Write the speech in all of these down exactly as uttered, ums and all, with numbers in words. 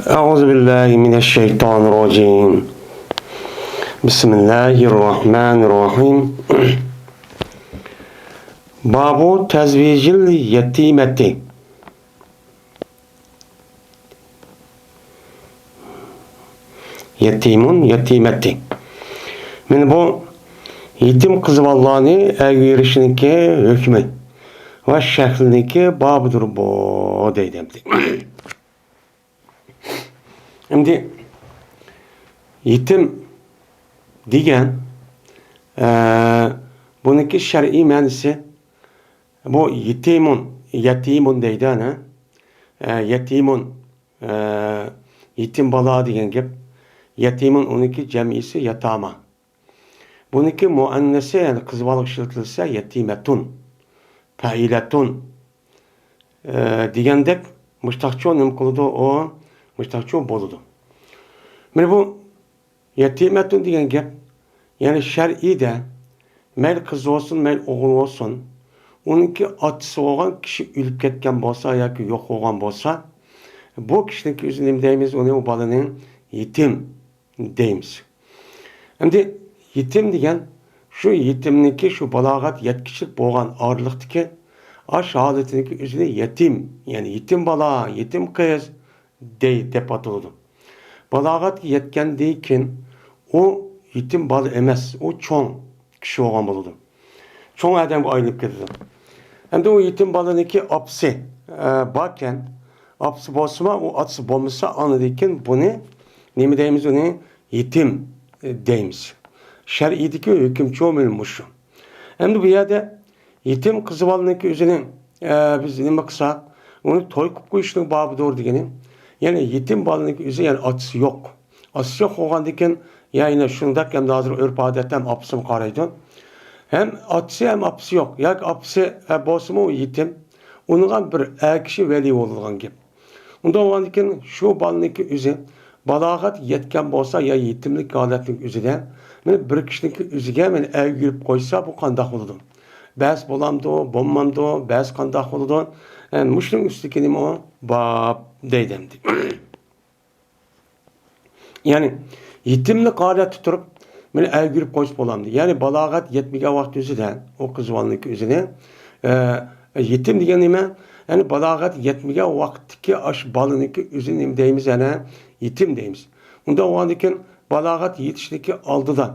أعوذ بالله من الشيطان الرجيم. بسم الله الرحمن الرحيم. باب تزويج اليتيمة. يتيم، يتيمة. مانا بۇ يېتىم قىز بالىلارنى ئەرگە بېرىشنىڭكى ھۆكمى ۋە شەكلىنىڭكى بابىدۇر بۇ دەيدۇ ئەمدى. ئەمدى يېتىم دېگەن، ئە، بۇنىڭكى شەرئىي مەنىسى، بۇ يېتىمۇن، يەتىمۇن دەيدۇ ئەنە. ئە، يەتىمۇن، ئە، يېتىم بالا دېگەن گەپ. يەتىمۇن ئۇنىڭكى جەمئىيسى ياتاما. بۇنىڭكى مۇئەننەسى، يەنى قىز بالىغا ئىشلىتىلسە، يەتىمەتۇن، پەئىلەتۇن، ئە، دېگەندەك مۇشتاقچۇ نېمە قىلىدۇ؟ ئۇ مۇشتاقچۇ بولىدۇ. مانا بۇ يەتىمەتۇن دېگەن گەپ، يەنى شەرئىيدە مەيلى قىز بولسۇن، مەيلى ئوغۇل بولسۇن، ئۇنىڭكى ئاتىسى بولغان كىشى ئۆلۈپ كەتكەن بولسا ياكى يوق بولغان بولسا، بۇ كىشىنىڭكى ئۆزى نېمە دەيمىز؟ ئۇنى، ئۇ بالىنى يېتىم دەيمىز. ئەمدى يېتىم دېگەن شۇ يېتىمنىڭكى شۇ بالاغەت يەتكۈچىلىك بولغان ئارىلىقتىكى ئاش ھالىتىنىڭكى ئۆزىنى يەتىم، يەنى يېتىم بالا، يېتىم قىز دەي، دەپ ئاتىلىدۇ. بالاغەتكە يەتكەندىن كېيىن ئۇ يېتىم بالا ئەمەس، ئۇ چوڭ كىشى بولغان بولىدۇ. چوڭ ئادەمگە ئايلىنىپ كېتىدۇ. ئەمدى ئۇ يېتىم بالىنىڭكى ئاپىسى، ئە، باركەن، ئاپىسى بولسىمۇ، ئۇ ئاتىسى بولمىسا، ئاندىن كېيىن بۇنى نېمە دەيمىز؟ ئۇنى يېتىم، ئە، دەيمىز. شەرئىيدىكى ھۆكۈم شۇ مانا مۇشۇ. ئەمدى بۇ يەردە يېتىم قىز بالىنىڭكى ئۆزىنى، ئە، بىز نېمە قىلساق، ئۇنى توي قىلىپ قويۇشنىڭ بابىدۇر دېگىنى. يەنى يېتىم بالىنىڭكى ئۆزى، يەنى ئاتىسى يوق. ئاتىسى يوق بولغاندىكىن، يا يەنە شۇنداق، ھەم ھازىر ئۆرپ-ئادەتتە ھەم ئاپىسىمۇ قارايدۇ. ھەم ئاتىسى، ھەم ئاپىسى يوق. ياكى ئاپىسى، ئە، بولسىمۇ يېتىم. ئۇنىڭغا بىر ئەر كىشى ۋەلىي بولىدىغان گەپ. ئۇنداق بولغاندىكىن شۇ بالىنىڭكى ئۆزى بالاغەت يەتكەن بولسا يا يېتىملىك ھالەتنىڭ ئۆزىدە، مانا بىر كىشىنىڭكى ئۆزىگە مانا ئەرگە بېرىپ قويسا، بۇ قانداق بولىدۇ؟ بەس بولامدۇ، بولمامدۇ، بەس قانداق بولىدۇ؟ ئە، مۇشۇنىڭ ئۈستىدىكى نېمە ئۇ؟ باب دەيدۇ ئەمدى. يەنى يېتىملىك ھالەتتە تۇرۇپ، مانا ئەرگە بېرىپ قويسا بولامدۇ؟ يەنى بالاغەت يەتمىگەن ۋاقتى ئۆزىدە ئۇ قىز بالىنىڭكى ئۆزىنى، ئە، يېتىم دېگەن نېمە؟ يەنى بالاغەت يەتمىگەن ۋاقىتتىكى ئاشۇ بالىنىڭكى ئۆزىنى نېمە دەيمىز؟ يەنە يېتىم دەيمىز. ئۇنداق بولغاندىكىن بالاغەت يېتىشتىكى ئالدىدا،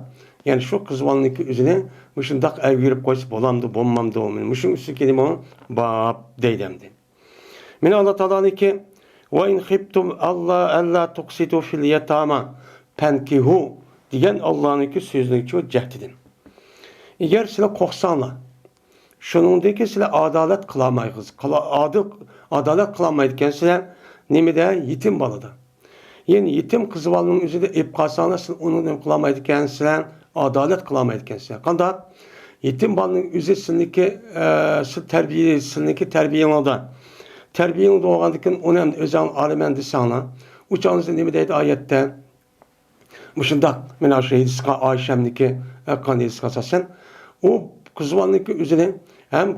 يەنى شۇ قىز بالىنىڭكى ئۆزىنى مۇشۇنداق ئەرگە بېرىپ قويسا بولامدۇ، بولمامدۇ؟ مانا مۇشۇنىڭ ئۈستىدىكى نېمە ئۇ؟ باب دەيدۇ ئەمدى. مانا ئاللا تائالانىڭكى، «ۋە ئىن خىفتۇم ئەللا، ئەللا تۇقسىتۇ فىل يەتامە پەنكىھۇ» دېگەن ئاللانىڭكى سۆزىنىڭكى جەھىتىدىن. ئەگەر سىلەر قورقساڭلار، شۇنىڭدىن كېيىن سىلەر ئادالەت قىلالمايسىز، قىلا-، ئادىل، ئادالەت قىلالمايدىكەنسىلەر نېمىدە؟ يېتىم بالىدا. يەنى يېتىم قىز بالىنىڭ ئۆزىنى ئېلىپ قالساڭلار، سىلەر ئۇنى نېمە قىلالمايدىكەنسىلەر؟ ئادالەت قىلالمايدىكەنسىلەر. قانداق؟ يېتىم بالىنىڭ ئۆزى سىلىنىڭكى، ئە، سىز تەربىيە، سىلىنىڭكى تەربىيەڭلاردا. تەربىيەڭلاردا بولغاندىكىن ئۇنى ئەمدى ئۆزۈڭ ئالىمەن دېسەڭلار، ئۇ چاغدا نېمە دەيدۇ ئايەتتە؟ مۇشۇنداق، مانا شۇ ھەدىسقا، ئائىشەمنىڭكى ئېيتقان ھەدىسقا ئاساسەن، ئۇ قىز بالىنىڭكى ئۆزىنى ھەم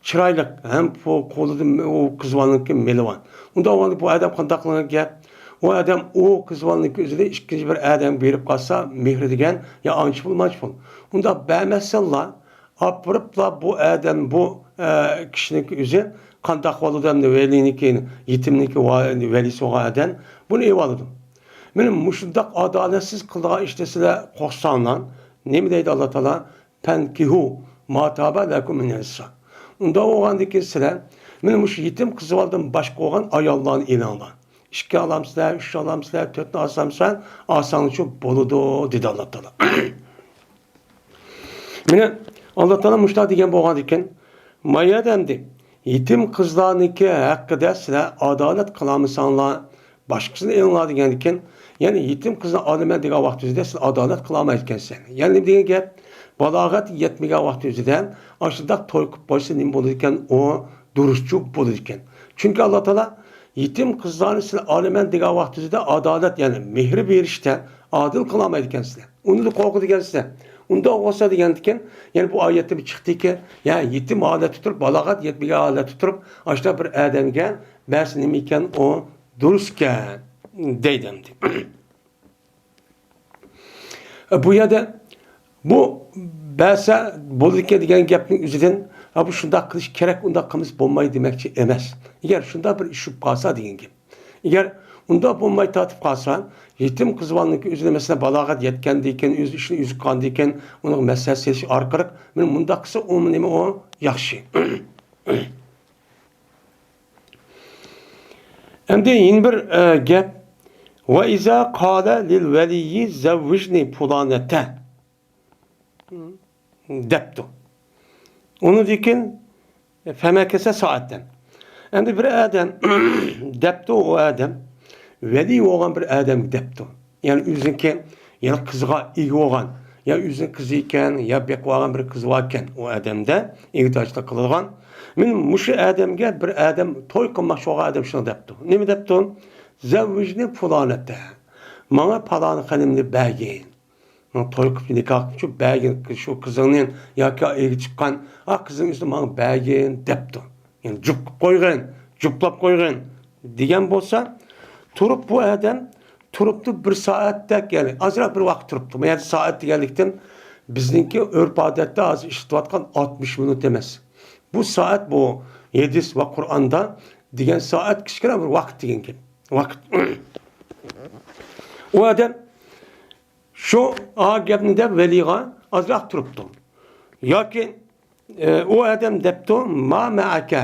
چىرايلىق، ھەم پۇ-، قولىدا م-، ئۇ قىز بالىنىڭكى مېلى بار. ئۇنداق بولغاندا بۇ ئادەم قانداق قىلغان گەپ؟ ئۇ ئادەم ئۇ قىز بالىنىڭكى ئۆزىنى ئىككىنچى بىر ئادەمگە بېرىپ قالسا، مېھرى دېگەن يا ئانچە پۇل، مانچە پۇل. ئۇنداق بەرمەسسەنلا، ئاپىرىپلا بۇ ئادەم، بۇ، ئە، كىشىنىڭكى ئۆزى قانداق بولىدۇ ئەمدى ۋەلىينىڭكى، يېتىمنىڭكى ۋە-، ۋەلىيسى بولغان ئادەم بۇنى ئېلىۋالىدۇ. مانا مۇشۇنداق ئادالەتسىز قىلىدىغان ئىشتا سىلەر قورقساڭلار، نېمە دەيدۇ ئاللا تائالا؟ «پەنكىھۇ ما تابە لەكۇم مىنەننىسا.» ئۇنداق بولغاندىن كېيىن سىلەر مانا مۇشۇ يېتىم قىز بالىدىن باشقا بولغان ئاياللارنى ئېلىڭلار. ئىككى ئالامسىلەر، ئۈچ ئالامسىلەر، تۆتنى ئالسامسىلەر، ئالساڭلارچۇ بولىدۇ، دېدى ئاللا تائالا. مانا ئاللا تائالا مۇشۇنداق دېگەن بولغاندىكىن، مايا دەمدى، يېتىم قىزلارنىڭكى ھەققىدە سىلەر ئادالەت قىلالمىساڭلار، باشقىسىنى ئېلىڭلار دېگەندىكىن، يەنى يېتىم قىزنى ئالىمەن دېگەن ۋاقتى ئۆزىدە سىلەر ئادالەت قىلالمايدىكەنسەن. يەنى نېمە دېگەن گەپ؟ بالاغەت يەتمىگەن ۋاقتى ئۆزىدە ئاشۇنداق توي قىلىپ قويسا نېمە بولىدىكەن؟ ئۇ دۇرۇسچۇ بولىدىكەن. چۈنكى ئاللا تائالا يېتىم قىزلارنى سىلەر ئالىمەن دېگەن ۋاقتى ئۆزىدە ئادالەت، يەنى مېھىر بېرىشتە ئادىل قىلالمايدىكەنسىلەر. ئۇنى قوغدىغانسىلەر. ئۇنداق بولسا دېگەندىكىن، يەنى بۇ ئايەتتە بىر چىقتىكى، يا يېتىم ھالەتتە تۇرۇپ، بالاغەت يەتمىگەن ھالەتتە تۇرۇپ، ئاشۇنداق بىر ئادەمگە بەرسە نېمە ئىكەن، ئۇ دۇرۇسكەن. دەيدۇ ئەمدى. بۇ يەردە بۇ بەسە بولىدىكەن دېگەن گەپنىڭ ئۆزىدىن، ھا، بۇ شۇنداق قىلىش كېرەك، ئۇنداق قىلمىسا بولمايدۇ دېمەكچى ئەمەس. ئەگەر شۇنداق بىر ئىش چۈشۈپ قالسا دېگەن گەپ. ئەگەر ئۇنداق بولماي تارتىپ قالسا، يېتىم قىز بالىنىڭكى ئۆزىنى، مەسىلەن، بالاغەت يەتكەندىكىن، ئۆز ئىشىنى ئۆزى قىلغاندىكىن، ئۇنىڭغا مەسلىھەت سېلىش ئارقىلىق، مانا مۇنداق قىلسا، ئۇ نېمە، ئۇ ياخشى. ئەمدى يەنە بىر، ئە، گەپ. «ۋە ئىزا قالە لىل ۋەلىيي زەۋۋىجنى پۇلانەتە» دەپتۇ. ئۇنىڭدىن كېيىن فەمەكەسە سائەتەن. ئەمدى بىر ئادەم دەپتۇ، ئۇ ئادەم ۋەلىي بولغان بىر ئادەم دەپتۇ. يەنى ئۆزىنىڭكى، يەنى قىزغا ئىگە بولغان، يا ئۆزىنىڭ قىزى ئىكەن، يا بېقىۋالغان بىر قىز بار ئىكەن، ئۇ ئادەمدە ئىگىدارچىلىق قىلىدىغان. مانا مۇشۇ ئادەمگە بىر ئادەم توي قىلماقچى بولغان ئادەم شۇنداق دەپتۇ. نېمە دەپتۇ؟ «زەۋۋىجنى پۇلانەتە. ماڭا پالان خانىمنى بەرگىن. ماڭا توي قىلىپ نىكاھ قىلىپ شۇ بەرگىن، شۇ قىزىڭنى ياكى ئىگە چىققان، ئا، قىزىڭ ئۆزىنى ماڭا بەرگىن» دەپتۇ. يەنى جۈپ قىلىپ قويغىن، جۈپلەپ قويغىن دېگەن بولسا، تۇرۇپ بۇ ئادەم تۇرۇپتۇ بىر سائەتتەك، يەنى ئازراق بىر ۋاقىت تۇرۇپتۇ. بۇ يەردە سائەت دېگەنلىكتىن بىزنىڭكى ئۆرپ-ئادەتتە ھازىر ئىشلىتىۋاتقان ئاتمىش مىنۇت ئەمەس. بۇ سائەت، بۇ ھەدىس ۋە قۇرئاندا دېگەن سائەت كىچىككىنە بىر ۋاقىت دېگەن گەپ. ۋاقىت. ئۇ ئادەم شۇ، ئا، گەپنى دەپ ۋەلىغا ئازراق تۇرۇپتۇ. ياكى، ئە، ئۇ ئادەم دەپتۇ، «ما مەئەكە»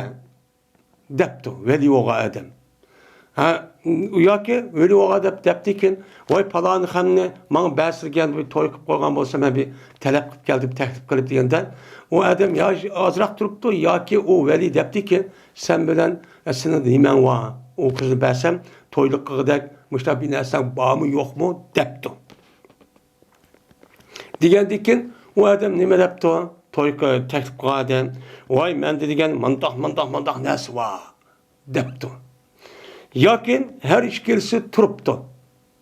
دەپتۇ ۋەلىي بولغان ئادەم. ھە، ياكى ۋەلىي بولغان دەپ، دەپتىكىن، «ۋاي، پالانى خانىمنى ماڭا بەرسىلىگەن، بىر توي قىلىپ قويغان بولسا، مەن بىر تەلەپ قىلىپ كەلدىم، تەكلىپ قىلىپ» دېگەندە، ئۇ ئادەم يا ئازراق تۇرۇپتۇ، ياكى ئۇ ۋەلىي دەپتىكىن، «سەن بىلەن، ئە، سېنىڭ نېمەڭ بار؟ ئۇ قىزنى بەرسەم، تويلۇق قىلغۇدەك مۇشۇنداق بىر نەرسەڭ بارمۇ، يوقمۇ؟» دەپتۇ. دېگەندىكىن، ئۇ ئادەم نېمە دەپتۇ؟ توي قى-، تەكلىپ قىلغان ئادەم، «ۋاي، مەندە دېگەن مانداق، مانداق، مانداق نەرسە بار» دەپتۇ. ياكى ھەر ئىككىلىسى تۇرۇپتۇ.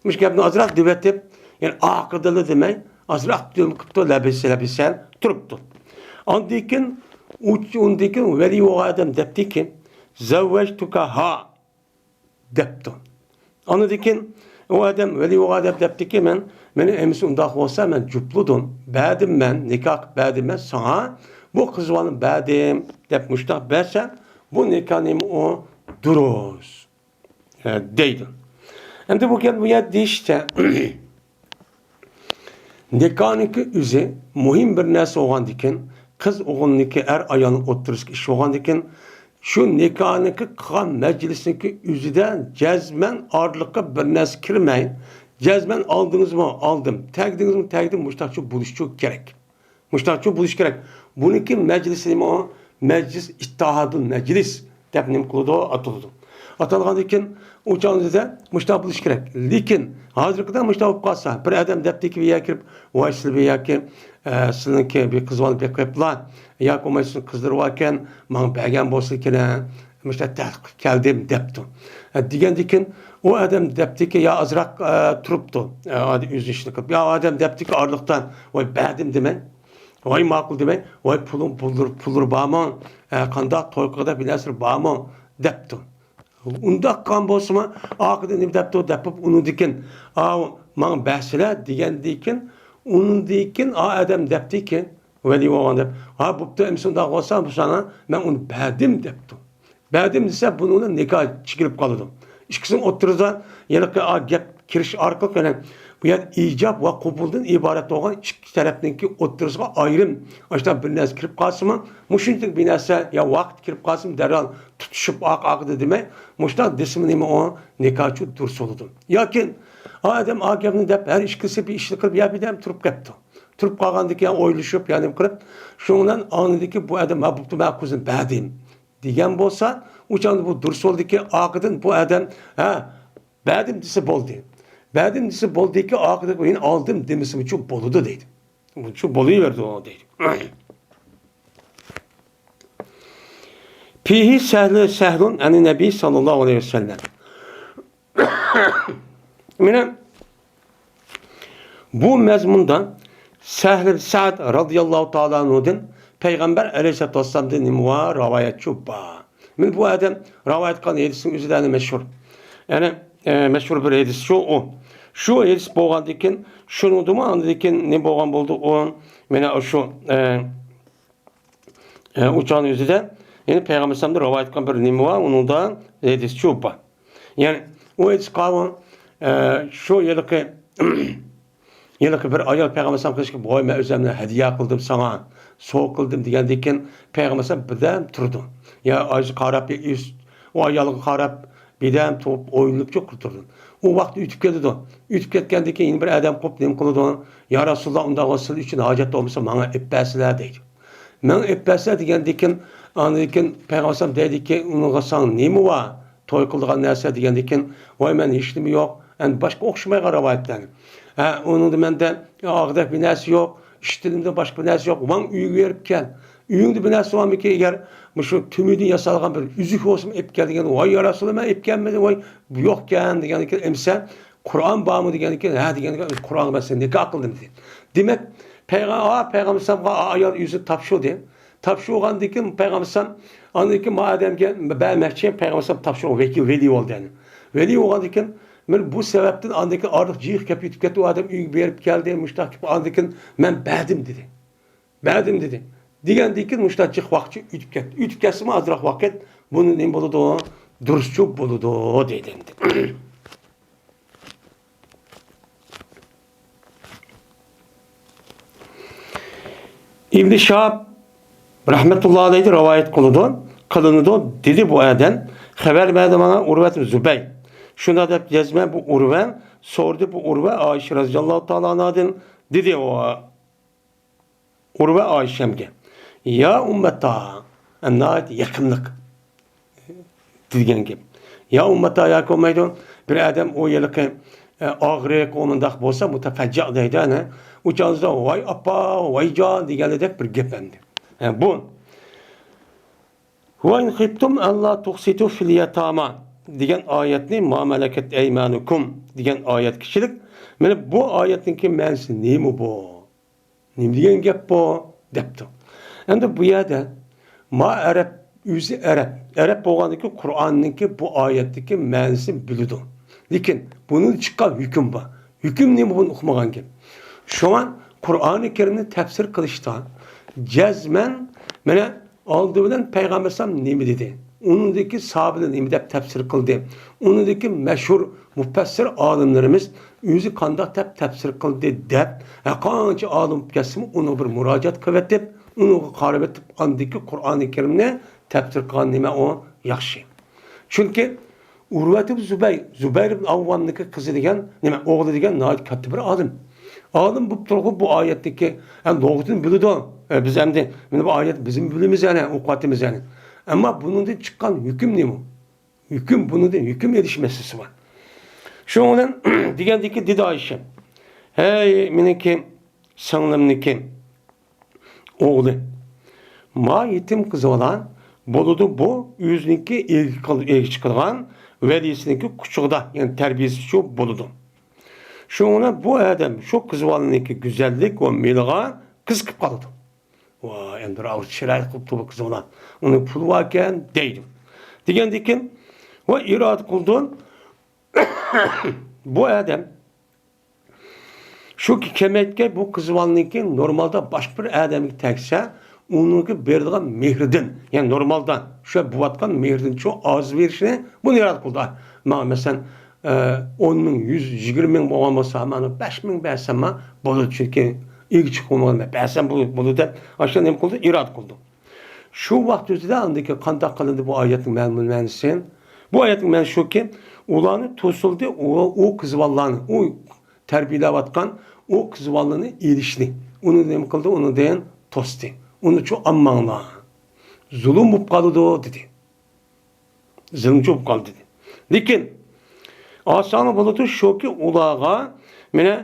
مۇشۇ گەپنى ئازراق دېۋەتىپ، يەنى ئارقىدىنلا دېمەي، ئازراق دېمە قىپتۇ، لەبىسە، لەبىسە تۇرۇپتۇ. ئاندىن كېيىن، ئۇ-، ئۇندىن كېيىن ۋەلىي بولغان ئادەم دەپتىكىن، «زەۋۋەجتۇكەھا» دەپتۇ. ئاندىن كېيىن ئۇ ئادەم، ۋەلىي بولغان ئادەم دەپتىكى، «مەن، مېنى ئەمىسە ئۇنداق بولسا، مەن جۈپلىدىم، بەردىم مەن، نىكاھ قىلىپ بەردىم مەن ساڭا، بۇ قىز بالىنى بەردىم» دەپ مۇشۇنداق بەرسە، بۇ نىكاھ نېمە ئۇ؟ دۇرۇس، ھە، دەيدۇ. ئەمدى بۇ گەپ، بۇ يەردە دېيىشىچە، نىكاھنىڭكى ئۆزى مۇھىم بىر نەرسە بولغاندىكىن، قىز ئوغۇلنىڭكى، ئەر ئايالنىڭ ئوتتۇرىسىدىكى ئىش بولغاندىكىن، شۇ نىكاھنىڭكى قىلغان مەجلىسنىڭكى ئۆزىدە جەزمەن ئارىلىققا بىر نەرسە كىرمەي، جەزمەن «ئالدىڭىزمۇ؟ ئالدىم. تەگدىڭىزمۇ؟ تەگدىم.» مۇشۇنداقچە بولۇشچۇ كېرەك. مۇشۇنداقچۇ بولۇش كېرەك. بۇنىڭكى مەجلىسى نېمە؟ مەجلىس ئىتتىھادۇل مەجلىس دەپ نېمە قىلىدۇ؟ ئاتىلىدۇ. ئاتالغاندىن كېيىن ئۇ چاغدا مۇشۇنداق بولۇش كېرەك. لېكىن ھازىرقىدەك مۇشۇنداق بولۇپ قالسا، بىر ئادەم دەپتىكى بۇ يەرگە كىرىپ، «ۋاي، سىلى بۇ يەرگە، ئە، سىلىنىڭكى بىر قىز بالىنى بېقىپ قويۇپلا، ياكى بولمىسا سىزنىڭ قىزلىرى باركەن، ماڭا بەرگەن بولسا كېرەك، مۇشۇنداق تەكلىپ قىلىپ كەلدىم» دەپتۇ. ئە، دېگەندىن كېيىن ئۇ ئادەم دەپتىكى، يا ئازراق، ئە، تۇرۇپتۇ، ئە، ئادەم ئۆز ئىشىنى قىلىپ، يا ئادەم دەپتىكى ئارىلىقتا، «ۋاي، بەردىم» دېمەي، «ۋاي، ماقۇل» دېمەي، «ۋاي، پۇلۇڭ، پۇللىرى، پۇللىرى بارمۇ؟ ئە، قانداق توي قىلغۇدەك بىر نەرسىلىرى بارمۇ؟» دەپتۇ. ئۇنداق قىلغان بولسىمۇ، ئارقىدىن نېمە دەپتۇ؟ دەپ بولۇپ، ئۇنىڭدىن كېيىن، «ئاۋۇ، ماڭا بەرسىلە» دېگەندىن كېيىن، ئۇنىڭدىن كېيىن ئا ئادەم دەپتىكى، ۋەلىي بولغان دەپ، «ھا، بوپتۇ، ئەمىسە ئۇنداق بولسا، بۇ ساڭا، مەن ئۇنى بەردىم» دەپتۇ. «بەردىم» دېسە، بۇنىڭ بىلەن نىكاھ چېكىلىپ قالىدۇ. ئىككىسىنىڭ ئوتتۇرىسىدا ھېلىقى، ئا، گەپ كىرىش ئارقىلىق، يەنى بۇ يەر ئىجاب ۋە قوبۇلدىن ئىبارەت بولغان ئىككى تەرەپنىڭكى ئوتتۇرىسىغا ئايرىم، ئاشۇنداق بىر نەرسە كىرىپ قالسىمۇ، مۇشۇنچىلىك بىر نەرسە يا ۋاقىت كىرىپ قالسىمۇ، دەرھال تۇتۇشۇپ ئارقا-ئارقىدا دېمەي، مۇشۇنداق دېسىمۇ نېمە ئۇ؟ نىكاھچۇ دۇرۇس بولىدۇ. ياكىن ئا ئادەم ئا گەپنى دەپ، ھەر ئىككىلىسى بىر ئىشنى قىلىپ، يا بىردەم تۇرۇپ كەپتۇ. تۇرۇپ قالغاندىكىن يا ئويلىشىپ، يا نېمە قىلىپ، شۇنىڭ بىلەن ئاندىن كېيىن بۇ ئادەم، «ھە، بوپتۇ، مەن قىزنى بەردىم» دېگەن بولسا، ئۇ چاغدا بۇ دۇرۇس بولدىكى، ئارقىدىن بۇ ئادەم، «ھە، بەردىم» دېسە بولدى. «بەردىم» دېسە بولدىكى، ئارقىدىن يەنە «ئالدىم» دېمىسىمۇچۇ بولىدۇ دەيدۇ. بۇچۇ بولۇۋېرىدۇ دەيدۇ. فيه سهل، سهل عن النبي صلى الله عليه وسلم. مانا بۇ مەزمۇندا سەھل سەئد رازىياللاھۇ تائالا ئەنھۇدىن پەيغەمبەر ئەلەيھىسسالاتۇ ۋەسسالامدىن نېمە بار؟ رىۋايەتچۇ بار. مانا بۇ ئادەم رىۋايەت قىلغان ھەدىسنىڭ ئۆزى دە مەشھۇر. يەنى ئە، مەشھۇر بىر ھەدىس شۇ ئۇ. شۇ ھەدىس بولغاندىن كېيىن، شۇنىڭدىمۇ ئاندىن كېيىن نېمە بولغان بولدى ئۇ؟ مانا شۇ، ئە، ئە، ئۇ چاغنىڭ ئۆزىدە، يەنى پەيغەمبەر ئەلەيھىسسالامدىن رىۋايەت قىلغان بىر نېمە بار، ئۇنىڭدا ھەدىس شۇ بار. يەنى ئۇ ھەدىسقا ئۇ، ئە، شۇ ھېلىقى، ھېلىقى بىر ئايال پەيغەمبەر ئەلەيھىسسالامغا كېلىپ، ۋاي، مەن ئۆزۈمنى ھەدىيە قىلدىم ساڭا، سوۋغا قىلدىم دېگەندىن كېيىن، پەيغەمبەر ئەلەيھىسسالام بىردەم تۇرىدۇ. يا ئايالغا قاراپ، ئۇ ئايالغا قاراپ، بىردەم تۇرۇپ ئويلىنىپچۇ تۇرىدۇ. ئۇ ۋاقىت ئۆتۈپ كېتىدۇ. ئۆتۈپ كەتكەندىن كېيىن يەنە بىر ئادەم قوپۇپ نېمە قىلىدۇ؟ يا رەسۇلاللا، ئۇنداق بولسا سىلەر ئۈچۈن ھاجەت بولمىسا ماڭا ئېلىپ بەرسىلە دەيدۇ. ماڭا ئېلىپ بەرسىلە دېگەندىن كېيىن، ئاندىن كېيىن پەيغەمبەر ئەلەيھىسسالام دەيدىكى، ئۇنىڭغا ساڭا نېمە بار؟ توي قىلىدىغان نەرسە دېگەندىن كېيىن، ۋاي مەن ھېچنېمە يوق. ئەمدى باشقا ئوخشىمايدىغان رىۋايەتلەرنى. ھە، ئۇنىڭدا مەندە ئاغدەك بىر نەرسە يوق، ئىشتىنىمدە باشقا بىر نەرسە يوق. ماڭا ئۆيگە بېرىپ كەل. ئۆيۈڭدە بىر نەرسە بارمىكىن؟ ئەگەر مۇشۇ تۆمۈردىن ياسالغان بىر ئۈزۈك بولسىمۇ ئېلىپ كەل دېگەن. ۋاي يا رەسۇلاللا، مەن ئېلىپ كەلمىدىم، ۋاي بۇ يوقكەن دېگەندىن كېيىن، ئەمىسە قۇرئان بارمۇ دېگەندىن كېيىن، ھە دېگەندىن كېيىن، قۇرئانغا مەن سېنى نىكاھ قىلدىم دېدى. دېمەك، پەيغەم-، ئا، پەيغەمبەر ئەلەيھىسسالامغا ئايال ئۆزىنى تاپشۇردى. تاپشۇرغاندىن كېيىن پەيغەمبەر ئەلەيھىسسالام ئاندىن كېيىن ما ئادەمگە بەرمەكچى، پەيغەمبەر ئەلەيھىسسالام تاپشۇرغان ۋەكىل، ۋەلىي بولدى يەنى. ۋەلىي بولغاندىن كېيىن، مانا بۇ سەۋەبتىن ئاندىن كېيىن ئارىلىق جىق كېلىپ ئۆتۈپ كەتتى، ئۇ ئادەم ئۆيگە بېرىپ كەلدى، مۇشۇنداق گېپى، ئاندىن كېيىن مەن بەردىم دېدى. بەردىم دېدى. دېگەندىن كېيىن مۇشۇنداق جىق ۋاقىت ئۆتۈپ كەتتى. ئۆتۈپ كەتسىمۇ ئازراق ۋاقىت، بۇنى نېمە بولىدۇ؟ دۇرۇسچۇ بولىدۇ دېدى ئەمدى. ئىبن شىھاب رەھمەتۇللا ئەلەيھى رىۋايەت قىلىدۇ، قىلىنىدۇ، دېدى بۇ ئادەم، خەۋەر بەردى ماڭا ئۇرۋەت زۇبەي. شۇنداق دەپ جەزمەن بۇ ئۇرۋە سورىدى، بۇ ئۇرۋە ئائىشە رەزىياللاھۇ تائالا ئانھادىن دېدى ئۇ ئۇرۋە ئائىشەمگە، يا ئۇممەتا، ناھايىتى يېقىملىق دېگەن گەپ. يا ئۇممەتا ياكى بولمايدۇ، بىر ئادەم ئۇ ھېلىقى، ئە، ئاغرىق، ئۇ مۇنداق بولسا، مۇتەفەججىئ دەيدۇ، ئەنە. ئۇ چاغدا ۋاي ئاپا، ۋاي جان دېگەندەك بىر گەپ ئەمدى. ئە، بۇ. ۋە ئىن خىفتۇم ئەللا تۇقسىتۇ فىل يەتامە دېگەن ئايەتنى، ما مەلەكەت ئەيمانۇكۇم دېگەن ئايەت كىشىلىك. مانا بۇ ئايەتنىڭكى مەنىسى نېمە بۇ؟ نېمە دېگەن گەپ بۇ؟ دەپتۇ. ئەمدى بۇ يەردە ما ئەرەب، ئۆزى ئەرەب. ئەرەب بولغاندىكىن قۇرئاننىڭكى بۇ ئايەتتىكى مەنىسىنى بىلىدۇ. لېكىن بۇنىڭدىن چىققان ھۆكۈم بار. ھۆكۈم نېمە، بۇنى ئۇقمىغان گەپ. شۇڭا قۇرئانى كەرىمنى تەپسىر قىلىشتا جەزمەن، مانا، ئالدى بىلەن پەيغەمبەر ئەلەيھىسسالام نېمە دېدى؟ ئۇنىڭدىكى ساھابىلەر نېمە دەپ تەپسىر قىلدى؟ ئۇنىڭدىكى مەشھۇر مۇپەسسىر ئالىملىرىمىز ئۆزى قانداق دەپ تەپسىر قىلدى دەپ، ھە، قانچە ئالىم بولۇپ كەتسىمۇ، ئۇنىڭغا بىر مۇراجىئەت قىلىۋېتىپ، ئۇنىڭغا قارىۋېتىپ، ئاندىكى قۇرئانى كەرىمنى تەپسىر قىلغان نېمە ئۇ ياخشى. چۈنكى ئۇرۋەت ئىبن زۇبەير، زۇبەير ئىبن ئاۋۋامنىڭكى قىزى دېگەن، نېمە، ئوغلى دېگەن ناھايىتى كاتتا بىر ئالىم. ئالىم بولۇپ تۇرغۇ بۇ ئايەتتىكى، ھە، لۇغىتىنى بىلىدۇ. ھە، بىز ئەمدى، مانا بۇ ئايەت بىزمۇ بىلىمىز يەنى، ئوقۇۋاتىمىز يەنى. ئەمما بۇنىڭدىن چىققان ھۆكۈم نېمە؟ ھۆكۈم، بۇنىڭدىن ھۆكۈم ئېلىش مەسىلىسى بار. شۇنىڭ بىلەن دېگەندىكى دېدى ئائىشە، ھەي، مېنىڭكى سىڭلىمنىڭكى ئوغلى. ما يېتىم قىز بالا بولىدۇ، بۇ ئۆزىنىڭكى ئىگە قىل-، ئىگە چىقىدىغان ۋەلىسىنىڭكى قۇچىقىدا، يەنى تەربىيەسى شۇ بولىدۇ. شۇڭا بۇ ئادەم شۇ قىز بالىنىڭكى گۈزەللىك ۋە مېلىغا قىزىقىپ قالىدۇ. ۋاي، ئەمدى راۋۇت چىرايلىق قىلىپتۇ بۇ قىز بالا. ئۇنىڭ پۇلى باركەن دەيدۇ. دېگەندىكىن، ۋە ئىرادە قىلىدۇ. بۇ ئادەم شۇ كەمەيتكەن بۇ قىز بالىنىڭكى نورمالدا باشقا بىر ئادەمگە تەگسە، ئۇنىڭغا بېرىدىغان مېھرىدىن، يەنى نورمالدا شۇ بوۋاتقان مېھرىدىن شۇ ئاز بېرىشنى بۇنى ئىرادە قىلدى. ماڭا مەسىلەن، ئە، ئون مىڭ، يۈز، يىگىرمە مىڭ بولغان بولسا، مانا بەش مىڭ بەرسەممۇ بولىدۇ، چۈنكى ئىگە چىقىپ بولمىغان، بەرسەم بولىدۇ، بولىدۇ دەپ، ئاشۇنداق نېمە قىلدى؟ ئىرادە قىلدى. شۇ ۋاقىت ئۆزىدە ئاندىن كېيىن قانداق قىلىندى بۇ ئايەتنىڭ مەن-، مەنىسى؟ بۇ ئايەتنىڭ مەنىسى شۇكى، ئۇلارنى توسۇلدى، ئۇ، ئۇ قىز بالىلارنى، ئۇ تەربىيەلەۋاتقان ئۇ قىز بالىلارنى ئېلىشنى. ئۇنى نېمە قىلدى؟ ئۇنىڭدىن توستى. ئۇنى چۇ ئالماڭلار. زۇلۇم بولۇپ قالىدۇ، دېدى. زۇلۇمچى بولۇپ قالدى، دېدى. لېكىن ئاسانلا بولىدۇ شۇكى، ئۇلارغا مانا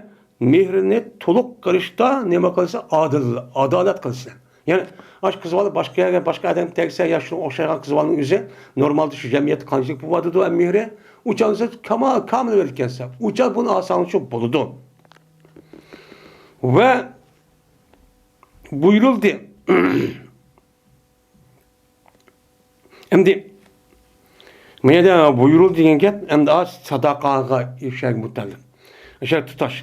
مېھرىنى تولۇق قىلىشتا نېمە قىلسا، ئادىل، ئادالەت قىلسا. يەنى ئاشۇ قىز بالا باشقا يەرگە، باشقا ئادەمگە تەگسە، يا شۇنىڭغا ئوخشايدىغان قىز بالىنىڭ ئۆزى نورمالدا شۇ جەمئىيەتتە قانچىلىك بولۇۋاتىدۇ ھەم مېھرى، ئۇ چاغدا كامال، كامىل بېرىدىكەنسە، ئۇ چاغدا بۇنى ئاسانلىقچە بولىدۇ. ۋە بۇيرۇلدى. ئەمدى بۇ يەردە بۇيرۇلدى دېگەن گەپ ئەمدى ساداقاغا ئىشەرگە مۇتەللىق. ئىشەر تۇتاش.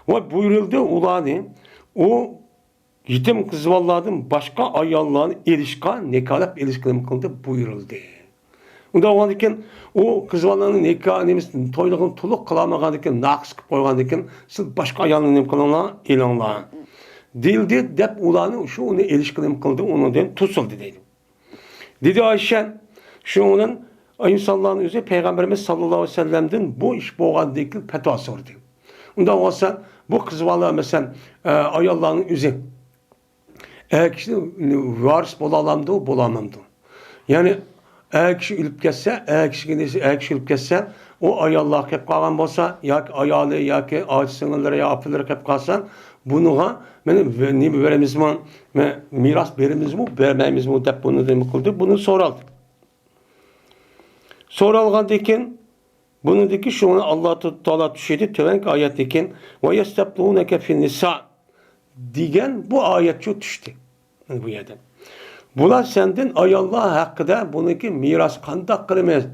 ۋە بۇيرۇلدى ئۇلارنى ئۇ يېتىم قىزۋاللاردىن باشقا ئاياللارنى ئېلىشقا، نىكاھلاپ ئېلىشقا نېمە قىلدى؟ بۇيرۇلدى. ئۇنداق بولغاندىكىن ئۇ قىزۋاللارنىڭ نىكاھ نېمىسى، تويلۇقىنى تولۇق قىلالمىغاندىكىن، ناقىس قىلىپ قويغاندىكىن، سىز باشقا ئايالنى نېمە قىلىڭلار، ئېلىڭلار دېيىلدى دەپ ئۇلارنى شۇ ئۇنى ئېلىشقا نېمە قىلدى، ئۇنىڭدىن توسۇلدى دەيدۇ. دېدى ئائىشە، شۇنىڭ بىلەن ئىنسانلارنىڭ ئۆزى پەيغەمبىرىمىز ساللاللاھۇ ئەلەيھى ۋەسەللەمدىن بۇ ئىش بولغاندىن كېيىن پەتىۋا سورىدى. ئۇنداق بولسا، بۇ قىز بالا، مەسىلەن، ئە، ئاياللارنىڭ ئۆزى ئەر كىشى ۋارىس بولالامدۇ، بولالمامدۇ؟ يەنى ئەر كىشى ئۆلۈپ كەتسە، ئەر كىشىگە نېسى، ئەر كىشى ئۆلۈپ كەتسە، ئۇ ئاياللار قېلىپ قالغان بولسا، ياكى ئايالى، ياكى ئاچا سىڭىللىرى يا ئاپىلىرى قېلىپ قالسا، بۇنىڭغا مانا نېمە بېرىمىزمۇ، مە-، مىراس بېرىمىزمۇ، بەرمەيمىزمۇ دەپ بۇنى نېمە قىلدى، بۇنى سورالدى. سورالغاندىن كېيىن، بۇنىڭدىكى شۇڭا ئاللا تائالا چۈشۈردى، تۆۋەنكى ئايەتتىن كېيىن، «ۋە يەستەپتۇنەكە فىننىسا» دېگەن بۇ ئايەت شۇ چۈشتى. بۇ يەردە، «بۇلار سەندىن ئاياللار ھەققىدە، بۇنىڭكى مىراسى قانداق قىلىمىز؟»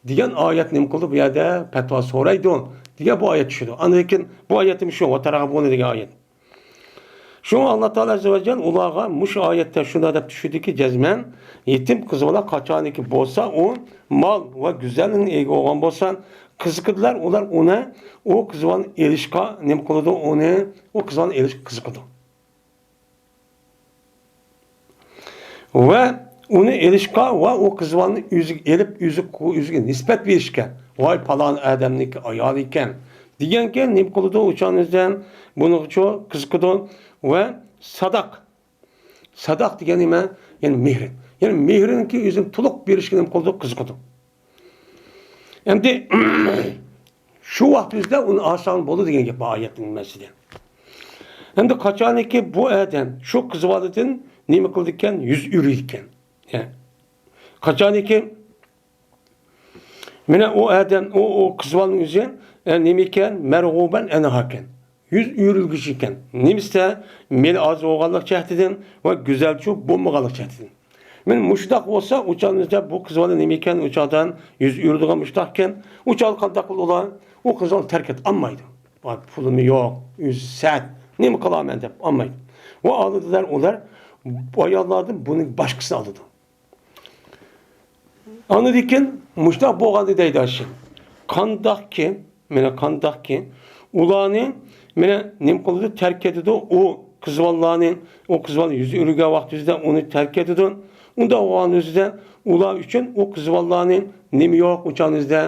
دېگەن ئايەت نېمە قىلدى؟ بۇ يەردە پەتىۋا سورايدۇ دېگەن بۇ ئايەت چۈشىدۇ. ئاندىن كېيىن بۇ ئايەتتىن شۇ «ۋە تەرغەبۇنە» دېگەن ئايەت. شۇڭا ئاللا تائالا ئەززە ۋە جەل ئۇلارغا مۇشۇ ئايەتتە شۇنداق دەپ چۈشۈردىكى، جەزمەن يېتىم قىز بالا قاچانكى بولسا، ئۇ مال ۋە گۈزەللىكنىڭ ئىگە بولغان بولسا، قىزىقىدىلەر، ئۇلار ئۇنى، ئۇ قىز بالىنى ئېلىشقا نېمە قىلىدۇ؟ ئۇنى، ئۇ قىز بالىنى ئېلىشقا قىزىقىدۇ. ۋە ئۇنى ئېلىشقا ۋە ئۇ قىز بالىنى ئۆزىگە ئېلىپ، ئۆزى، ئۆزىگە نىسبەت بېرىشكە، «ۋاي، پالان ئادەمنىڭكى ئايالى ئىكەن» دېگەنكى نېمە قىلىدۇ؟ ئۇچانىزدەن بۇنىڭغىچۇ قىزىقىدۇ. ۋە ساداق. ساداق دېگەن نېمە؟ يەنى مېھرى. يەنى مېھرىنىڭكى ئۆزىنى تولۇق بېرىشكە نېمە قىلىدۇ؟ قىزىقىدۇ. ئەمدى شۇ ۋاقتىمىزدا ئۇنى ئالساڭ بولىدۇ دېگەن گەپ بار ئايەتنىڭ مەنىسىدە. ئەمدى قاچانكى بۇ ئادەم شۇ قىز بالىدىن نېمە قىلىدىكەن؟ يۈز ئۆرۈيدىكەن. يا. قاچانكى مانا ئۇ ئادەم، ئۇ، ئۇ قىز بالىنىڭ ئۆزى، ئە، نېمە ئىكەن؟ مەرغۇبەن ئەنھا ئىكەن. يۈز ئۆرۈلگۈچى ئىكەن. نېمىسىدە؟ مېلى ئاز بولغانلىق جەھىتىدىن ۋە گۈزەلچۇ بولمىغانلىق جەھىتىدىن. مانا مۇشۇنداق بولسا، ئۇ چاغدا بۇ قىز بالا نېمە ئىكەن؟ ئۇ چاغدا يۈز ئۆرۈيدىغان مۇشۇنداق ئىكەن. ئۇ چاغدا قانداق قىلىدۇ ئۇلار؟ ئۇ قىز بالىنى تەرك ئېتىپ ئالمايدۇ. «ۋاي، پۇلۇممۇ يوق، ئۆزى سەت، نېمە قىلارمەن؟» دەپ ئالمايدۇ. ۋە ئالىدىلەر ئۇلار، ئاياللاردىن بۇنى باشقىسىنى ئالىدۇ. ئاندىن كېيىن مۇشۇنداق بولغاندا دەيدۇ ئاشۇ. قانداقكى، مانا قانداقكى، ئۇلارنى، مانا نېمە قىلىدۇ؟ تەرك ئېتىدۇ. ئۇ قىز بالىلارنى، ئۇ قىز بالىنى يۈز ئۆرۈگەن ۋاقتىدا ئۇنى تەرك ئېتىدۇ. ئۇنداق بولغان ئۆزىدە ئۇلار ئۈچۈن ئۇ قىز بالىلارنى نېمە يوق ئۇ چاغنىڭىزدا؟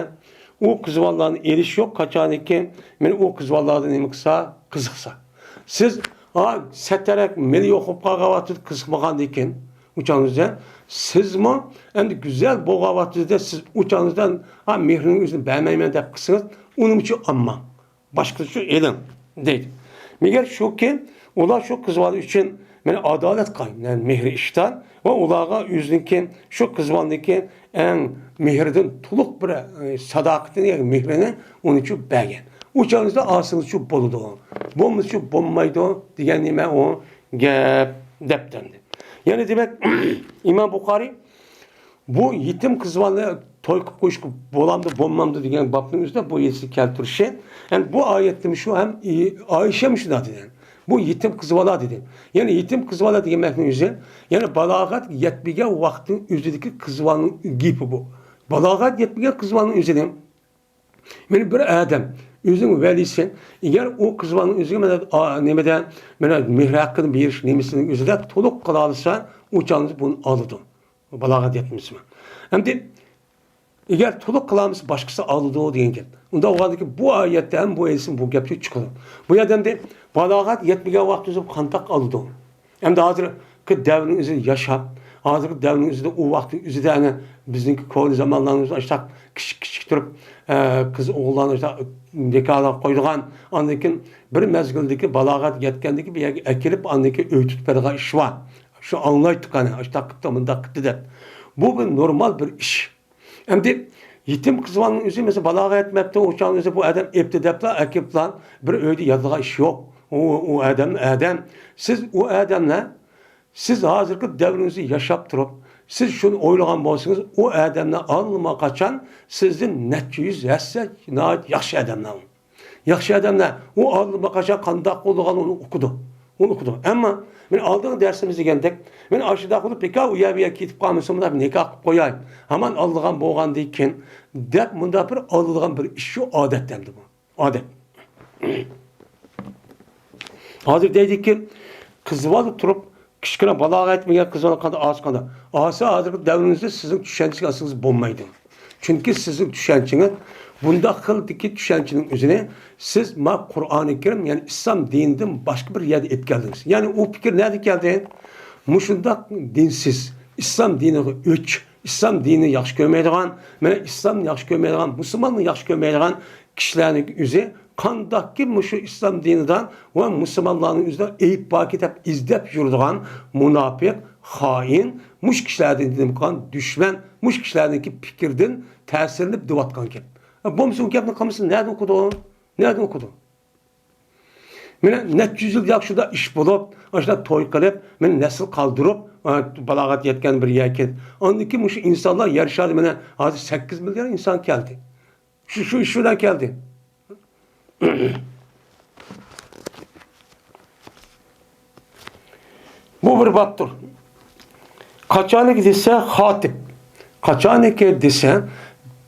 ئۇ قىز بالىلارنى ئېلىش يوق، قاچانكى، مانا ئۇ قىز بالىلاردا نېمە قىلسا، قىزىقسا. سىز، ھا، سەتەرەك مېلى يوق بولۇپ قالغان ۋاقتىدا قىزىقمىغاندىكىن، ئۇ چاغنىڭىزدا سىزمۇ ئەمدى گۈزەل بولغان ۋاقتىدا سىز ئۇ چاغنىڭىزدا، ھا، مېھرىنىڭ ئۆزىنى بەرمەيمەن دەپ قىلسىڭىز، ئۇنىمۇچۇ ئالماڭ. باشقىچە ئېلىڭ، دەيدۇ. مەگەر شۇكى، ئۇلار شۇ قىز بالا ئۈچۈن مانا ئادالەت قايىم، يەنى مېھرى ئىشتار ۋە ئۇلارغا ئۆزىنىڭكى، شۇ قىز بالىنىڭكى ئەڭ مېھرىدىن تولۇق بىر، ئە، ساداقىتىنى، يەنى مېھرىنى ئۇنىڭچۇ بەرگەن. ئۇ چاغىڭىزدا ئالسىڭىزچۇ بولىدۇ، بولمىسىچۇ بولمايدۇ دېگەن نېمە ئۇ گەپ دەپتۇ ئەمدى. يەنى دېمەك، ئىمام بۇخارىي بۇ يېتىم قىز بالىنى توي قىلىپ قويۇشقا بولامدۇ، بولمامدۇ دېگەن بابنىڭ ئۆزىدە بۇ ھەدىسنى كەلتۈرۈشى. يەنى بۇ ئايەتتىمۇ شۇ ھەم ئايشەمۇ شۇنداق دېدى. بۇ يېتىم قىز بالا دېدى. يەنى يېتىم قىز بالا دېگەننىڭ ئۆزى، يەنى بالاغەت يەتمىگەن ۋاقىتنىڭ ئۆزىدىكى قىز بالىنىڭ گېپى بۇ. بالاغەت يەتمىگەن قىز بالىنىڭ ئۆزىنى مانا بىر ئادەم ئۆزىنىڭ ۋەلىسى، ئەگەر ئۇ قىز بالىنىڭ ئۆزىگە مانا، ئا، نېمىدە، مانا مېھرى ھەققىنى بېرىش نېمىسىنىڭ ئۆزىدە تولۇق قىلالىسا، ئۇ چاغدا بۇنى ئالىدۇ. بالاغەت يەتمىسىمۇ. ئەمدى ئەگەر تولۇق قىلالمىسا، باشقىسى ئالىدۇ دېگەن گەپ. ئۇنداق بولغاندىكىن بۇ ئايەتتە ھەم بۇ ھەدىستىن بۇ گەپ چىقىدۇ. بۇ يەردە ئەمدى بالاغەت يەتمىگەن ۋاقتىدا قانداق ئالىدۇ؟ ئەمدى ھازىرقى دەۋرنىڭ ئۆزىدە ياشاپ، ھازىرقى دەۋرنىڭ ئۆزىدە ئۇ ۋاقىتنىڭ ئۆزىدە ئەنە بىزنىڭكى كونا زامانلارنىڭ ئۆزىدە ئاشتاق كىچىك كىچىك تۇرۇپ، ئە، قىز ئوغۇللارنى ئاشتاق نىكاھلاپ قويىدىغان، ئاندىن كېيىن بىر مەزگىلدىكى بالاغەت يەتكەندىكى بىر يەرگە ئەكېلىپ، ئاندىن كېيىن ئۆي تۇتۇپ بېرىدىغان ئىش بار. شۇ ئاڭلايتتۇق ئەنە، ئاشتاق قىپتۇ، مۇنداق قىپتۇ دەپ. بۇ بىر نورمال بىر ئىش. ئەمدى يېتىم قىز بالىنىڭ ئۆزى، مەسىلەن، بالاغەت يەتمەپتۇ، ئۇ چاغنىڭ ئۆزى بۇ ئادەم ئېپتۇ دەپلا ئەكېپلا بىر ئۆيدە ياتىدىغان ئىش يوق. ئۇ، ئۇ ئادەم، ئادەم. سىز ئۇ ئادەملەر، سىز ھازىرقى دەۋرىڭىزدە ياشاپ تۇرۇپ، سىز شۇنى ئويلىغان بولسىڭىز، ئۇ ئادەملەر ئاللىقاچان سىزدىن نەچچە يۈز ھەسسە ناھايىتى ياخشى ئادەملەر. ياخشى ئادەملەر ئۇ ئاللىقاچان قانداق بولىدىغان ئۇنى ئۇقىدۇ. ئۇنى ئۇقىدۇ. ئەمما مەن ئالدىنقى دەرسىمىز دېگەندەك، مەن ئاشۇنداق بولۇپ، بىكار ئۇ يەر بۇ يەرگە كېتىپ قالمىسۇن دەپ نىكاھ قىلىپ قوياي. ھامان ئالىدىغان بولغاندىن كېيىن دەپ مۇنداق بىر ئالىدىغان بىر ئىش شۇ ئادەتتە ئەمدى بۇ. ئادەت. ھازىر دەيدىكى، قىز بالا تۇرۇپ، كىچىككىنە بالاغا يەتمىگەن قىز بالا قانداق ئاسا قانداق. ئاسا ھازىرقى دەۋرىمىزدە سىزنىڭ چۈشەنچىگە ئاساسىڭىز بولمايدۇ. چۈنكى سىزنىڭ چۈشەنچىڭىز، بۇنداق خىلدىكى چۈشەنچىنىڭ ئۆزىنى سىز ما قۇرئانى كەرىم، يەنى ئىسلام دىنىدىن باشقا بىر يەردە ئېيتىپ كەلدىڭىز. يەنى ئۇ پىكىر نەدىن كەلدى؟ مۇشۇنداق دىنسىز، ئىسلام دىنىغا ئۆچ، ئىسلام دىنىنى ياخشى كۆرمەيدىغان، مانا ئىسلامنى ياخشى كۆرمەيدىغان، مۇسۇلماننى ياخشى كۆرمەيدىغان كىشىلەرنىڭ ئۆزى قانداقكى مۇشۇ ئىسلام دىنىدا ۋە مۇسۇلمانلارنىڭ ئۆزىدە ئەيىب باركى دەپ ئىزدەپ يۈرىدىغان مۇناپىق، خائىن، مۇشۇ كىشىلەردىن نېمە قىلغان دۈشمەن، مۇشۇ كىشىلەرنىڭكى پىكرىدىن تەسىرلىنىپ دېۋاتقان گەپ. بولمىسا ئۇ گەپنى قىلمىسا نەدىن ئۇقىدۇ؟ نەدىن ئۇقىدۇ؟ مانا نەچچە يۈز يىل ياق شۇنداق ئىش بولۇپ، ئاشۇنداق توي قىلىپ، مانا نەسىل قالدۇرۇپ، بالاغەت يەتكەن بىر يەركەن. ئاندىن كېيىن مۇشۇ ئىنسانلار يەر شارىدا مانا ھازىر سەككىز مىليار ئىنسان كەلدى. شۇ، شۇ ئىش بىلەن كەلدى. بۇ بىر بابتۇر. قاچانىكى دېسە خاتىب. قاچانىكى دېسە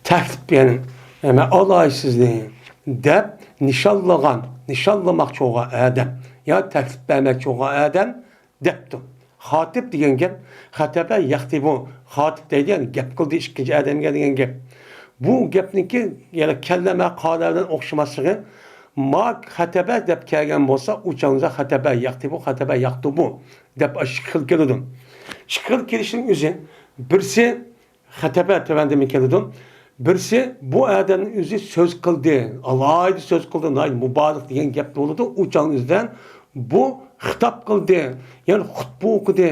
تەكلىپ، يەنى، «مەن ئالاي سىزنى» دەپ نىشانلىغان، نىشانلىماقچى بولغان ئادەم يا تەكلىپ بەرمەكچى بولغان ئادەم دەپتۇ. خاتىب دېگەن گەپ، خەتەبە يەختىبۇ، خاتىب دەيدۇ، يەنى گەپ قىلدى ئىككىنچى ئادەمگە دېگەن گەپ. بۇ گەپنىڭكى يەنە كەللەمە قالە بىلەن ئوخشىماسلىقى، ما خەتەبە دەپ كەلگەن بولسا، ئۇ چاغدا خەتەبە يەختىبۇ، خەتەبە يەختۇبۇ دەپ ئىككى خىل كېلىدۇ. ئىككى خىل كېلىشنىڭ ئۆزى، بىرسى خەتەبە تۆۋەندىمۇ كېلىدۇ. بىرسى بۇ ئادەمنىڭ ئۆزى سۆز قىلدى، ئالاھىدە سۆز قىلدى، ناھايىتى مۇبالىغە دېگەن گەپ بولىدۇ. ئۇ چاغنىڭ ئۆزىدە بۇ خىتاب قىلدى، يەنى خۇتبە ئوقۇدى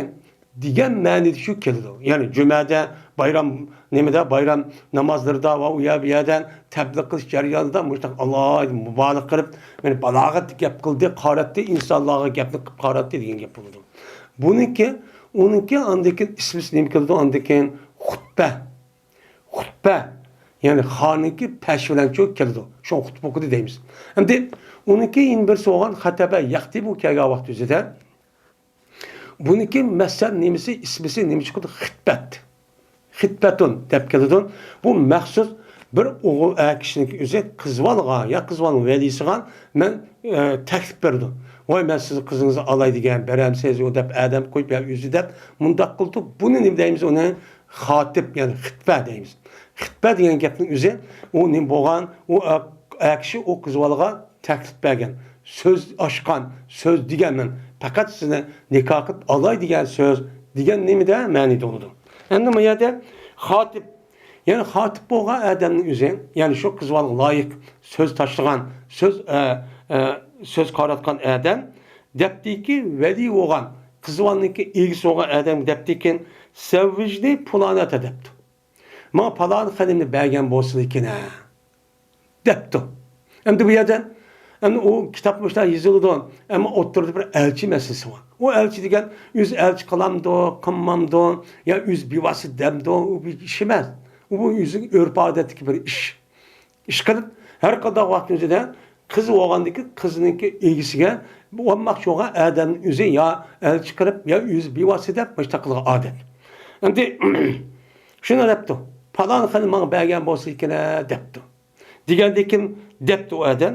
دېگەن مەنىدە شۇ كېلىدۇ. يەنى جۈمەدە، بايرام نېمىدە، بايرام نامازلىرىدا ۋە ئۇ يەر بۇ يەردە تەبلىغ قىلىش جەريانىدا مۇشۇنداق ئالاھىدە مۇبالىغە قىلىپ، يەنى بالاغەتلىك گەپ قىلدى، قاراتتى، ئىنسانلارغا گەپنى قىلىپ قاراتتى دېگەن گەپ بولىدۇ. بۇنىڭكى، ئۇنىڭكى ئاندىن كېيىن ئىسمىسى نېمە كېلىدۇ؟ ئاندىن كېيىن خۇتبە. خۇتبە. يەنى خانىڭكى پەشى بىلەن چۇ كېلىدۇ. شۇڭا خۇتبە ئوقۇدى دەيمىز. ئەمدى ئۇنىڭكى يەنە بىرسى بولغان خەتەبە يەختىبۇ كەلگەن ۋاقىت ئۆزىدە. بۇنىڭكى مەسەل نېمىسى، ئىسمىسى نېمە چىقىدۇ؟ خىتبەت. خىتبەتۇن دەپ كېلىدۇ. بۇ مەخسۇس بىر ئوغۇل ئەر كىشىنىڭكى ئۆزى قىز بالىغا يا قىز بالىنىڭ ۋەلىسىغا مەن، ئە، تەكلىپ بېرىدۇ. ۋاي، مەن سىزنىڭ قىزىڭىزنى ئالاي دېگەن، بېرەمسىز ئۇ دەپ ئادەم قويۇپ يا ئۆزى دەپ مۇنداق قىلىدۇ. بۇنى نېمە دەيمىز؟ ئۇنى خاتىب، يەنى خىتبە دەيمىز. خىتبە دېگەن گەپنىڭ ئۆزى، ئۇ نېمە بولغان، ئۇ ئە-، ئەر كىشى ئۇ قىز بالىغا تەكلىپ بەرگەن، سۆز ئاچقان، سۆز دېگەن مەن پەقەت سىزنى نىكاھ قىلىپ ئالاي دېگەن سۆز دېگەن نېمىدە مەنىدە بولىدۇ. ئەمدى بۇ يەردە خاتىب، يەنى خاتىب بولغان ئادەمنىڭ ئۆزى، يەنى شۇ قىز بالىغا لايىق سۆز تاشلىغان، سۆز، ئە، ئە، سۆز قاراتقان ئادەم دەپتىكى، ۋەلى بولغان، قىز بالىنىڭكى ئىگىسى بولغان ئادەم دەپتىكى، سەۋۋىجنى پۇلانەتە دەپتۇ. ماڭا پالان خېنىمنى بەرگەن بولسىلىكىنە دەپتۇ. ئەمدى بۇ يەردە، ئەمدى ئۇ كىتاب مۇشۇنداق يېزىلىدۇ، ئەمما ئوتتۇرىدا بىر ئەلچى مەسىلىسى بار. ئۇ ئەلچى دېگەن ئۆزى ئەلچى قىلامدۇ، قىلمامدۇ، يا ئۆزى بىۋاسىتە دەمدۇ، ئۇ بىر ئىش ئەمەس. ئۇ بۇ ئۆزىنىڭ ئۆرپ-ئادەتتىكى بىر ئىش. ئىشقىلىپ، ھەر قانداق ۋاقىتنىڭ ئۆزىدە قىز بولغاندىكى قىزنىڭكى ئىگىسىگە بولماقچى بولغان ئادەمنىڭ ئۆزى يا ئەلچى قىلىپ، يا ئۆزى بىۋاسىتە دەپ مۇشۇنداق قىلغان ئادەت. ئەمدى شۇنى دەپتۇ، پالان خېنىم ماڭا بەرگەن بولسىكىنە دەپتۇ. دېگەندىكىن دەپتۇ ئۇ ئادەم،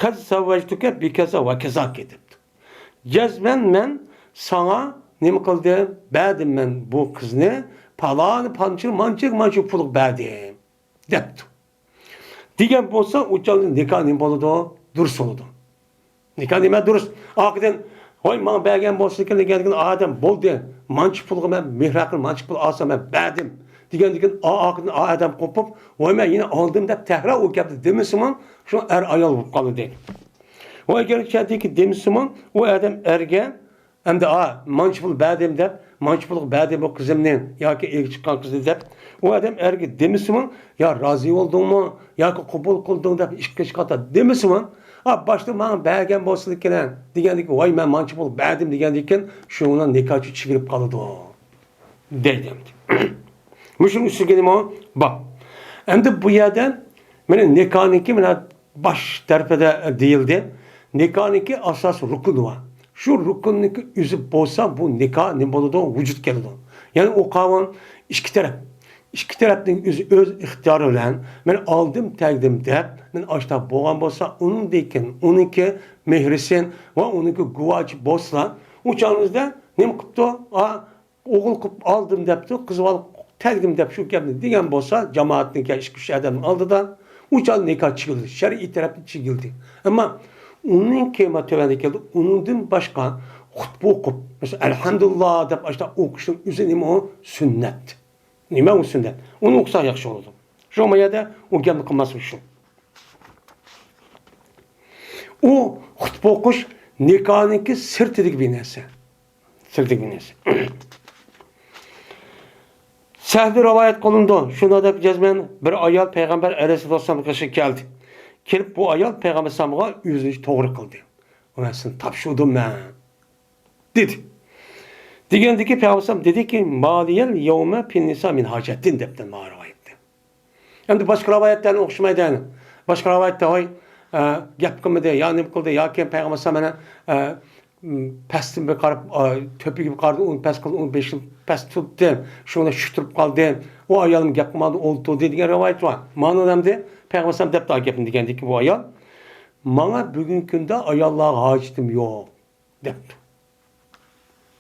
قەد زەۋۋەجتۇكە بىكەزا ۋە كەزاكى دەپتۇ. جەزمەن مەن ساڭا نېمە قىلدىم؟ بەردىم مەن بۇ قىزنى، پالان پانچە، مانچە، مانچە پۇلغا بەردىم دەپتۇ. دېگەن بولسا، ئۇ چاغدا نىكاھ نېمە بولىدۇ؟ دۇرۇس بولىدۇ. نىكاھ نېمە دۇرۇس؟ ئارقىدىن، ۋاي، ماڭا بەرگەن بولسىكىن دېگەن ئادەم بولدى. مانچە پۇلغا مەن مېھىر ھەققىنى مانچە پۇل ئالسام مەن بەردىم دېگەندىكىن ئارقىدىن ئادەم قوپۇپ، ۋاي، مەن يەنە ئالدىم دەپ تەكرار ئۇ گەپنى دېمىسىمۇ، شۇ ئەر ئايال بولۇپ قالىدۇ. ۋاي، گەرچە دېمىسىمۇ، ئۇ ئادەم ئەرگە ئەمدى، ئا، مانچە پۇل بەردىم دەپ، مانچە پۇلغا بەردىم بۇ قىزىمنى ياكى ئىگە چىققان قىزنى دەپ، ئۇ ئادەم ئەرگە دېمىسىمۇ، يا رازى بولدۇڭمۇ ياكى قوبۇل قىلدىڭ دەپ ئىككى ئۈچ قېتىم دېمىسىمۇ، ئا، باشتا ماڭا بەرگەن بولسىلىكىنە دېگەندىكىن، ۋاي، مەن مانچە پۇل بەردىم دېگەندىكىن، شۇنىڭ بىلەن نىكاھچى چىگىرىپ قالىدۇ. دەيدۇ ئەمدى. مۇشۇنىڭ ئۈستىگە نېمە بار؟ ئەمدى بۇ يەردە مانا نىكاھنىڭكى مانا باش تەرىپىدە دېيىلدى. نىكاھنىڭكى ئاساسىي رۇكنى بار. شۇ رۇكننىڭكى ئۆزى بولسا، بۇ نىكاھ نېمە بولىدۇ؟ ۋۇجۇد كېلىدۇ. يەنى ئۇ قانۇن ئىككى تەرەپ، ئىككى تەرەپنىڭ ئۆزى ئۆز ئىختىيارى بىلەن مانا ئالدىم تەگدىم دەپ مانا ئاشتا بولغان بولسا، ئۇنىڭدىن كېيىن ئۇنىڭكى مېھرىسىن ۋە ئۇنىڭكى گۇۋاھچى بولسىلا، ئۇ چاغىمىزدا نېمە قىپتۇ؟ ئا، ئوغۇل قىپ ئالدىم دەپتۇ، قىز بالا تەگدىم دەپ شۇ گەپنى دېگەن بولسا، جامائەتنىڭكى ئىككى ئۈچ ئادەمنىڭ ئالدىدا، ئۇ چاغدا نىكاھ چېكىلدى، شەرئىي تەرەپتىن چېكىلدى. ئەمما ئۇنىڭ كېيىن تۆۋەندە كەلدى، ئۇنىڭدىن باشقا خۇتبە ئوقۇپ، مەسىلەن، ئەلھەمدۇلىللا دەپ ئاشتا ئوقۇشنىڭ ئۆزى نېمە ئۇ؟ سۈننەت. نېمە ئۇ سۈننەت؟ ئۇنى ئوقۇساق ياخشى بولىدۇ. شۇ يەردە ئۇ گەپنى قىلماسلىق شۇ. ئۇ خۇتبە ئوقۇش نىكاھنىڭكى سىرتىدىكى بىر نەرسە. سىرتىدىكى بىر نەرسە. سەھۋى رىۋايەت قىلىنىدۇ. شۇنداق دەپ جەزمەن بىر ئايال پەيغەمبەر ئەلەيھىسسالاتۇ ۋەسسالام قېشىغا كەلدى. كېلىپ بۇ ئايال پەيغەمبەر ئەلەيھىسسالامغا ئۆزىنى توغرا قىلدى. مەن سېنى تاپشۇردۇم مەن. دېدى. دېگەندىكى پەيغەمبەر ئەلەيھىسسالام دېدىكى، مالىيەل يەۋمە پىننىسا مىن ھاجەتىن دەپتۇ مانا رىۋايەتتە. ئەمدى باشقا رىۋايەتلەرنى ئوخشىمايدۇ ئەنە. باشقا رىۋايەتتە ھوي، ئە، گەپ قىلمىدى يا نېمە قىلدى ياكى پەيغەمبەر ئەلەيھىسسالام مانا، ئە، م، پەستىن بىر قاراپ، ئا، تۆپىگە بىر قارىدى، ئۇنى پەس قىلدى، ئۇنى بېشىنى پەس تۇتتى، شۇڭا شۇ تۇرۇپ قالدى. ئۇ ئايالمۇ گەپ قىلمايدۇ، ئولتۇردى دېگەن رىۋايەت بار. مانا ئەمدى پەيغەمبەر ئەلەيھىسسالام دەپتۇ گەپنى دېگەندىكى بۇ ئايال، ماڭا بۈگۈنكى كۈندە ئاياللارغا ھاجىتىم يوق. دەپتۇ.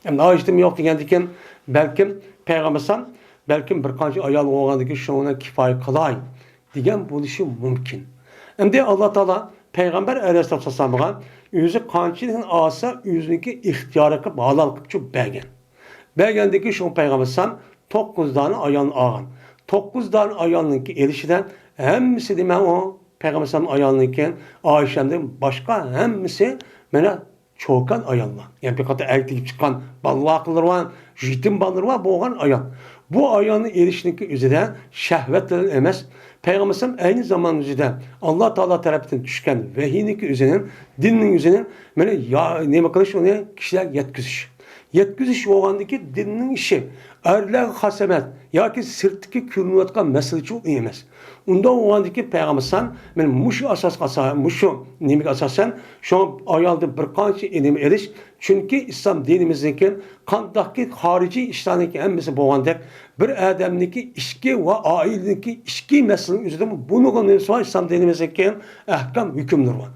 ئەمدى ھاجىتىم يوق دېگەندىكىن، بەلكىم پەيغەمبەر ئەلەيھىسسالام، بەلكىم بىر قانچە ئايال بولغاندىكىن شۇنىڭ بىلەن كىپايە قىلاي دېگەن بولۇشى مۇمكىن. ئەمدى ئاللا تائالا پەيغەمبەر ئەلەيھىسسالاتۇ ۋەسسالامغا ئۆزى قانچىلىكنى ئالسا، ئۆزىنىڭكى ئىختىيارى قىلىپ ھالال قىلىپ بەرگەن. بەرگەندىكىن شۇ پەيغەمبەر ئەلەيھىسسالام توققۇز دانە ئايالنى ئالغان. توققۇز دانە ئايالنىڭكى ئېلىشىدە ھەممىسى دېمە ئۇ پەيغەمبەر ئەلەيھىسسالام ئايالىنىڭكى ئائىشەمدىن باشقا ھەممىسى مانا چوكان ئاياللار. يەنى بىر قاتار ئەگىپ چىققان بالىلار بار، يېتىم بالىلىرى بار بولغان ئايال. بۇ ئايالنى ئېلىشنىڭكى ئۆزىدە شەھۋەت بىلەن ئەمەس، پەيغەمبەر ئەلەيھىسسالام ئەينى زامان ئۆزىدە ئاللا تائالا تەرىپىدىن چۈشكەن ۋەھىينىڭكى ئۆزىنىڭ، دىننىڭ ئۆزىنىڭ مانا يا-، نېمە قىلىش، ئۇنى كىشىلەرگە يەتكۈزۈش. يەتكۈزۈش بولغاندىكى دىننىڭ ئىشى. ئەرلەرگە خاس ئەمەس ياكى سىرتتىكى كۆرۈنۈۋاتقان مەسىلىچۇ ئەمەس. ئۇنداق بولغاندىكى پەيغەمبەر ئەلەيھىسسالام مانا مۇشۇ ئاساسقا ئاسا-، مۇشۇ نېمىگە ئاساسەن، شۇڭا ئايالدىن بىر قانچە ئىلىم ئېلىش، چۈنكى ئىسلام دىنىمىزنىڭكى قانداقكى خارىجىي ئىشلارنىڭكى ھەممىسى بولغاندەك، بىر ئادەمنىڭكى ئىچكى ۋە ئائىلىنىڭكى ئىچكى مەسىلىنىڭ ئۆزىدىمۇ بۇنىڭغا نېمىسى بار؟ ئىسلام دىنىمىزنىڭكى ئەھكام ھۆكۈملىرى بار.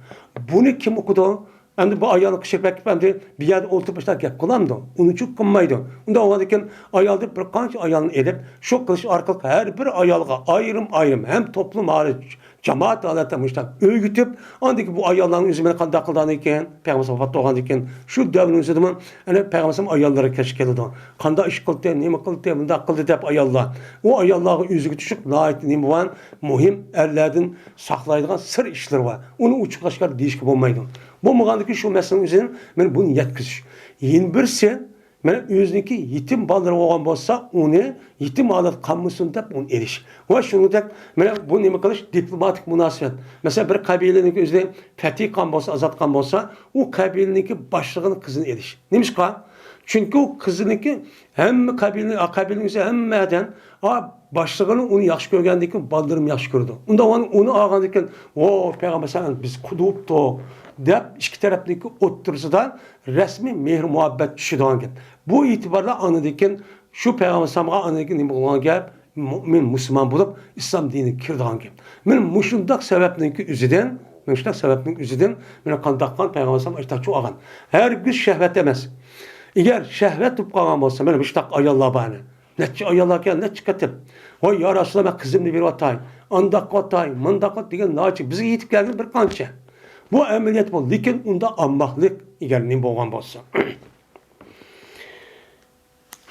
بۇنى كىم ئوقۇدى؟ ئەمدى بۇ ئايالنى قىشىپ ئەكىپ، ئەمدى بۇ يەردە ئولتۇرۇپ مۇشۇنداق گەپ قىلامدۇ؟ ئۇنى چۇ قىلمايدۇ. ئۇنداق بولغاندىكىن ئايالدىن بىر قانچە ئايالنى ئېلىپ، شۇ قىلىش ئارقىلىق ھەر بىر ئايالغا ئايرىم-ئايرىم ھەم توپلۇم ھالەت، جامائەت ھالەتتە مۇشۇنداق ئۆگىتىپ، ئاندىن كېيىن بۇ ئاياللارنىڭ ئۆزى مانا قانداق قىلىدىغاندىكىن، پەيغەمبەر ۋاپات بولغاندىن كېيىن شۇ دەۋرنىڭ ئۆزىدىمۇ ئەنە پەيغەمبەر ئاياللىرى كەچ كېلىدۇ. قانداق ئىش قىلدى، نېمە قىلدى، مۇنداق قىلدى دەپ ئاياللار. ئۇ ئاياللارغا ئۆزىگە تۇشۇپ ناھايىتى نېمە بولغان مۇھىم ئەرلەردىن ساقلايدىغان سىر ئىشلىرى بار. ئۇنى ئوچۇق ئاشكارا دېيىشكە بولمايدۇ. بولمىغاندىكىن شۇ مەسىلىنىڭ ئۆزىنى مانا بۇنى يەتكۈزۈش. يەنە بىرسى، مانا ئۆزىنىڭكى يېتىم بالىلىرى بولغان بولسا، ئۇنى يېتىم ھالەت قالمىسۇن دەپ ئۇنى ئېلىش. ۋە شۇنىڭدەك مانا بۇ نېمە قىلىش؟ دىپلوماتىك مۇناسىۋەت. مەسىلەن، بىر قەبىلىنىڭكى ئۆزىنى پەتھى قىلغان بولسا، ئازاد قىلغان بولسا، ئۇ قەبىلىنىڭكى باشلىقىنىڭ قىزىنى ئېلىش. نېمىشقا؟ چۈنكى ئۇ قىزىنىڭكى ھەممە قەبىلىنى، قەبىلىنىڭ ئۆزى ھەممە ئادەم، ئا، باشلىقىنى ئۇنى ياخشى كۆرگەندىن كېيىن بالىلىرىمۇ ياخشى كۆرىدۇ. ئۇنداق ئۇنى، ئۇنى ئالغاندىن كېيىن، ۋو، پەيغەمبەر سەن بىز قۇدۇپتۇ دەپ ئىككى تەرەپنىڭكى ئوتتۇرىسىدا رەسمىي مېھىر مۇھەببەت چۈشىدىغان گەپ. بۇ ئېتىباردا ئاندىن كېيىن شۇ پەيغەمبەر ئەلەيھىسسالامغا ئاندىن كېيىن نېمە بولغان گەپ؟ مۇئمىن، مۇسۇلمان بولۇپ ئىسلام دىنىگە كىرىدىغان گەپ. مانا مۇشۇنداق سەۋەبنىڭكى ئۆزىدىن، مانا شۇنداق سەۋەبنىڭ ئۆزىدىن مانا قانداق قىلغان پەيغەمبەر ئەلەيھىسسالام ئاشتاق چۇ ئالغان. ھەرگىز شەھۋەت ئەمەس. ئەگەر شەھۋەت بولۇپ قالغان بولسا، مانا مۇشۇنداق ئاياللار بار. نەچچە ئاياللاركەن، نەچچە قېتىم. ۋاي يا رەسۇلاللا، مەن قىزىمنى بېرىۋاتاي، ئانداق قىلىۋاتاي، مۇنداق قىل دېگەن ناچى بىزگە يېتىپ كەلگەن بىر قانچە. بۇ ئەمەلىيەت بۇ، لېكىن ئۇنداق ئامماقلىق ئەگەر نېمە بولغان بولسا.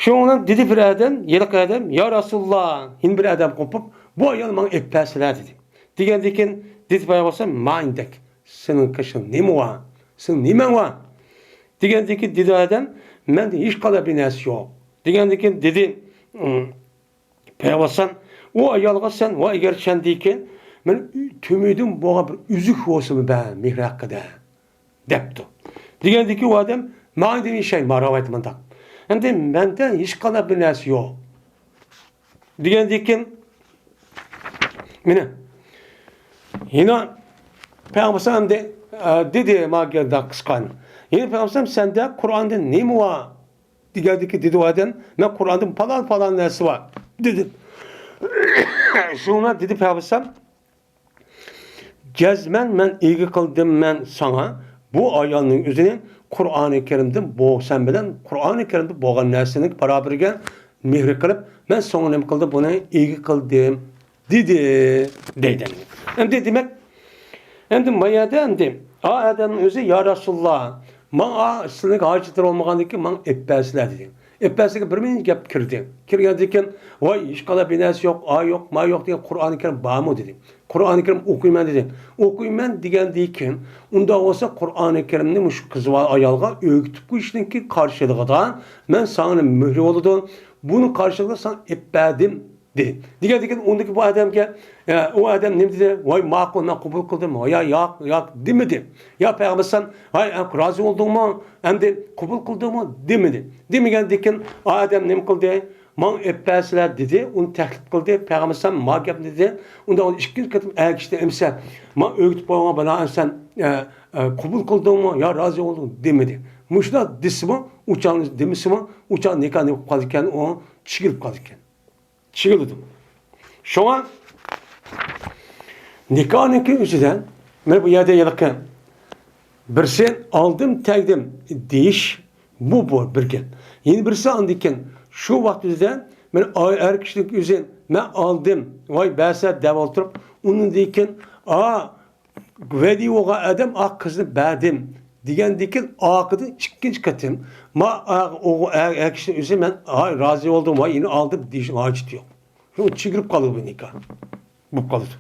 شۇنىڭ بىلەن دېدى بىر ئادەم، ھېلىقى ئادەم، يا رەسۇلاللا، يەنە بىر ئادەم قوپۇپ، بۇ ئايالنى ماڭا ئېلىپ بەرسىلە دېدى. دېگەندىكىن دېدى پەيغەمبەر، ما ئىندەك، سېنىڭ قېشىڭ نېمە ۋار؟ سېنىڭ نېمەڭ ۋار؟ دېگەندىكىن دېدى ئادەم، مەندە ھېچقانداق بىر نەرسە يوق. دېگەندىكىن دېدى، ئىم، پەيغەمبەر ئەلەيھىسسالام، ئۇ ئايالغا سەن، ۋە ئەگەر سەندىكىن، مەن تۈمۈدۈم بولغان بىر ئۈزۈك بولسىمۇ بەر، مېھرى ھەققىدە، دەپتۇ. دېگەندىكىن ئۇ ئادەم، ماڭا دېمىشەي، ما رىۋايەت مۇنداق. ئەمدى مەندە ھېچقانداق بىر نەرسە يوق دېگەندىن كېيىن، مانا يەنە پەيغەمبەر ئەمدى، ئە، دېدى ماڭا قىسقان. يەنە پەيغەمبەر سەندە قۇرئاندا نېمە بار؟ دېگەندىكى دېدى ئۇ ئادەم، مەن قۇرئاندا پالان پالان نەرسە بار دېدى. شۇڭا دېدى پەيغەمبەر، جەزمەن مەن ئىگە قىلدىم مەن ساڭا بۇ ئايالنىڭ ئۆزىنى قۇرئانى كەرىمدىن بو-، سەن بىلەن قۇرئانى كەرىمدە بولغان نەرسىنى بارابىرگە مېھرى قىلىپ، مەن ساڭا نېمە قىلدىم، بۇنى ئىگە قىلدىم دېدى، دەيدۇ. ئەمدى دېمەك، ئەمدى ما يەردە ئەمدى ئا ئادەمنىڭ ئۆزى، يا رەسۇلاللا، ماڭا سىلىنىڭ ھاجەتلىرى بولمىغاندىن كېيىن ماڭا ئېلىپ بەرسىلە دېدى. ئېلىپ بەرسىگە بىر مىنۇت گەپ كىردى. كىرگەندىن كېيىن، ۋاي، ھېچقانداق بىر نەرسە يوق، ئا يوق، ما يوق دېگەن قۇرئانى كەرىم بارمۇ دېدى. قۇرئانى كەرىم ئوقۇيمەن دېدى. ئوقۇيمەن دېگەندىن كېيىن، ئۇنداق بولسا قۇرئانى كەرىمنى مۇشۇ قىز ۋە ئايالغا ئۆگىتىپ قويۇشنىڭكى قارشىلىقىدا مەن ساڭا مۆھرە بولىدۇ. بۇنىڭ قارشىلىقىدا ساڭا ئېلىپ بەردىم دېدى. دېگەندىكىن ئۇندىكى بۇ ئادەمگە، ئە، ئۇ ئادەم نېمە دېدى؟ ۋاي، ماقۇل، مەن قوبۇل قىلدىم. يا، ياق، ياق دېمىدى. يا پەيغەمبەر سەن، ۋاي، ئە، رازى بولدۇڭمۇ؟ ئەمدى قوبۇل قىلدىڭمۇ؟ دېمىدى. دېمىگەندىكىن ئۇ ئادەم نېمە قىلدى؟ ماڭا ئېلىپ بەرسىلە دېدى. ئۇنى تەكلىپ قىلدى. پەيغەمبەر سەن ما گەپنى دېدى. ئۇنداق ئىككىنچى قېتىم ئەگىشتى ئەمسە، ما ئۆگىتىپ قويغان بالا سەن، ئە، ئە، قوبۇل قىلدىڭمۇ؟ يا رازى بولدۇڭ دېمىدى. مۇشۇنداق دېسىمۇ، ئۇ چاغنى دېمىسىمۇ، ئۇ چاغ نىكاھ نېمە قىلىپ قالىدىكەن؟ ئۇ چىگىلىپ قالىدىكەن. چىگىلىدۇ. شۇڭا نىكاھنىڭكى ئۆزىدە مانا بۇ يەردە ھېلىقى بىرسى ئالدىم، تەگدىم دېيىش، بۇ، بۇ بىر گەپ. يەنە بىرسى ئاندىن كېيىن شۇ ۋاقىت ئۆزىدە مانا ئەر كىشىنىڭ ئۆزى مەن ئالدىم، ۋاي بەرسە دەپ ئولتۇرۇپ، ئۇنىڭدىن كېيىن ئا ۋەدى بولغان ئادەم ئا قىزنى بەردىم دېگەندىن كېيىن ئارقىدىن ئىككىنچى قېتىم ما ئا ئوغۇ-، ئە-، ئەر كىشىنىڭ ئۆزى مەن ھاي رازى بولدۇم، ۋاي يەنە ئالدىم دېيىشنىڭ ھاجىتى يوق. شۇ چىگىلىپ قالىدۇ بۇ نىكاھ. بولۇپ قالىدۇ.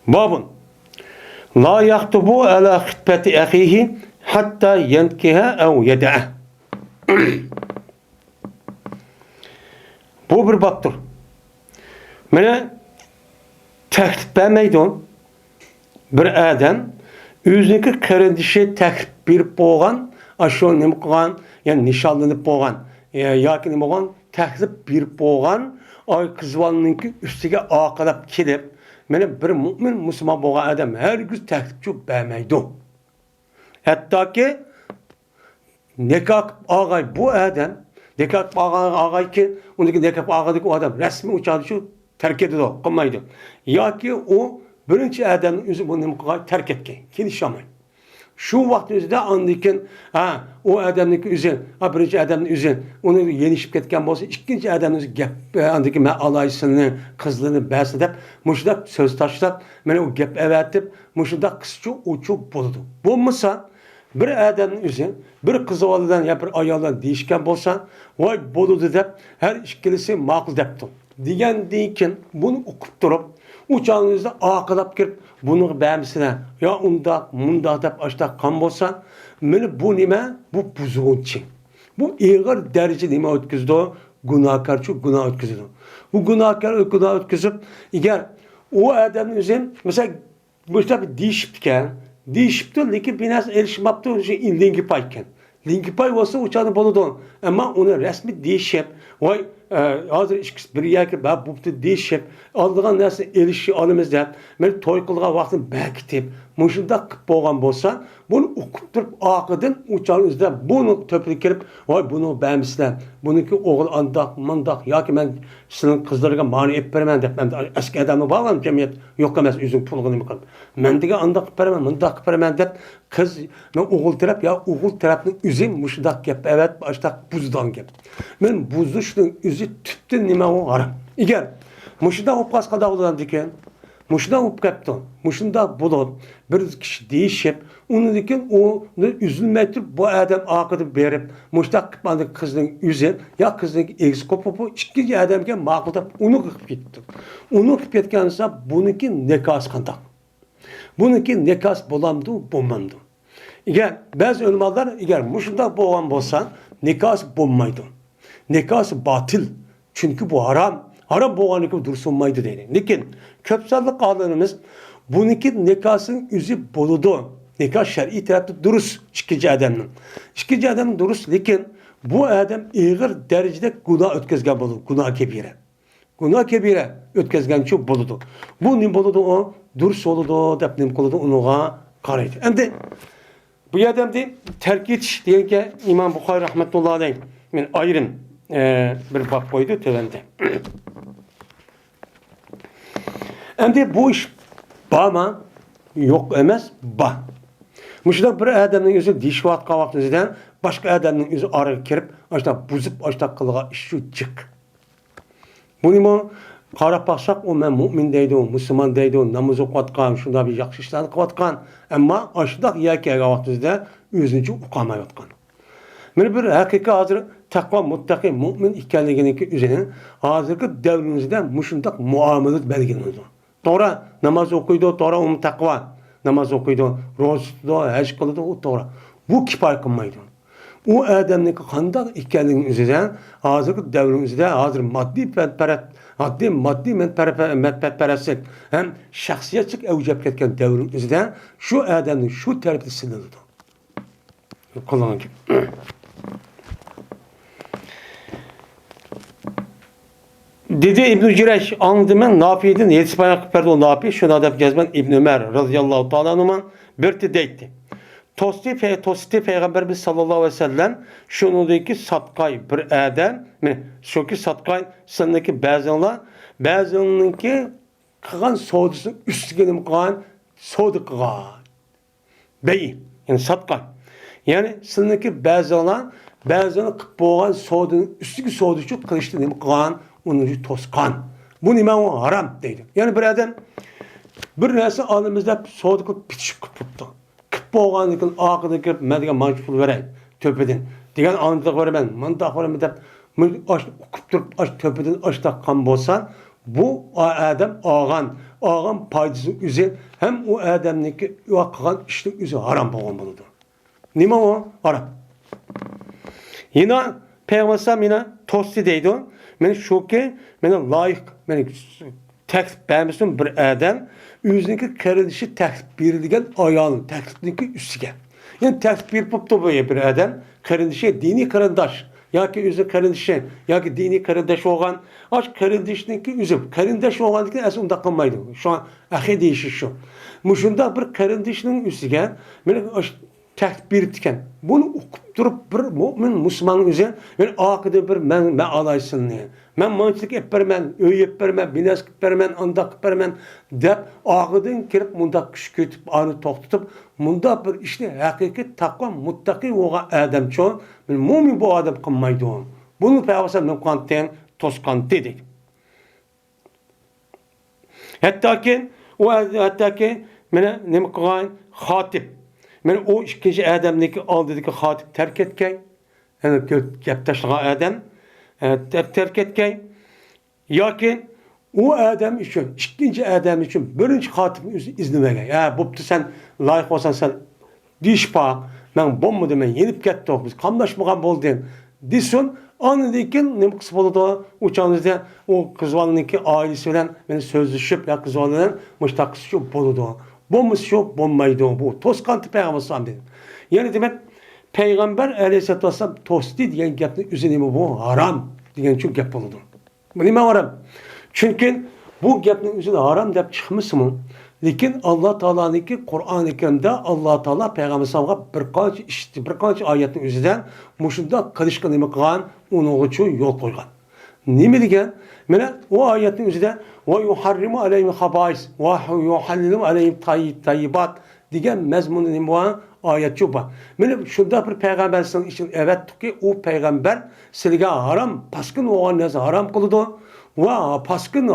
بابۇن. لا يەختۇبۇ ئەلا خىتبەتى ئەخىھى ھەتتا يەنكىھە ئەۋ يەدەئە. بۇ بىر بابتۇر. مانا تەكلىپ بەرمەيدۇ. بىر ئادەم ئۆزىنىڭكى قېرىندىشى تەكلىپ بېرىپ بولغان، ئاشۇ نېمە قىلغان، يەنى نىشانلىنىپ بولغان، يا-، ياكى نېمە بولغان، تەكلىپ بېرىپ بولغان ئاي قىز بالىنىڭكى ئۈستىگە ئارقىلاپ كېلىپ، مانا بىر مۆمىن مۇسۇلمان بولغان ئادەم ھەرگىز تەكلىپچۇ بەرمەيدۇ. ھەتتاكى نىكاھ قىلىپ ئالغاي بۇ ئادەم، نىكاھ قىلىپ ئالغان، ئالغايكى، ئۇنىڭكى نىكاھ قىلىپ ئالغاندىكى ئۇ ئادەم رەسمىي ئۇ چاغدا شۇ تەرك ئېتىدۇ، قىلمايدۇ. ياكى ئۇ بىرىنچى ئادەمنىڭ ئۆزى بۇ نېمە قىلغان، تەرك ئەتكەن، كېلىشەلمەي. شۇ ۋاقىتنىڭ ئۆزىدە ئاندىن كېيىن، ھە، ئۇ ئادەمنىڭكى ئۆزى، ھە، بىرىنچى ئادەمنىڭ ئۆزى ئۇنى يېنىشىپ كەتكەن بولسا، ئىككىنچى ئادەمنىڭ ئۆزى گەپ، ئاندىن كېيىن مەن ئالاي سىلىنى، قىزلىرىنى بەرسە دەپ، مۇشۇنداق سۆز تاشلاپ، مانا ئۇ گەپ ئەۋەتىپ، مۇشۇنداق قىسچۇ ئۇچۇ بولىدۇ. بولمىسا، بىر ئادەمنىڭ ئۆزى بىر قىز بالىدىن يا بىر ئايالدىن دېيىشكەن بولسا، ۋاي بولىدۇ دەپ، ھەر ئىككىلىسى ماقۇل دەپتۇ. دېگەندىن كېيىن بۇنى ئۇقۇپ تۇرۇپ، ئۇ چاغنىڭ ئۆزىدە ئارقىلاپ كىرىپ، بۇنىڭغا بەرمىسىلە، يا ئۇنداق، مۇنداق دەپ ئاشتاق قىلغان بولسا، مانا بۇ نېمە؟ بۇ بۇزغۇنچى. بۇ ئېغىر دەرىجىدە نېمە ئۆتكۈزىدۇ؟ گۇناھكارچۇ گۇناھ ئۆتكۈزىدۇ. بۇ گۇناھكار گۇناھ ئۆتكۈزۈپ، ئەگەر ئۇ ئادەمنىڭ ئۆزى، مەسىلەن، مۇشۇنداق بىر دېيىشىپتىكەن، دېيىشىپتۇ، لېكىن بىر نەرسە ئېلىشماپتۇ، شۇ لىڭگىپايكەن. لىڭگىپاي بولسا ئۇ چاغدا بولىدۇ. ئەمما ئۇنى رەسمىي دېيىشىپ، ۋاي، ئە، ھازىر ئىككىسى بىر يەرگە بار بوپتۇ دېيىشىپ، ئالىدىغان نەرسىنى ئېلىشىپ ئالىمىز دەپ، مانا توي قىلغان ۋاقتىنى بەركىتىپ، مۇشۇنداق قىلىپ بولغان بولسا، بۇنى ئۇقۇپ تۇرۇپ ئارقىدىن ئۇ چاغنىڭ ئۆزىدە بۇنىڭ تۆپىگە كىرىپ، ۋاي بۇنىڭغا بەرمىسىلە، بۇنىڭكى ئوغلى ئانداق، مۇنداق، ياكى مەن سىلىنىڭ قىزلىرىغا مانى ئېلىپ بېرىمەن دەپ، ئەمدى ئەسكى ئادەممۇ بارغان جەمئىيەت يوق ئەمەس، ئۆزىنىڭ پۇلىغا نېمە قىلىپ، مەن دېگەن ئانداق قىلىپ بېرىمەن، مۇنداق قىلىپ بېرىمەن دەپ، قىز، مەن ئوغۇل تەرەپ يا ئوغۇل تەرەپنىڭ ئۆزى مۇشۇنداق گەپ ئەۋەتىپ، ئاشتاق بۇزىدىغان گەپ. مەن بۇزۇشنىڭ ئۆزى تۈپتىن نېمە ئۇ ھارام. ئەگەر مۇشۇنداق بولۇپ قالسا قانداق بولىدىكەن؟ مۇشۇنداق بولۇپ كەپتۇ. مۇشۇنداق بولۇپ، بىر كىشى دېيىشىپ، ئۇنىڭدىن كېيىن ئۇنى ئۈزۈلمەي تۇرۇپ، بۇ ئادەم ئارقىدىن بېرىپ، مۇشۇنداق قىلىپ، ئاندىن قىزنىڭ ئۆزى يا قىزنىڭ ئېگىزى قوپۇپ، بۇ ئىككىنچى ئادەمگە ماقۇل دەپ، ئۇنى قىلىپ كېتىپتۇ. ئۇنى قىلىپ كەتكەن بولسا، بۇنىڭكى نىكاھسى قانداق؟ بۇنىڭكى نىكاھسى بولامدۇ، بولمامدۇ؟ ئەگەر بەزى ئۆلىمالار، ئەگەر مۇشۇنداق بولغان بولسا، نىكاھسى بولمايدۇ. نىكاھسى باتىل. چۈنكى بۇ ھارام. ھارام بولغاندىكىن دۇرۇس بولمايدۇ دەيدۇ. لېكىن كۆپ سانلىق ئالىملىرىمىز بۇنىڭكى نىكاھسىنىڭ ئۆزى بولىدۇ. نىكاھ شەرئىي تەرەپتە دۇرۇس ئىككىنچى ئادەمنىڭ. ئىككىنچى ئادەم دۇرۇس، لېكىن بۇ ئادەم ئېغىر دەرىجىدە گۇناھ ئۆتكەزگەن بولىدۇ، گۇناھ كەبىرە. گۇناھ كەبىرە ئۆتكەزگەنچۇ بولىدۇ. بۇ نېمە بولىدۇ ئۇ؟ دۇرۇس بولىدۇ دەپ نېمە قىلىدۇ؟ ئۇنىڭغا قارايدۇ. ئەمدى بۇ يەردە ئەمدى تەرك ئېتىش دېگەنگە ئىمام بۇخارىي رەھمەتۇللا ئەلەيھ مەن ئايرىم، ئە، بىر باب قويدى تۆۋەندە. ئەمدى بۇ ئىش بارمۇ؟ يوق ئەمەس، بار. مۇشۇنداق بىر ئادەمنىڭ ئۆزى دېيىشىۋاتقان ۋاقتىمىزدا باشقا ئادەمنىڭ ئۆزى ئارىغا كىرىپ، ئاشۇنداق بۇزۇپ، ئاشۇنداق قىلغان ئىش شۇ جىق. بۇنىمۇ قاراپ باقساق، ئۇ مەن مۇئمىن دەيدۇ، مۇسۇلمان دەيدۇ، ناماز ئوقۇۋاتقان، شۇنداق بىر ياخشى ئىشلارنى قىلىۋاتقان، ئەمما ئاشۇنداق يەرگە كەلگەن ۋاقتىمىزدا ئۆزىنىچە ئۇقالمايۋاتقان. مانا بىر ھەقىقىي ھازىر تەقۋا مۇتتەقى مۇئمىن ئىكەنلىكىنىڭكى ئۆزىنى ھازىرقى دەۋرىمىزدە مۇشۇنداق مۇئامىلە بەلگىلىنىدۇ. توغرا، ناماز ئوقۇيدۇ، توغرا، ئۇمۇ تەقۋا. ناماز ئوقۇيدۇ، روزا تۇتىدۇ، ھەج قىلىدۇ، ئۇ توغرا. بۇ كۇپايە قىلمايدۇ. ئۇ ئادەمنىڭكى قانداق ئىكەنلىكىنىڭ ئۆزىدە، ھازىرقى دەۋرنىڭ ئۆزىدە، ھازىر ماددىي مەنپەئەت، ماددىي، ماددىي مەنپەئەت، مەنپەئەتپەرەسلىك ھەم شەخسىيەتچىلىك ئەۋج ئېلىپ كەتكەن دەۋرنىڭ ئۆزىدە شۇ ئادەمنىڭ شۇ تەرىپى سىنىلىدۇ. قىلغان گەپ. دېدى ئىبنى جۇرەيج، ئاڭلىدىم مەن نافىدىن، ھېدىس بايان قىلىپ بەردى ئۇ نافى، شۇنداق دەپ يازىمەن ئىبنى ئۆمەر رەزىياللاھۇ تائالا ئەنھۇما بىر دەيتتى. توستى پەي-، توستى پەيغەمبىرىمىز ساللاللاھۇ ئەلەيھى ۋەسەللەم، شۇنىڭدىكى ساتقاي بىر ئادەم، مىنە، شۇكى ساتقاي سىلىنىڭكى بەزىڭلار، بەزىڭنىڭكى قىلغان سودىسىنىڭ ئۈستىگە نېمە قىلغان؟ سودا قىلغان. بەي، يەنى ساتقان. يەنى سىلىنىڭكى بەزىڭلار، بەزىڭلار قىلىپ بولغان سودىنىڭ ئۈستىگە سودا شۇ قىلىشنى نېمە قىلغان؟ ئۇنى توسقان. بۇ نېمە؟ ئۇ ھارام دەيدۇ. يەنى بىر ئادەم بىر نەرسە ئالىمىز دەپ سودا قىلىپ پىتىشىپ قىلىپ بوپتۇ. قىلىپ بولغاندىن كېيىن ئارقىدىن كىرىپ، مەن دېگەن مانچە پۇل بېرەي تۆپىدىن، دېگەن ئانداق بېرىمەن، مۇنداق بېرىمەن دەپ، مۇ-، ئاش-، ئۇقۇپ تۇرۇپ، ئاش تۆپىدىن ئاش تاققان بولسا، بۇ ئا-، ئادەم ئالغان، ئالغان پايدىسىنىڭ ئۆزى ھەم ئۇ ئادەمنىڭكى قىلغان ئىشنىڭ ئۆزى ھارام بولغان بولىدۇ. نېمە ئۇ؟ ھارام. يەنە پەيغەمبەر ئەلەيھىسسالام يەنە توستى دەيدۇ. مانا شۇكى، مانا لايىق، مانا تەكلىپ بەرمىسۇن بىر ئادەم، ئۆزىنىڭكى قېرىندىشى تەكلىپ بېرىلگەن ئايال، تەكلىپنىڭكى ئۈستىگە. يەنى تەكلىپ بېرىپ بوپتۇ بۇ بىر ئادەم، قېرىندىشى، دىنىي قېرىنداش ياكى ئۆزى قېرىندىشى ياكى دىنىي قېرىنداش بولغان، ئاش قېرىندىشىنىڭكى ئۆزى، قېرىنداش بولغاندىن كېيىن ئەسلى ئۇنداق قىلمايدۇ. شۇڭا ئەخى دېيىشى شۇ. مۇشۇنداق بىر قېرىندىشىنىڭ ئۈستىگە مانا ئاش تەكلىپ بېرىپتىكەن. بۇنى ئۇقۇپ تۇرۇپ، بىر مۆمىن مۇسۇلماننىڭ ئۆزى، مەن ئارقىدىن بىر مەن، مەن ئالايسىننى، مەن مانچىلىك ئېلىپ بېرىمەن، ئۆي ئېلىپ بېرىمەن، بىناس قىلىپ بېرىمەن، ئانداق قىلىپ بېرىمەن دەپ، ئارقىدىن كىرىپ مۇنداق كۈچ كۆتۈپ، ئانى توختىتىپ، مۇنداق بىر ئىشنى ھەقىقىي تەقۋا مۇتتەقى بولغان ئادەمچۇ، مۆمىن بۇ ئادەم قىلمايدۇ. بۇنى پەيغەمبەر نېمە قىلغانتى؟ توسقانتى دېدى. ھەتتاكى ئۇ، ھەتتاكى مانا نېمە قىلغان؟ خاتىپ. مانا ئۇ ئىككىنچى ئادەمنىڭكى ئالدىدىكى خاتىپ تەرك ئەتكەي. يەنى گۆ-، گەپ تاشلىغان ئادەم، ئە، تەر-، تەرك ئەتكەي. ياكى ئۇ ئادەم ئۈچۈن، ئىككىنچى ئادەم ئۈچۈن بىرىنچى خاتىپنىڭ ئۆزى ئىزنى بەرگەي. ھە، بوپتۇ، سەن لايىق بولساڭ، سەن دېيىشىپ باق، مەن بولمىدى، مەن يېنىپ كەتتۇق، بىز قاملاشمىغان بولدى دېسۇن. ئاندىن كېيىن نېمە قىلسا بولىدۇ؟ ئۇ چاغدا ئۇ قىز بالىنىڭكى ئائىلىسى بىلەن مانا سۆزلىشىپ، يا قىز بالا بىلەن مۇشۇنداق قىلسىچۇ بولىدۇ. بولمىسىچۇ بولمايدۇ. بۇ توسقانتى پەيغەمبەر ئەلەيھىسسالام دېدى. يەنى دېمەك، پەيغەمبەر ئەلەيھىسسالاتۇ ۋەسسالام توستى دېگەن گەپنىڭ ئۆزى نېمە بۇ؟ ھارام دېگەن شۇ گەپ بولىدۇ. بۇ نېمە ھارام؟ چۈنكى بۇ گەپنىڭ ئۆزىدە ھارام دەپ چىقمىسىمۇ، لېكىن ئاللا تائالانىڭكى قۇرئانى كەرىمدە ئاللا تائالا پەيغەمبەر ئەلەيھىسسالامغا بىر قانچە ئىش، بىر قانچە ئايەتنىڭ ئۆزىدە مۇشۇنداق قىلىشقا نېمە قىلغان؟ ئۇنىڭغىچۇ يول قويغان. نېمە دېگەن؟ مانا ئۇ ئايەتنىڭ ئۆزىدە، ۋە يۇھەررىمۇ ئەلەيھىمۇل خابائىس، ۋە يۇھەللىلۇ ئەلەيھىم تەييىبات دېگەن مەزمۇندا نېمە بار؟ ئايەتچۇ بار. مانا شۇنداق بىر پەيغەمبەر سىلەرنىڭ ئىچىدىن ئەۋەتتۇقكى، ئۇ پەيغەمبەر سىلەرگە ھارام، پاسكىنا بولغان نەرسە ھارام قىلىدۇ ۋە پاسكىنا،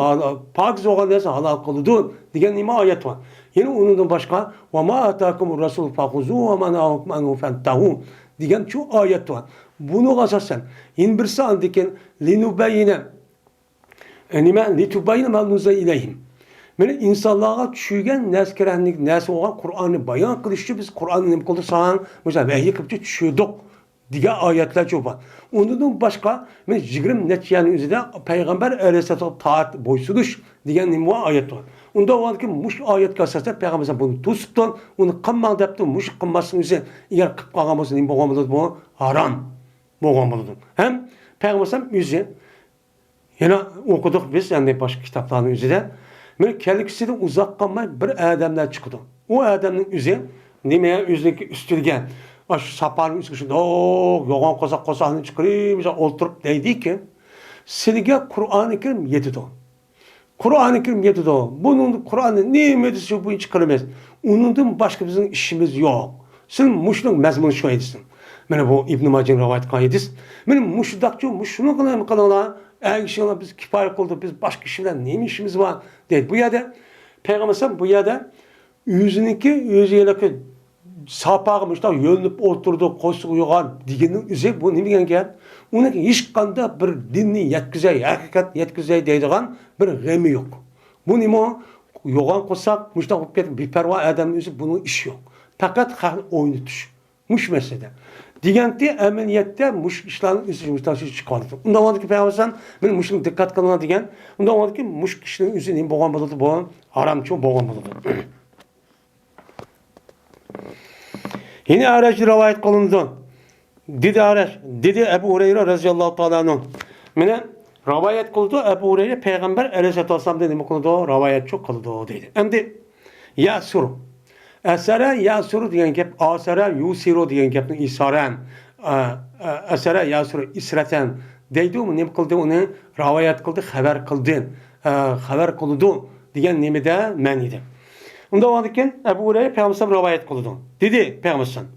پاكىز بولغان نەرسە ھالال قىلىدۇ دېگەن نېمە ئايەت بار. يەنە ئۇنىڭدىن باشقا، ۋە ما ئاتاكۇمۇ رەسۇلۇ فەخۇزۇھۇ ۋە ما نەھاكۇم ئەنھۇ فەنتەھۇ دېگەن شۇ ئايەت بار. بۇنىڭغا ئاساسەن، يەنە بىرسى ئاندىن كېيىن، لىنۇبەييىنە، ئە، نېمە؟ لىتۇبەييىنە ما نۇززىلە ئىلەيھىم. مانا ئىنسانلارغا چۈشۈرگەن نەرسە كېرەكلىك نەرسە بولغان قۇرئاننى بايان قىلىش ئۈچۈن بىز قۇرئاننى نېمە قىلدۇق؟ ساڭا مۇشۇ ۋەھىي قىلىپ چۈشۈردۇق دېگەن ئايەتلەر شۇ بار. ئۇنىڭدىن باشقا مانا يىگىرمە نەچچە يەرنىڭ ئۆزىدە پەيغەمبەر ئەلەيھىسسالامغا تائەت، بويسۇنۇش دېگەن نېمە بار؟ ئايەت بار. ئۇنداق بولغاندىكىن مۇشۇ ئايەتكە ئاساسەن پەيغەمبەر ئەلەيھىسسالام بۇنى توسۇپتۇ، ئۇنى قىلماڭ دەپتۇ. مۇشۇ قىلماسلىقنىڭ ئۆزى ئەگەر قىلىپ قالغان بولسا نېمە بولغان بولىدۇ؟ بۇ ھارام بولغان بولىدۇ. ھەم پەيغەمبەر ئەلەيھىسسالام ئۆزى يەنە ئوقۇدۇق بىز، يەنى باشقا كىتابلارنىڭ ئۆزىدە. مانا كەلگۈسىدە ئۇزاق قالماي بىر ئادەملەر چىقىدۇ. ئۇ ئادەمنىڭ ئۆزى نېمە، ئۆزىنىڭكى ئۈستىگە، ئاشۇ ساپارنىڭ ئۈستىگە شۇنداق يوغان قورساق قورساقنى چىقىرىپ، ئولتۇرۇپ دەيدىكى، سىلىگە قۇرئانى كەرىم يېتىدۇ. قۇرئانى كەرىم يېتىدۇ. بۇنىڭ قۇرئانى نېمە دېسە، بۇنى چىقىرىمىز. ئۇنىڭدىن باشقا بىزنىڭ ئىشىمىز يوق. سىز مۇشۇنىڭ مەزمۇنى شۇ ھەدىس. مانا بۇ ئىبنى ماجىنىڭ رىۋايەت قىلغان ھەدىس. مانا مۇشۇنداقچۇ، مۇشۇنى قىلىڭلار. ئەگىشىڭلار، بىز كۇپايە قىلدۇق، بىز باشقا ئىش بىلەن نېمە ئىشىمىز بار؟ دەيدۇ. بۇ يەردە پەيغەمبەر ئەلەيھىسسالام بۇ يەردە ئۆزىنىڭكى ئۆزى ھېلىقى ساپاغا مۇشۇنداق يۆلىنىپ ئولتۇردى، قورسىقى يوغان دېگىنىنىڭ ئۆزى بۇ نېمە دېگەن گەپ؟ ئۇنىڭ ھېچقانداق بىر دىننى يەتكۈزەي، ھەقىقەتنى يەتكۈزەي دەيدىغان بىر غېمى يوق. بۇ نېمە؟ يوغان قورساق، مۇشۇنداق بولۇپ كەتكەن بىپەرۋا ئادەمنىڭ ئۆزى بۇنىڭ ئىشى يوق. پەقەت خەقنى ئوينىتىش. مۇشۇ مەسىلىدە. دېگەنتى ئەمەلىيەتتە مۇشۇ ئىشلارنىڭ ئۆزى مۇشۇنداق چىقىۋاتىدۇ. ئۇنداق بولغاندىكىن پەيغەمبەر ئەلەيھىسسالام، مانا مۇشۇنى دىققەت قىلىڭلار دېگەن. ئۇنداق بولغاندىكىن مۇشۇ كىشىنىڭ ئۆزى نېمە بولغان بولىدۇ؟ بۇ ھارامچۇ بولغان بولىدۇ. يەنە ئەرەشتىن رىۋايەت قىلىنىدۇ. دېدى ئەرەش، دېدى ئەبۇ ھۇرەيرە رەزىياللاھۇ تائالا ئەنھۇ. مانا رىۋايەت قىلىدۇ، ئەبۇ ھۇرەيرە پەيغەمبەر ئەلەيھىسسالاتۇ ۋەسسالامدىن نېمە قىلىدۇ؟ رىۋايەتچۇ قىلىدۇ دەيدۇ. ئەمدى يەسۇر. ئەسەرە يەسۇر دېگەن گەپ، ئاسەرە يۇسىرۇ دېگەن گەپنى ئىسارەن، ئە، ئە، ئەسەرە يەسۇر ئىسرەتەن دەيدۇ. نېمە قىلدى ئۇنى؟ رىۋايەت قىلدى، خەۋەر قىلدى. ئە، خەۋەر قىلىدۇ دېگەن نېمىدە مەنىدە. ئۇنداق بولغاندىكىن ئەبۇ ھۇرەيرە پەيغەمبەر رىۋايەت قىلىدۇ. دېدى پەيغەمبەر ئەلەيھىسسالام،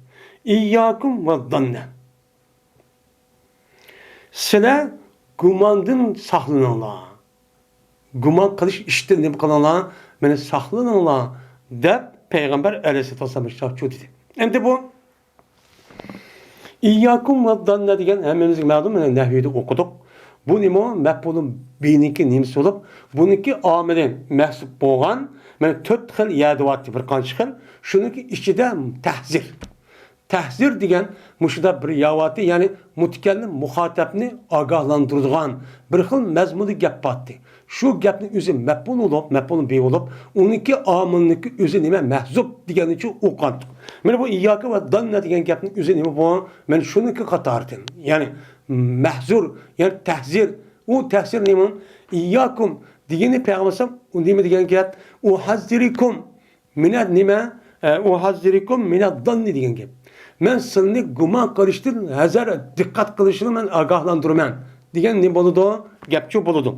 ئىيياكۇم ۋەززەننە. سىلەر گۇماندىن ساقلىنىڭلار. گۇمان قىلىش ئىشتىن نېمە قىلىڭلار، مېنى ساقلىنىڭلار، دەپ پەيغەمبەر ئەلەيھىسسالاتۇ ۋەسسالام شۇنداق دېدى. ئەمدى بۇ ئىيياكۇم ۋەززەننە دېگەن ھەممىمىزگە مەلۇم، مانا نەھۋىدە ئوقۇدۇق. بۇ نېمە؟ مەپئۇلۇن بىنىڭكى نېمىسى بولۇپ، بۇنىڭكى ئامىلى مەھزۇپ بولغان، مانا تۆت خىل يەردە بارتى، بىر قانچە خىل. شۇنىڭكى ئىچىدە تەھزىر. تەھزىر دېگەن مۇشۇنداق بىر ياۋاتى، يەنى مۇتەكەللىم مۇخاتەبنى ئاگاھلاندۇرىدىغان بىر خىل مەزمۇندا گەپ بارتى. شۇ گەپنىڭ ئۆزى مەپئۇل بولۇپ، مەپئۇل بى بولۇپ، ئۇنىڭكى ئامىلنىڭكى ئۆزى نېمە؟ مەھزۇپ دېگەننىچۇ ئوقۇغانتۇق. مانا بۇ ئىيياكە ۋەززەننە دېگەن گەپنىڭ ئۆزى نېمە بۇ؟ مانا شۇنىڭكى قاتارىدىن. يەنى مەھزۇر، يەنى تەھزىر. ئۇ تەھزىر نېمە؟ ئىيياكۇم دېگىنى پەيغەمبەر ئەلەيھىسسالام، ئۇ نېمە دېگەن گەپ؟ ئۇھەززىرۇكۇم مىنە نېمە؟ ئە، ئۇھەززىرۇكۇم مىنەززەننى دېگەن گەپ. مەن سىلىنى گۇمان قىلىشتىن ھەزەر، دىققەت قىلىشنى مەن ئاگاھلاندۇرىمەن دېگەن نېمە بولىدۇ؟ گەپچۇ بولىدۇ.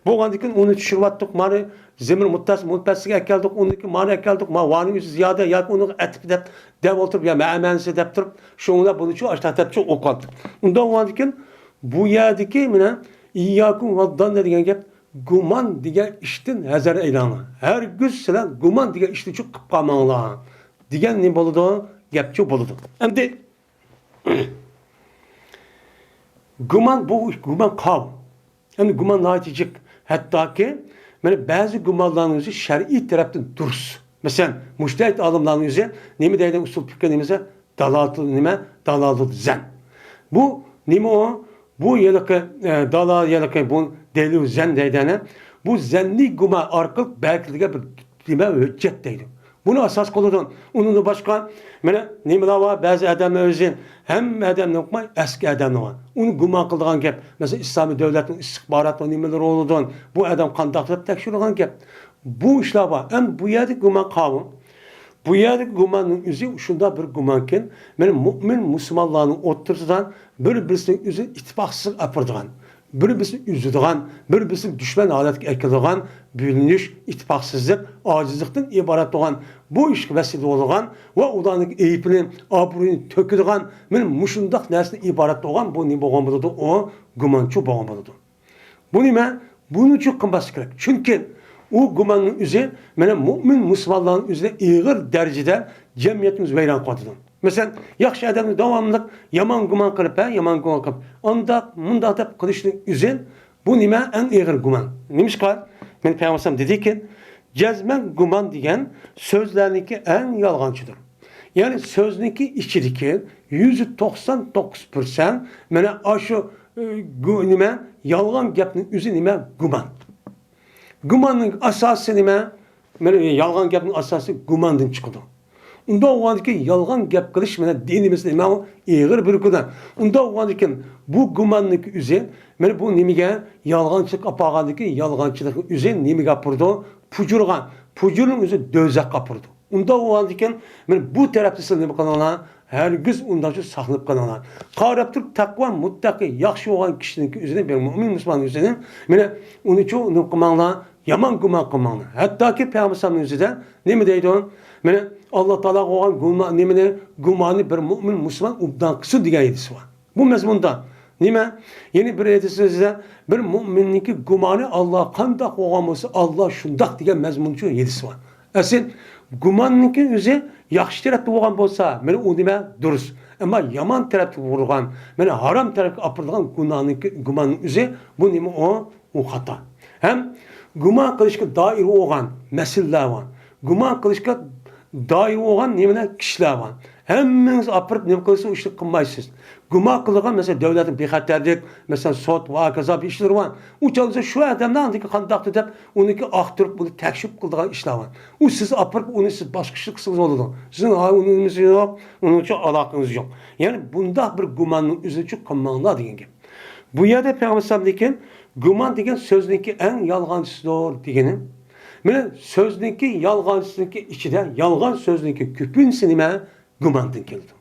بولغاندىن كېيىن ئۇنى چۈشۈرۈۋەتتۇق، مانا زېمىر مۇتتەسىل مۇنپەسىلگە ئەكەلدۇق، ئۇنىڭدىن كېيىن مانا ئەكەلدۇق، ما ۋانىڭ ئۆزى زىيادە ياكى ئۇنىڭغا ئەتىپ دەپ، دەپ ئولتۇرۇپ، يا مەمەنىسى دەپ تۇرۇپ، شۇڭلا بۇنىچۇ ئاشتاق دەپچۇ ئوقۇۋاتتۇق. ئۇنداق بولغاندىن كېيىن بۇ يەردىكى مانا ئىيياكۇم ۋەززەننە دېگەن گەپ، گۇمان دېگەن ئىشتىن ھەزەر ئەيلەڭلار. ھەرگىز سىلەر گۇمان دېگەن ئىشنى چۈ قىپ قالماڭلار دېگەن نېمە بولىدۇ؟ گەپچۇ بولىدۇ. ئەمدى گۇمان بۇ، گۇمان قاۋ. ئەمدى گۇمان ناھايىتى جىق. ھەتتاكى مانا بەزى گۇمانلارنىڭ ئۆزى شەرئىي تەرەپتىن دۇرۇس. مەسىلەن، مۇجتەھىد ئالىملارنىڭ ئۆزى نېمە دەيدۇ؟ ئۇسۇل پىقھى نېمىسى؟ دالالەتۇل نېمە؟ دالالەتۇل زەن. بۇ نېمە ئۇ؟ بۇ ھېلىقى، ئە، دالا-، ھېلىقى بۇ دەلىلۇ زەن دەيدۇ ئەنە. بۇ زەننىي گۇمان ئارقىلىق بەركىتىلگەن بىر نېمە؟ ھۆججەت دەيدۇ. بۇنى ئاساس قىلىدۇ. ئۇنىڭدىن باشقا، مانا نېمىلەر بار؟ بەزى ئادەملەر ئۆزى، ھەممە ئادەمنى ئوقۇماي، ئەسكى ئادەمنى بار. ئۇنى گۇمان قىلىدىغان گەپ. مەسىلەن، ئىسلامىي دۆلەتنىڭ ئىستىخبارات ۋە نېمىلىرى بولىدۇ. بۇ ئادەم قانداق دەپ تەكشۈرىدىغان گەپ. بۇ ئىشلار بار. ئەمدى بۇ يەردە گۇمان قاۋۇ. بۇ يەردىكى گۇماننىڭ ئۆزى شۇنداق بىر گۇمانكەن، مانا مۇئمىن مۇسۇلمانلارنىڭ ئوتتۇرىسىدا بىر-بىرسىنىڭ ئۆزىنى ئىتتىپاقسىزلىققا ئاپىرىدىغان، بىر-بىرسىنى ئۈزىدىغان، بىر-بىرسىنى دۈشمەن ھالەتكە ئەكېلىدىغان بۆلۈنۈش، ئىتتىپاقسىزلىق، ئاجىزلىقتىن ئىبارەت بولغان بۇ ئىشقا ۋەسىلە بولىدىغان ۋە ئۇلارنىڭ ئەيىبىنى، ئابرۇيىنى تۆكىدىغان، مانا مۇشۇنداق نەرسىدىن ئىبارەت بولغان بۇ نېمە بولغان بولىدۇ؟ ئۇ گۇمانچۇ بولغان بولىدۇ. بۇ نېمە؟ بۇنىچۇ قىلماسلىق كېرەك. چۈنكى ئۇ گۇماننىڭ ئۆزى مانا مۇئمىن مۇسۇلمانلارنىڭ ئۆزىدە ئېغىر دەرىجىدە جەمئىيەتنى ئۆزى ۋەيران قىلىۋاتىدۇ. مەسىلەن، ياخشى ئادەمنى داۋاملىق يامان گۇمان قىلىپ، ھە، يامان گۇمان قىلىپ، ئانداق، مۇنداق دەپ قىلىشنىڭ ئۆزى، بۇ نېمە؟ ئەڭ ئېغىر گۇمان. نېمىشقا؟ مانا پەيغەمبەر ئەلەيھىسسالام دېدىكى، جەزمەن گۇمان دېگەن سۆزلەرنىڭكى ئەڭ يالغانچىدۇر. يەنى سۆزنىڭكى ئىچىدىكى يۈزدە توقسان توققۇز پىرسەنت مانا ئاشۇ، ئى، گۇ-، نېمە، يالغان گەپنىڭ ئۆزى نېمە؟ گۇمان. گۇماننىڭ ئاساسى نېمە؟ مانا يالغان گەپنىڭ ئاساسى گۇماندىن چىقىدۇ. ئۇنداق بولغاندىكىن يالغان گەپ قىلىش مانا دىنىمىزدە مانا ئېغىر بىر گۇناھ. ئۇنداق بولغاندىكىن بۇ گۇماننىڭكى ئۆزى، مانا بۇ نېمىگە؟ يالغانچىلىق ئاپارغاندىكىن يالغانچىلىقنىڭ ئۆزى نېمىگە ئاپىرىدۇ؟ پۇجۇرغا. پۇجۇرنىڭ ئۆزى دوزاخقا ئاپىرىدۇ. ئۇنداق بولغاندىكىن مانا بۇ تەرەپتە سىز نېمە قىلىڭلار؟ ھەرگىز ئۇنداقچە ساقلىنىپ قېلىڭلار. قاراپ تۇرۇپ تەقۋا، مۇتتەقى، ياخشى بولغان كىشىنىڭكى ئۆزىنى، بىر مۆمىن مۇسۇلمان ئۆزىنى، مانا ئۇنىچۇ نېمە قىلماڭلار؟ يامان گۇمان قىلماڭلار. ھەتتاكى پەيغەمبەر ئەلەيھىسسالامنىڭ ئۆزىدە نېمە دەيدۇ؟ مانا ئاللا تائالا قويغان گۇما-، نېمىنى، گۇماننى بىر مۆمىن مۇسۇلمان ئوبدان قىلسۇن دېگەن ھەدىسى بار. بۇ مەزمۇندا نېمە؟ يەنە بىر ھەدىسىمىزدە بىر مۆمىننىڭكى گۇمانى ئاللا قانداق بولغان بولسا، ئاللا شۇنداق دېگەن مەزمۇنچۇ ھەدىس بار. ئەسلى گۇماننىڭكى ئۆزى ياخشى تەرەپتە بولغان بولسا، مانا ئۇ نېمە؟ دۇرۇس. ئەمما يامان تەرەپتە بولغان، مانا ھارام تەرەپكە ئاپىرىدىغان گۇناھنىڭكى، گۇماننىڭ ئۆزى، بۇ نېمە ئۇ؟ ئۇ خاتا. ھەم گۇمان قىلىشقا دائىر بولغان مەسىلىلەر بار. گۇمان قىلىشقا دائىر بولغان نېمىلەر؟ كىشىلەر بار. ھەممىڭىز ئاپىرىپ نېمە قىلسا، ئۇ ئىشنى قىلمايسىز. گۇمان قىلىدىغان، مەسىلەن، دۆلەتنىڭ بىخەتەرلىك، مەسىلەن، سوت ۋە ھاكازا بىر ئىشلىرى بار. ئۇ چاغدا شۇ ئادەمنىڭ ئاندىكى قانداقتۇ دەپ، ئۇنىڭكى ئاختۇرۇپ، ئۇنى تەكشۈرۈپ قىلىدىغان ئىشلار بار. ئۇ سىز ئاپىرىپ، ئۇنى سىز باشقا ئىشنى قىلسىڭىز بولىدۇ. سىزنىڭ ھا، ئۇنىڭ نېمىسى يوق، ئۇنىڭچە ئالاقىڭىز يوق. يەنى بۇنداق بىر گۇماننىڭ ئۆزىنىچۇ قىلماڭلار دېگەن گەپ. بۇ يەردە پەيغەمبەر ئەلەيھىسسالام لېكىن گۇمان دېگەن سۆزنىڭكى ئەڭ يالغانچىسىدۇر دېگىنى، مانا سۆزنىڭكى يالغانچىسىنىڭكى ئىچىدە يالغان سۆزنىڭكى كۆپىنچىسى نېمە؟ گۇماندىن كېلىدۇ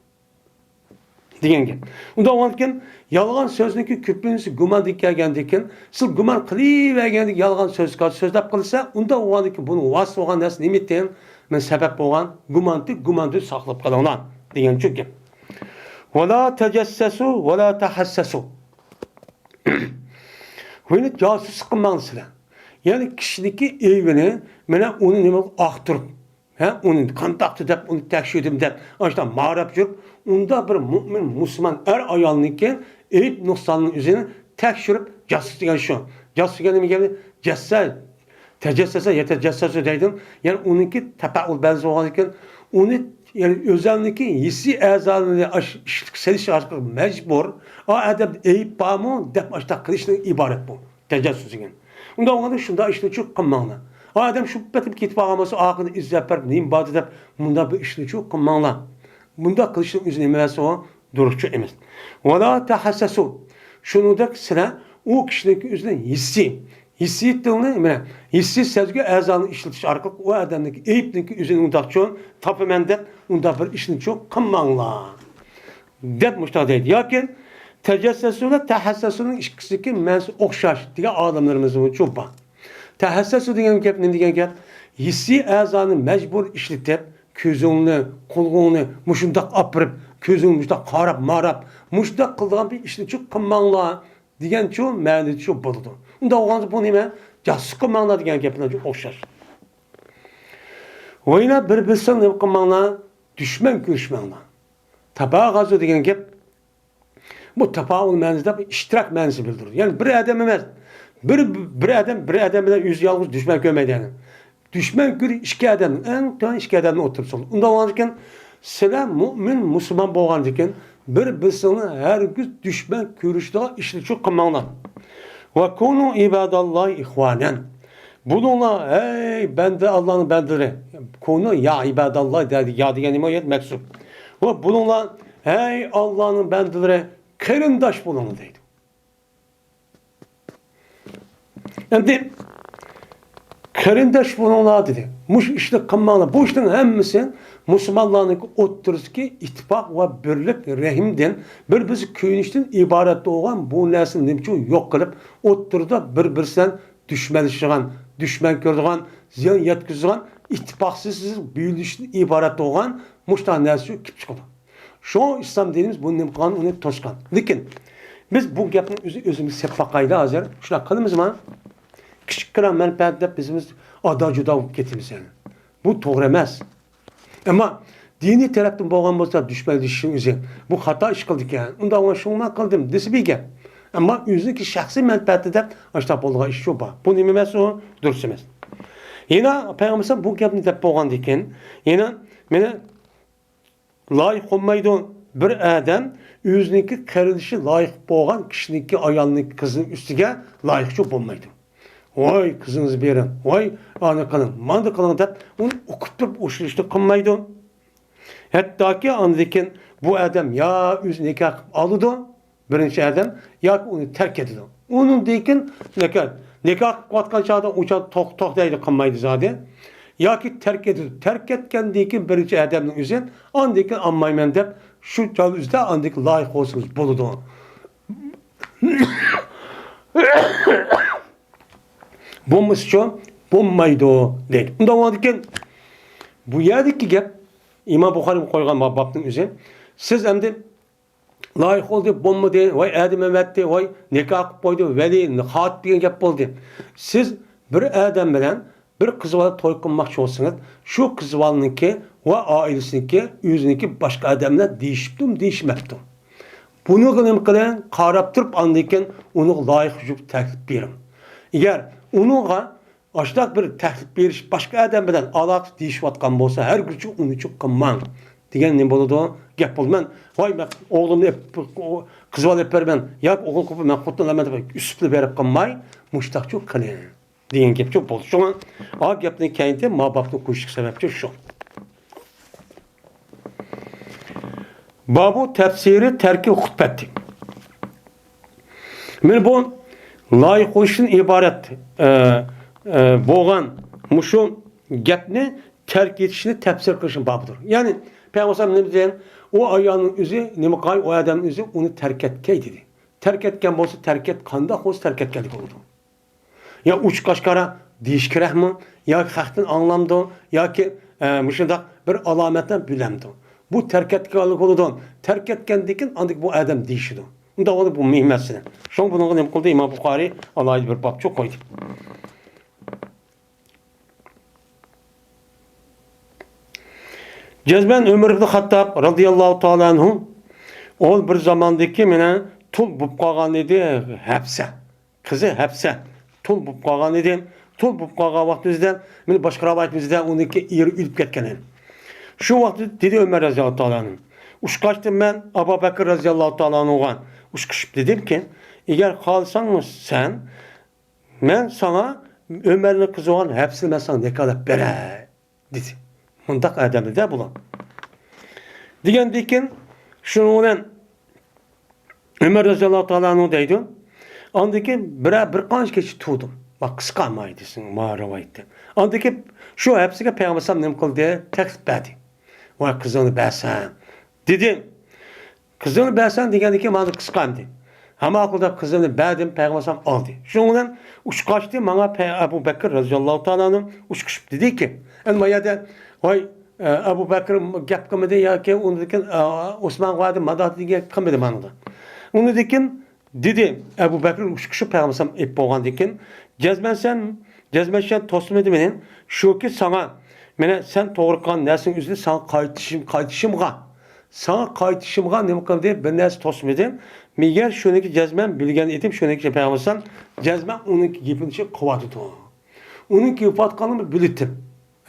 دېگەن گەپ. ئۇنداق بولغاندىكىن يالغان سۆزنىڭكى كۆپىنچىسى گۇماندىن كەلگەندىكىن، سىز گۇمان قىلىۋەرگەندىكىن يالغان سۆز، سۆزلەپ قىلسا، ئۇنداق بولغاندىكىن بۇنىڭ ۋاسىتە بولغان نەرسە نېمە ئىكەن؟ مانا سەۋەب بولغان گۇماندىن، گۇماندىن ساقلىنىپ قېلىڭلار دېگەنچۇ گەپ. ۋەلا تەجەسسەسۇ ۋەلا تەھەسسەسۇ. ۋىنى جاسۇسلۇق قىلماڭ سىلەر. يەنى كىشىنىڭكى ئەيىبىنى، مانا ئۇنى نېمە ئاختۇرۇپ، ھە، ئۇنى قانداقتۇ دەپ، ئۇنى تەكشۈردۈم دەپ، ئاشۇنداق ماراپ يۈرۈپ، ئۇنداق بىر مۆمىن مۇسۇلمان ئەر ئايالنىڭكى ئەيىب نۇقسانىنىڭ ئۆزىنى تەكشۈرۈپ، جاسۇس دېگەن شۇ. جاسۇس دېگەن نېمە گەپنى؟ جەسسە، تەجەسسەسە، يەتەجەسسەسۇ دەيدۇ. يەنى ئۇنىڭكى تەپەئۇل بەزى بولغان ئىكەن، ئۇنى، يەنى ئۆزەلنىڭكى ھېسسىي ئەزالىرىنى ئاش-، ئىشقا سېلىش ئارقىلىق مەجبۇر، ئا ئادەمدە ئەيىب بارمۇ دەپ ئاشۇنداق قىلىشتىن ئىبارەت بۇ. تەجەسسۇس دېگەن. ئۇنداق بولغاندا شۇنداق ئىشنى چۇ قىلماڭلار. ئا ئادەم شۇ پېتىم كېتىپ قالغان بولسا، ئارقىدىن ئىزدەپ بېرىپ، نېمە باردى دەپ، مۇنداق بىر ئىشنى چۇ قىلماڭلار. بۇنداق قىلىشنىڭ ئۆزى نېمە ئەمەس ئۇ؟ دۇرۇسچۇ ئەمەس. ۋەلا تەھەسسەسۇ. شۇنىڭدەك سىلەر ئۇ كىشىنىڭكى ئۆزىنىڭ ھېسسىي، ھېسسىيىتىڭنى، مانا، ھېسسىي سەزگۈ ئەزانى ئىشلىتىش ئارقىلىق ئۇ ئادەمنىڭكى ئەيىبنىڭكى ئۆزىنى ئۇنداقچۇ تاپىمەن دەپ، ئۇنداق بىر ئىشنى چۇ قىلماڭلار. دەپ مۇشۇنداق دەيدۇ. ياكى تەجەسسەسۇ بىلەن تەھەسسەسۇنىڭ ئىككىسىنىڭكى مەنىسى ئوخشاش دېگەن ئالىملىرىمىزمۇچۇ بار. تەھەسسەسۇ دېگەن گەپ نېمە دېگەن گەپ؟ ھېسسىي ئەزانى مەجبۇر ئىشلىتىپ، كۆزۈڭنى، قۇلىقىڭنى مۇشۇنداق ئاپىرىپ، كۆزۈڭنى مۇشۇنداق قاراپ ماراپ، مۇشۇنداق قىلىدىغان بىر ئىشنىچۇ قىلماڭلار دېگەنچۇ مەنىچۇ بولىدۇ. ئۇنداق بولغاندا بۇ نېمە؟ جاسۇس قىلماڭلار دېگەن گەپنىڭ ئوخشاش. ۋاينا بىر-بىرسىنى نېمە قىلماڭلار؟ دۈشمەن كۆرۈشمەڭلار. تاباغازۇ دېگەن گەپ بۇ تاپاۋۇل مەنىسىدە بىر ئىشتىراك مەنىسى بىلدۈرىدۇ. يەنى بىر ئادەم ئەمەس، بىر، بىر ئادەم بىر ئادەم بىلەن ئۆزى يالغۇز دۈشمەن كۆرمەيدۇ يەنى. دۈشمەن كۆرۈش ئىككى ئادەم، ئەڭ تۆۋەن ئىككى ئادەمنى ئوتتۇرىسى بولىدۇ. ئۇنداق بولغاندىكىن سىلەر مۆمىن، مۇسۇلمان بولغاندىكىن بىر-بىرسىڭلار ھەرگىز دۈشمەن كۆرۈشىدىغان ئىشنى چۇ قىلماڭلار. ۋە كۇنۇ ئىباداللاھى ئىخۋانەن. بولۇڭلار، ھەي بەندە، ئاللانىڭ بەندىلىرى. كۇنۇ يا ئىباداللاھ دەيدۇ، يا دېگەن نېمە؟ يەنى مەجزۇم. ۋە بولۇڭلار، ھەي ئاللانىڭ بەندىلىرى، قېرىنداش بولۇڭلار دەيدۇ. ئەمدى قېرىنداش بولۇڭلار دېدى. مۇشۇ ئىشنى قىلماڭلار. بۇ ئىشنىڭ ھەممىسى مۇسۇلمانلارنىڭ ئوتتۇرىسىدىكى ئىتتىپاق ۋە بىرلىك، رەھىمدىن، بىر-بىرسى كۆيۈنۈشتىن ئىبارەت بولغان بۇ نەرسىنى نېمىچۇ يوق قىلىپ، ئوتتۇرىدا بىر-بىرسى بىلەن دۈشمەنلىشىدىغان، دۈشمەن كۆرىدىغان، زىيان يەتكۈزىدىغان، ئىتتىپاقسىزلىق بۆلۈشتىن ئىبارەت بولغان مۇشۇنداق نەرسە كېلىپ چىقىدۇ. شۇڭا ئىسلام دىنىمىز بۇنى نېمە قىلغان، ئۇنى توسقان. لېكىن بىز بۇ گەپنى ئۆزى ئۆزىمىز سېپ باقايلى ھازىر. شۇنداق قىلىمىزما؟ كىچىككىنە مەنپەئەت دەپ بىزىمىز ئادا-جۇدا بولۇپ كېتىمىز يەنە. بۇ توغرا ئەمەس. ئەمما دىنىي تەرەپتىن بولغان بولسا دۈشمەنلىشىشنىڭ ئۆزى، بۇ خاتا ئىش قىلدىكەن، ئۇنداق شۇڭا قىلدىم دېسە بىر گەپ. ئەمما ئۆزىنىڭكى شەخسىي مەنپەئەتى دەپ ئاشۇنداق بولىدىغان ئىش شۇ بار. بۇ نېمە ئەمەس ئۇ؟ دۇرۇس ئەمەس. يەنە پەيغەمبەر بۇ گەپنى دەپ بولغاندىن كېيىن، يەنە مېنى لايىق بولمايدۇ. بىر ئادەم ئۆزىنىڭكى قېرىندىشى لايىق بولغان كىشىنىڭكى ئايالنىڭ، قىزنىڭ ئۈستىگە لايىقچۇ بولمايدۇ. ۋاي، قىزىڭىزنى بېرىڭ، ۋاي، ئانى قىلىڭ، ماندى قىلىڭ دەپ، ئۇنى ئۇقۇپ تۇرۇپ ئوشۇرۇشنى قىلمايدۇ. ھەتتاكى ئاندىن كېيىن بۇ ئادەم يا ئۆزى نىكاھ قىلىپ ئالىدۇ، بىرىنچى ئادەم، ياكى ئۇنى تەرك ئېتىدۇ. ئۇنىڭدىن كېيىن نىكاھ، نىكاھ قىلىۋاتقان چاغدا ئۇ چاغدا توخ-، توختايدۇ، قىلمايدۇ زادى. ياكى تەرك ئېتىدۇ. تەرك ئەتكەندىن كېيىن بىرىنچى ئادەمنىڭ ئۆزى، ئاندىن كېيىن ئالمايمەن دەپ، شۇ جايدا ئۆزىدە ئاندىن كېيىن لايىق بولسىڭىز بولىدۇ. بولمىسىچۇ؟ بولمايدۇ دەيدۇ. ئۇنداق بولغاندىكىن، بۇ يەردىكى گەپ، ئىمام بۇخارىي قويغان بابنىڭ ئۆزى، سىز ئەمدى لايىق بولدى، بولمىدى، ۋاي ئادەم ئەۋەتتى، ۋاي نىكاھ قىلىپ قويدى، ۋەلى، خاتىپ دېگەن گەپ بولدى. سىز بىر ئادەم بىلەن بىر قىز بالا توي قىلماقچى بولسىڭىز، شۇ قىز بالىنىڭكى ۋە ئائىلىسىنىڭكى، ئۆزىنىڭكى باشقا ئادەم بىلەن دېيىشىپتۇمۇ، دېيىشمەپتۇ. بۇنىڭغا نېمە قىلىڭ؟ قاراپ تۇرۇپ، ئاندىن كېيىن ئۇنىڭغا لايىق يۇرت تەكلىپ بېرىڭ. ئەگەر ئۇنىڭغا ئاشۇنداق بىر تەكلىپ بېرىش، باشقا ئادەم بىلەن ئالاقە دېيىشىۋاتقان بولسا، ھەرگىزچە ئۇنىچۇ قىلماڭ دېگەن نېمە بولىدۇ؟ گەپ بولىدۇ. مەن، ۋاي، مەن ئوغلۇمنى ئېپ-، قىز بالا ئېلىپ بېرىمەن ياكى ئوغۇل قىلىپ مەن خوتۇن ئالىمەن دەپ ئۈسۈپلا بېرىپ قالماي، مۇشتاقچۇ قىلىڭ دېگەن گەپچۇ بولدى. شۇڭا ئا گەپنى كەينىدە ما بابنى قويۇشلۇق سەۋەبچۇ شۇ. بابۇ تەپسىرى تەركىل خۇتبەتى. مانا بۇ لايىق بولۇشتىن ئىبارەت، ئە، ئە، بولغان مۇشۇ گەپنى تەرك ئېتىشنى تەپسىر قىلىشنىڭ بابىدۇر. يەنى پەيغەمبەر ئەلەيھىسسالام نېمە دېگەن؟ ئۇ ئايالنىڭ ئۆزى نېمە قىلاي، ئۇ ئادەمنىڭ ئۆزى ئۇنى تەرك ئەتكەي دېدى. تەرك ئەتكەن بولسا، تەرك ئەت، قانداق بولسا تەرك ئەتكەنلىك بولىدۇ. يا ئوچۇق ئاشكارا دېيىش كېرەكمۇ؟ ياكى خەقتىن ئاڭلامدۇ؟ ياكى، ئە، مۇشۇنداق بىر ئالامەتلەر بىلەمدۇ؟ بۇ تەرك ئەتكەنلىك بولىدۇ. تەرك ئەتكەندىن كېيىن ئاندىن بۇ ئادەم دېيىشىدۇ. ئۇنداق بولۇپ بۇ مۇھىم مەسىلە. شۇڭا بۇنىڭغا نېمە قىلدى؟ ئىمام بۇخارىي ئالاھىدە بىر بابچۇ قويدى. جەزمەن ئۆمەر ئىبن خاتتاب رازىياللاھۇ تائالا ئەنھۇ، ئۇ بىر زاماندىكى مانا تۇل بولۇپ قالغان ئىدى ھەپسە. قىزى ھەپسە تۇل بولۇپ قالغان ئىدى. تۇل بولۇپ قالغان ۋاقتىمىزدا، مانا باشقا رىۋايىتىمىزدە ئۇنىڭكى ئېرى ئۆلۈپ كەتكەن ئىدى. شۇ ۋاقىتتا دېدى ئۆمەر رازىياللاھۇ تائالا ئەنھۇ، ئۇچقاچتىم مەن ئەبۇ بەكىر رازىياللاھۇ تائالا ئەنھۇغا ئۇچقۇچۇپ دېدىمكى، ئەگەر خالىساڭمۇ سەن، مەن ساڭا ئۆمەرنىڭ قىزى بولغان ھەپسىنى مەن ساڭا نىكاھلاپ بېرەي. دېدى. مۇنداق ئادەمدە بۇلار. دېگەندىكىن، شۇنىڭ بىلەن ئۆمەر رەزىياللاھۇ تائالا ئەنھۇ دەيدۇ، ئاندىن كېيىن بىرەر، بىر قانچە كېچە تۇردۇم. ۋە قىسقا ئەمما ھەدىسىڭ، ما رىۋايەتتە. ئاندىن كېيىن شۇ ھەپسىگە پەيغەمبەر ئەلەيھىسسالام نېمە قىلدى؟ تەكلىپ بەردى. ۋاي قىزىڭنى بەرسەن، دېدى. قىزىڭنى بەرسەن دېگەندىن كېيىن مانا قىسقا ئەمدى. ھەممە ئەقىلدە قىزىمنى بەردىم، پەيغەمبەر ئەلەيھىسسالام ئالدى. شۇنىڭ بىلەن ئۇچقاچتى ماڭا پەي-، ئەبۇ بەكىر رەزىياللاھۇ تائالا ئەنھۇ ئۇچقۇچۇپ دېدىكى، ئەنە ما يەردە، ۋاي، ئە، ئەبۇ بەكىر گەپ قىلمىدى ياكى ئۇنىڭدىن كېيىن، ئە، ئوسمانغا بەردى، مانداق دېگەن گەپ قىلمىدى ماڭىدا. ئۇنىڭدىن كېيىن دېدى، ئەبۇ بەكىر ئۇچقۇچۇپ پەيغەمبەر ئەلەيھىسسالام ئېلىپ بولغاندىن كېيىن، جەزمەن سەن، جەزمەن سەن توسمىدى مېنى، شۇكى ساڭا، مانا سەن توغرا قىلغان نەرسىنىڭ ئۆزىنى ساڭا قايتىشىم، قايتىشىمغا، ساڭا قايتىشىمغا نېمە قىلدى؟ بىر نەرسە توسمىدى. مېگەر شۇنىڭكى جەزمەن بىلگەن ئىدىم، شۇنىڭكى پەيغەمبەر ئەلەيھىسسالام جەزمەن ئۇنىڭكى گېپىنى شۇ قىلىۋاتىدۇ. ئۇنىڭ كېلىۋاتقانلىقىنى بىلىتتىم.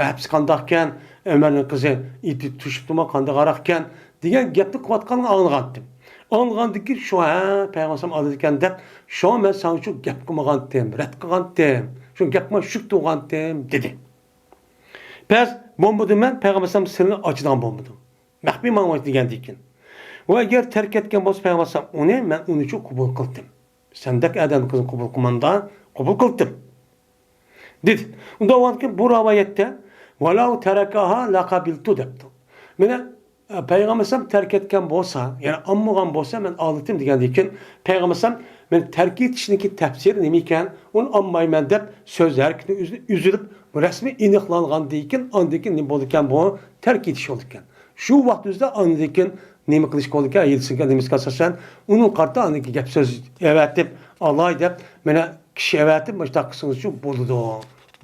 ھەپسى قانداقكەن، ئۆمەرنىڭ قىزى ئېتى توشۇپتىمۇ، قانداق ئاراقكەن دېگەن گەپنى قىلىۋاتقانلىقىنى ئاڭلىغانتىم. ئاڭلىغاندىن كېيىن شۇ، ھە، پەيغەمبەر ئەلەيھىسسالام ئالىدىكەن دەپ، شۇڭا مەن ساڭا شۇ گەپ قىلمىغانتىم، رەت قىلغانتىم، شۇ گەپنى شۇ تۇغانتىم دېدى. پەس بولمىدىم مەن، پەيغەمبەر ئەلەيھىسسالام سىرىنى ئاچىدىغان بولمىدىم. مەخپىي ماڭا دېگەندىكىن. ۋە ئەگەر تەرك ئەتكەن بولسا پەيغەمبەر ئەلەيھىسسالام ئۇنى، مەن ئۇنىچۇ قوبۇل قىلدىم. سەندەك ئادەمنىڭ قىزىنى قوبۇل قىلمامدا، قوبۇل قىلدىم. دېدى. ئۇنداق بولغاندىكىن بۇ رىۋايەتتە، «ۋەلەۋ تەرەكەھا لەقەبىلتۇ» دەپتۇ. مانا، ئە، پەيغەمبەر ئەلەيھىسسالام تەرك ئەتكەن بولسا، يەنى ئالمىغان بولسا، مەن ئالىتىم دېگەندىن كېيىن، پەيغەمبەر ئەلەيھىسسالام، مەن تەرك ئېتىشنىڭكى تەپسىرى نېمە ئىكەن، ئۇنى ئالمايمەن دەپ سۆز ھەرىكىتىنى ئۈز-، ئۈزۈلۈپ، رەسمىي ئېنىقلانغاندىن كېيىن، ئاندىن كېيىن نېمە بولىدىكەن بۇ؟ تەرك ئېتىش بولىدىكەن. شۇ ۋاقىت ئۆزىدە ئاندىن كېيىن نېمە قىلىش بولىدىكەن؟ ھېلىسىنكى نېمىسىگە ئاساسەن، ئۇنىڭ قارىتا ئاندىن كېيىن گەپ سۆز ئەۋەتىپ ئالاي دەپ، مانا كىشى ئەۋەتىپ، مۇشۇنداق قىلسىڭىزچۇ بولىدۇ.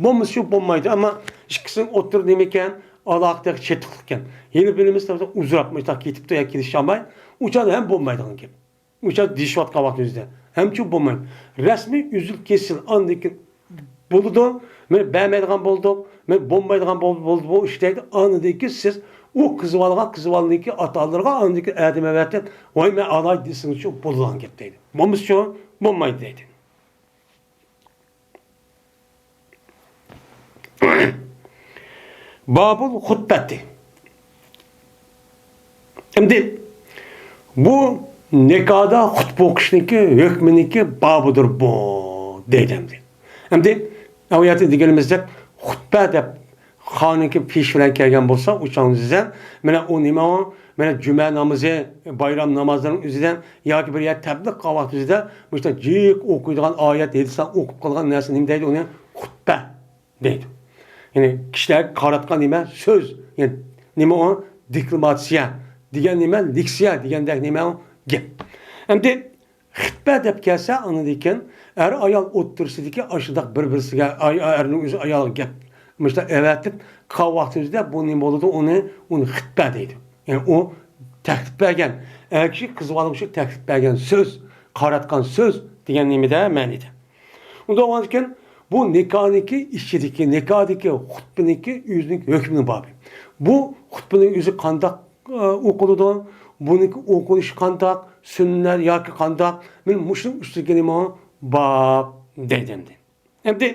بولمىسا شۇ بولمايدۇ. ئەمما ئىككىسىنىڭ ئوتتۇرا نېمە ئىكەن؟ ئالاقىدە چېتىقلىق ئىكەن. ھېلى بىلىمىز ئۇزراپ مۇشۇنداق كېتىپتۇ يا كېلىشەلمەي. ئۇ چاغدا ھەم بولمايدىغان گەپ. ئۇ چاغدا دېيىشىۋاتقان ۋاقتىمىزدا. ھەمچۇ بولمايدۇ. رەسمىي ئۈزۈل كېسىل ئاندىن كېيىن بولىدۇ. مەن بەرمەيدىغان بولدۇق. مەن بولمايدىغان بولدى، بولدى، بۇ ئىش دەيدۇ. ئاندىن كېيىن سىز ئۇ قىز بالىغا، قىز بالىنىڭكى ئاتا-ئانىلىرىغا ئاندىن كېيىن ئادەم ئەۋەتىپ، ۋاي مەن ئالاي دېسىڭىزچۇ بولىدىغان گەپ دەيدۇ. بولمىسىچۇ بولمايدۇ دەيدۇ. بابۇل خۇتبەتى. ئەمدى بۇ نىكاھدا خۇتبە ئوقۇشنىڭكى ھۆكمىنىڭكى بابىدۇر بۇ، دەيدۇ ئەمدى. ئەمدى ئايەتتە دېگىنىمىزدەك خۇتبە دەپ خانىڭكى پېشى بىلەن كەلگەن بولسا، ئۇ چاغنىڭ ئۆزىدە، مانا ئۇ نېمە ئۇ؟ مانا جۈمە نامىزى، بايرام نامازلىرىنىڭ ئۆزىدە ياكى بىر يەر تەبلىغ قىلغان ۋاقتىمىزدا مۇشۇنداق جىق ئوقۇيدىغان ئايەت، ھەدىسلەر ئوقۇپ قالغان نەرسە نېمە دەيدۇ؟ ئۇنى خۇتبە دەيدۇ. يەنى كىشىلەرگە قاراتقان نېمە؟ سۆز. يەنى نېمە ئۇ؟ دېكلاماتسىيە دېگەن نېمە؟ لېكسىيە دېگەندەك نېمە ئۇ؟ گەپ. ئەمدى خۇتبە دەپ كەلسە، ئاندىن كېيىن ئەر-ئايال ئوتتۇرىسىدىكى ئاشۇنداق بىر-بىرسىگە، ئاي-، ئەرنىڭ ئۆزى ئايالغا گەپ مۇشۇنداق ئەۋەتىپ قىلغان ۋاقتىمىزدا بۇ نېمە بولىدۇ؟ ئۇنى، ئۇنى خۇتبە دەيدۇ. يەنى ئۇ تەكلىپ بەرگەن، ئەر كىشى قىز بالىغا شۇ تەكلىپ بەرگەن سۆز، قاراتقان سۆز دېگەن نېمىدە، مەنىدە. ئۇنداق بولغاندىكىن بۇ نىكاھنىڭكى ئىچىدىكى، نىكاھدىكى خۇتبىنىڭكى ئۆزىنىڭ ھۆكمىنىڭ بابى. بۇ خۇتبىنىڭ ئۆزى قانداق، ئە، ئوقۇلىدۇ؟ بۇنىڭكى ئوقۇلۇشى قانداق؟ سۈننەت ياكى قانداق؟ مانا مۇشۇنىڭ ئۈستىدىكى نېمە ئۇ؟ باب دەيدۇ ئەمدى. ئەمدى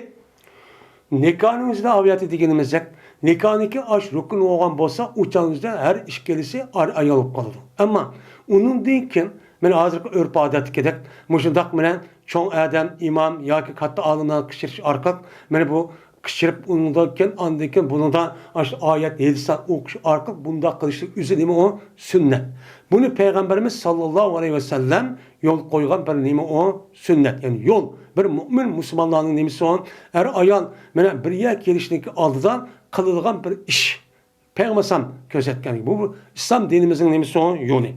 نىكاھنىڭ ئۆزىدە ئاۋىياتى دېگىنىمىزدەك، نىكاھنىڭكى ئاش رۇكۇن بولغان بولسا، ئۇ چاغنىڭ ئۆزىدە ھەر ئىككىلىسى ئەر-ئايال بولۇپ قالىدۇ. ئەمما ئۇنىڭدىن كېيىن، مانا ھازىرقى ئۆرپ-ئادەتتىكىدەك، مۇشۇنداق مانا چوڭ ئادەم، ئىمام ياكى كاتتا ئالىملارنى قىچقىرىش ئارقىلىق، مانا بۇ قىچقىرىپ، ئۇنىڭدىن كېيىن، ئاندىن كېيىن بۇنىڭدا ئاشۇ ئايەت، ھەدىسلەر ئوقۇش ئارقىلىق بۇنداق قىلىشلىق ئۆزى نېمە ئۇ؟ سۈننەت. بۇنى پەيغەمبىرىمىز ساللاللاھۇ ئەلەيھى ۋەسەللەم يول قويغان بىر نېمە ئۇ؟ سۈننەت، يەنى يول. بىر مۆمىن مۇسۇلمانلارنىڭ نېمىسى ئۇ؟ ئەر-ئايال مانا بىر يەرگە كېلىشنىڭكى ئالدىدا قىلىدىغان بىر ئىش. پەيغەمبەر ئەلەيھىسسالام كۆرسەتكەن. بۇ، بۇ ئىسلام دىنىمىزنىڭ نېمىسى ئۇ؟ يولى.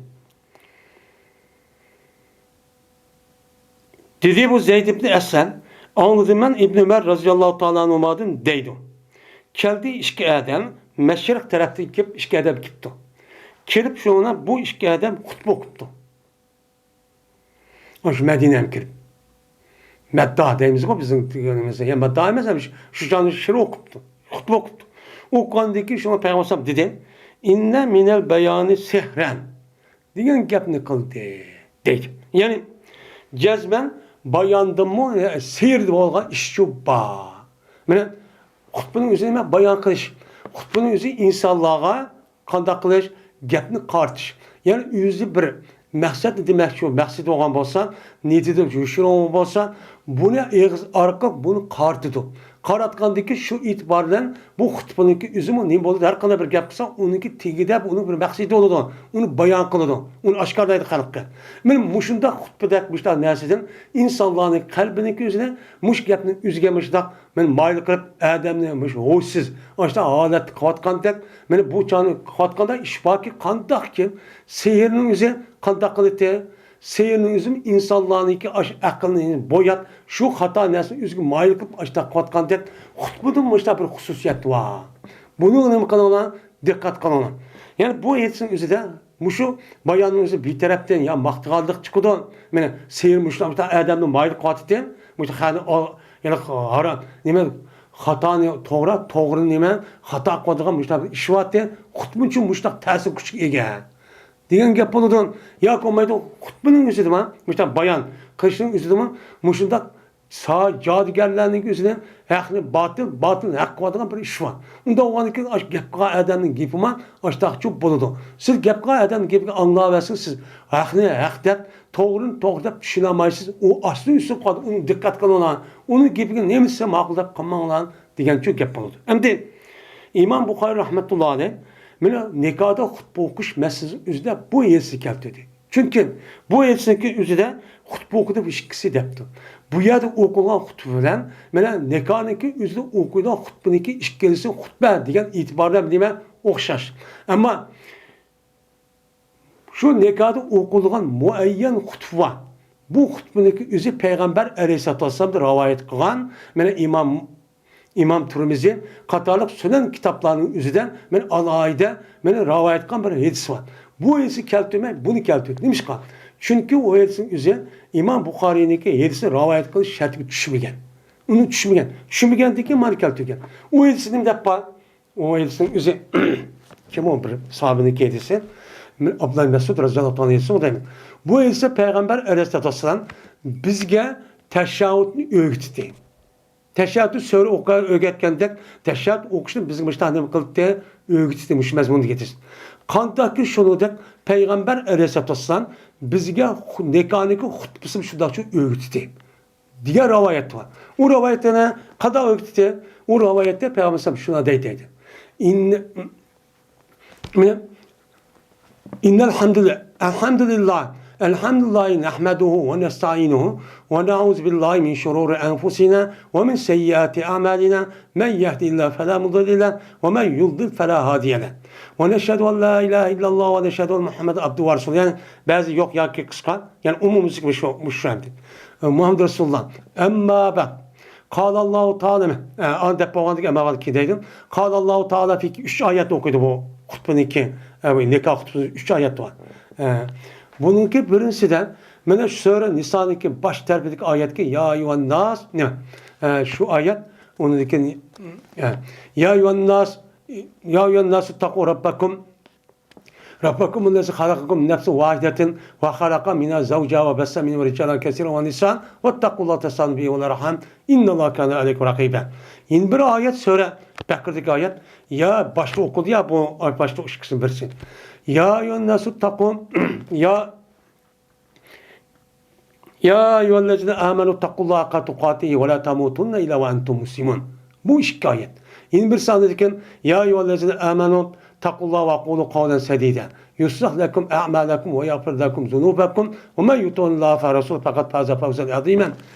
دېدى بۇ زەيد ئىبنى ئەسلەم، ئاڭلىدىم مەن ئىبنى ئۆمەر رەزىياللاھۇ تائالا ئەنھۇمادىن دەيدۇ. كەلدى ئىككى ئادەم، مەشرىق تەرەپتىن كېلىپ ئىككى ئادەم كېلىپتۇ. كېلىپ شۇڭا بۇ ئىككى ئادەم خۇتبە ئوقۇپتۇ. شۇ مەدىنەگە كىرىپ. مەددا دەيمىزغۇ بىزنىڭ دېگىنىمىزدە. يا مەددا ئەمەس، ھەم شۇ، شۇ چاغدا شىر ئوقۇپتۇ. خۇتبە ئوقۇپتۇ. ئوقۇغاندىن كېيىن شۇڭا پەيغەمبەر ئەلەيھىسسالام دېدى، «ئىننە مىنەل بايانى سىھرەن» دېگەن گەپنى قىلدى، دەيدۇ. يەنى جەزمەن باياندىمۇ، سېھىر بولغان ئىشچۇ بار. مانا خۇتبىنىڭ ئۆزى نېمە؟ بايان قىلىش. خۇتبىنىڭ ئۆزى ئىنسانلارغا قانداق قىلىش؟ گەپنى قارىتىش. يەنى ئۆزى بىر مەقسەتنى دېمەكچى، مەقسىتى بولغان بولسا، نىيىتىدە يوشۇرۇن بولسا، بۇنى ئېغىز ئارقىلىق بۇنى قارىتىدۇ. قاراتقاندىكى شۇ ئېتىبار بىلەن بۇ خۇتبىنىڭكى ئۆزىمۇ نېمە بولىدۇ؟ ھەر قانداق بىر گەپ قىلسا، ئۇنىڭكى تېگىدە ئۇنىڭ بىر مەقسىتى بولىدۇ. ئۇنى بايان قىلىدۇ. ئۇنى ئاشكارىلايدۇ خەلققە. مانا مۇشۇنداق خۇتبىدەك مۇشۇنداق نەرسىدىن ئىنسانلارنىڭ قەلبىنىڭكى ئۆزىنى مۇشۇ گەپنىڭ ئۆزىگە مۇشۇنداق مانا مايىل قىلىپ، ئادەمنى مۇشۇ ھوشسىز، ئاشۇنداق ھالەتتە قىلىۋاتقاندەك، مانا بۇ چاغنى قىلىۋاتقاندا ئىش باركى، قانداقكى سېھىرنىڭ ئۆزى قانداق قىلىدۇ؟ سېھىرنىڭ ئۆزىمۇ ئىنسانلارنىڭكى ئاشۇ ئەقلىنى بوياپ، شۇ خاتا نەرسىنى ئۆزىگە مايىل قىلىپ، ئاشۇنداق قىلىۋاتقاندەك، خۇتبىدىمۇ مۇشۇنداق بىر خۇسۇسىيەت بار. بۇنى نېمە قىلىڭلار؟ دىققەت قىلىڭلار. يەنى بۇ ھەدىسنىڭ ئۆزىدە مۇشۇ باياننىڭ ئۆزى بىر تەرەپتىن يا ماختىغانلىق چىقىدۇ. مانا سېھىر مۇشۇنداق ئادەمنى مايىل قىلىۋاتىدۇ. مۇشۇ خەنى ئال-، يەنى ھارام، نېمە، خاتانى توغرا، توغرىنى نېمە، خاتا قىلىۋاتىدىغان مۇشۇنداق بىر ئىش بارتى. خۇتبىچۇ مۇشۇنداق تەسىر كۈچكە ئىگە دېگەن گەپ بولىدۇ. ياكى بولمايدۇ، خۇتبىنىڭ ئۆزىدىمۇ مۇشۇنداق بايان قىلىشنىڭ ئۆزىدىمۇ مۇشۇنداق سا-، جادۇگەرلەرنىڭ ئۆزىدە ھەقنى باتىل، باتىلنى ھەق قىلىۋاتىدىغان بىر ئىش بار. ئۇنداق بولغاندىكىن ئاشۇ گەپ قىلغان ئادەمنىڭ گېپىمۇ ئاشتاقچۇ بولىدۇ. سىز گەپ قىلغان ئادەمنىڭ گېپىنى ئاڭلاۋەرسىڭىز، سىز ھەقنى ھەق دەپ، توغرىنى توغرا دەپ چۈشىنەلمەيسىز. ئۇ ئاستىن ئۈستۈن قالىدۇ. ئۇنى دىققەت قىلىڭلار. ئۇنىڭ گېپىگە نېمە دېسە ماقۇل دەپ قىلماڭلار دېگەنچۇ گەپ بولىدۇ. ئەمدى ئىمام بۇخارىي رەھمەتۇللاھى ئەلەيھ مانا نىكاھدا خۇتبە ئوقۇش مەسىلىسىنىڭ ئۆزىدە بۇ ھەدىسنى كەلتۈردى. چۈنكى بۇ ھەدىسنىڭكى ئۆزىدە خۇتبە ئوقۇدى بۇ ئىككىسى دەپتۇ. بۇ يەردە ئوقۇلغان خۇتبە بىلەن مانا نىكاھنىڭكى ئۆزىدە ئوقۇيدىغان خۇتبىنىڭكى ئىككىلىسى خۇتبە دېگەن ئېتىباردا نېمە ئوخشاش. ئەمما شۇ نىكاھدا ئوقۇلغان مۇئەييەن خۇتبە بار. بۇ خۇتبىنىڭكى ئۆزى پەيغەمبەر ئەلەيھىسسالاتۇ ۋەسسالامدىن رىۋايەت قىلغان، مانا ئىمام ئىمام تۇرمىزى قاتارلىق سۈنەن كىتابلارنىڭ ئۆزىدە مانا ئالاھىدە مانا رىۋايەت قىلغان بىر ھەدىس بار. بۇ ھەدىسنى كەلتۈرمەي، بۇنى كەلتۈردى. نېمىشقا؟ چۈنكى ئۇ ھەدىسنىڭ ئۆزى ئىمام بۇخارىينىڭكى ھەدىسنى رىۋايەت قىلىش شەرتىگە چۈشمىگەن. ئۇنى چۈشمىگەن. چۈشمىگەندىن كېيىن مانا كەلتۈرگەن. ئۇ ھەدىسنى نېمە دەپ بار؟ ئۇ ھەدىسنىڭ ئۆزى كىم ئۇ؟ بىر ساھابىنىڭكى ھەدىسى. ئابدۇللا مەسئۇد رەزىياللاھۇ تائالا ئەنھۇ ھەدىسى دەيمەن. بۇ ھەدىستە پەيغەمبەر ئەلەيھىسسالاتۇ ۋەسسالام بىزگە تەشەھھۇدنى ئۆگىتىدۇ. تەشەھھۇد سۈرە ئوقۇ-، ئۆگەتكەندەك، تەشەھھۇد ئوقۇشنى بىزگە مۇشۇنداق نېمە قىلدى؟ ئۆگىتىشتى مۇشۇ مەزمۇندا كېتىش. قانداقكى شۇنىڭدەك پەيغەمبەر ئەلەيھىسسالاتۇ ۋەسسالام بىزگە خۇ-، نىكاھنىڭكى خۇتبىسىنى شۇنداقچە ئۆگىتىدى دېگەن رىۋايەت بار. ئۇ رىۋايەتتە يەنە قانداق ئۆگىتىدى؟ ئۇ رىۋايەتتە پەيغەمبەر ئەلەيھىسسالام شۇنداق دەيدۇ، دەيدۇ. ئىن-، مانا، إن الحمد لله، الحمد لله، الحمد لله نحمده ونستعينه ونعوذ بالله من شرور أنفسنا ومن سيئات أعمالنا، من يهده الله فلا مضل له ومن يضلل فلا هادي له. ونشهد أن لا إله إلا الله ونشهد أن محمدا عبده ورسوله. يەنى بەزى يوق ياكى قىسقا، يەنى ئومۇمىي مۇشۇ، مۇشۇ ئەمدى. مۇھەممەد رەسۇلۇللا. ئەمما بەئد. قال الله تعالى، ئە، ئانا دەپ بولغاندىكىن، ئەمما بەئد كېيىن دەيدۇ. قال الله تعالى في، ئۈچ ئايەت ئوقۇيدۇ بۇ خۇتبىنىڭكى، ئە، بۇ نىكاھ خۇتبىسى ئۈچ ئايەت بار. ئە، بۇنىڭكى بىرىنچىسىدە، مانا شۇ سۈرە نىسانىڭكى باش تەرىپىدىكى ئايەتكە، يا ئەييۇھەنناس، نېمە؟ ئە، شۇ ئايەت، ئۇنىڭدىن كېيىن، ئە، يا ئەييۇھەنناس، يا ئەييۇھەنناس اتقوا ربكم، ربكم الذي خلقكم من نفس واحدة وخلق منها زوجها وبث منهما رجالا كثيرا ونساء واتقوا الله تساءلون به والأرحام إن الله كان عليكم رقيبا. يەنە بىر ئايەت، سۈرە بەقەرىدىكى ئايەت. يا، باشتا ئوقۇلدى يا، بۇ باشتا ئىككىسىنىڭ بىرسى. يا أيها الناس اتقوا، يا يا أيها الذين آمنوا اتقوا الله حق تقاته ولا تموتن إلا وأنتم مسلمون. بۇ ئىككى ئايەت. يەنە بىرسى ئاندىن كېيىن، يا أيها الذين آمنوا اتقوا الله وقولوا قولا سديدا يصلح لكم أعمالكم ويغفر لكم ذنوبكم ومن يطع الله ورسوله فقد فاز فوزا عظيما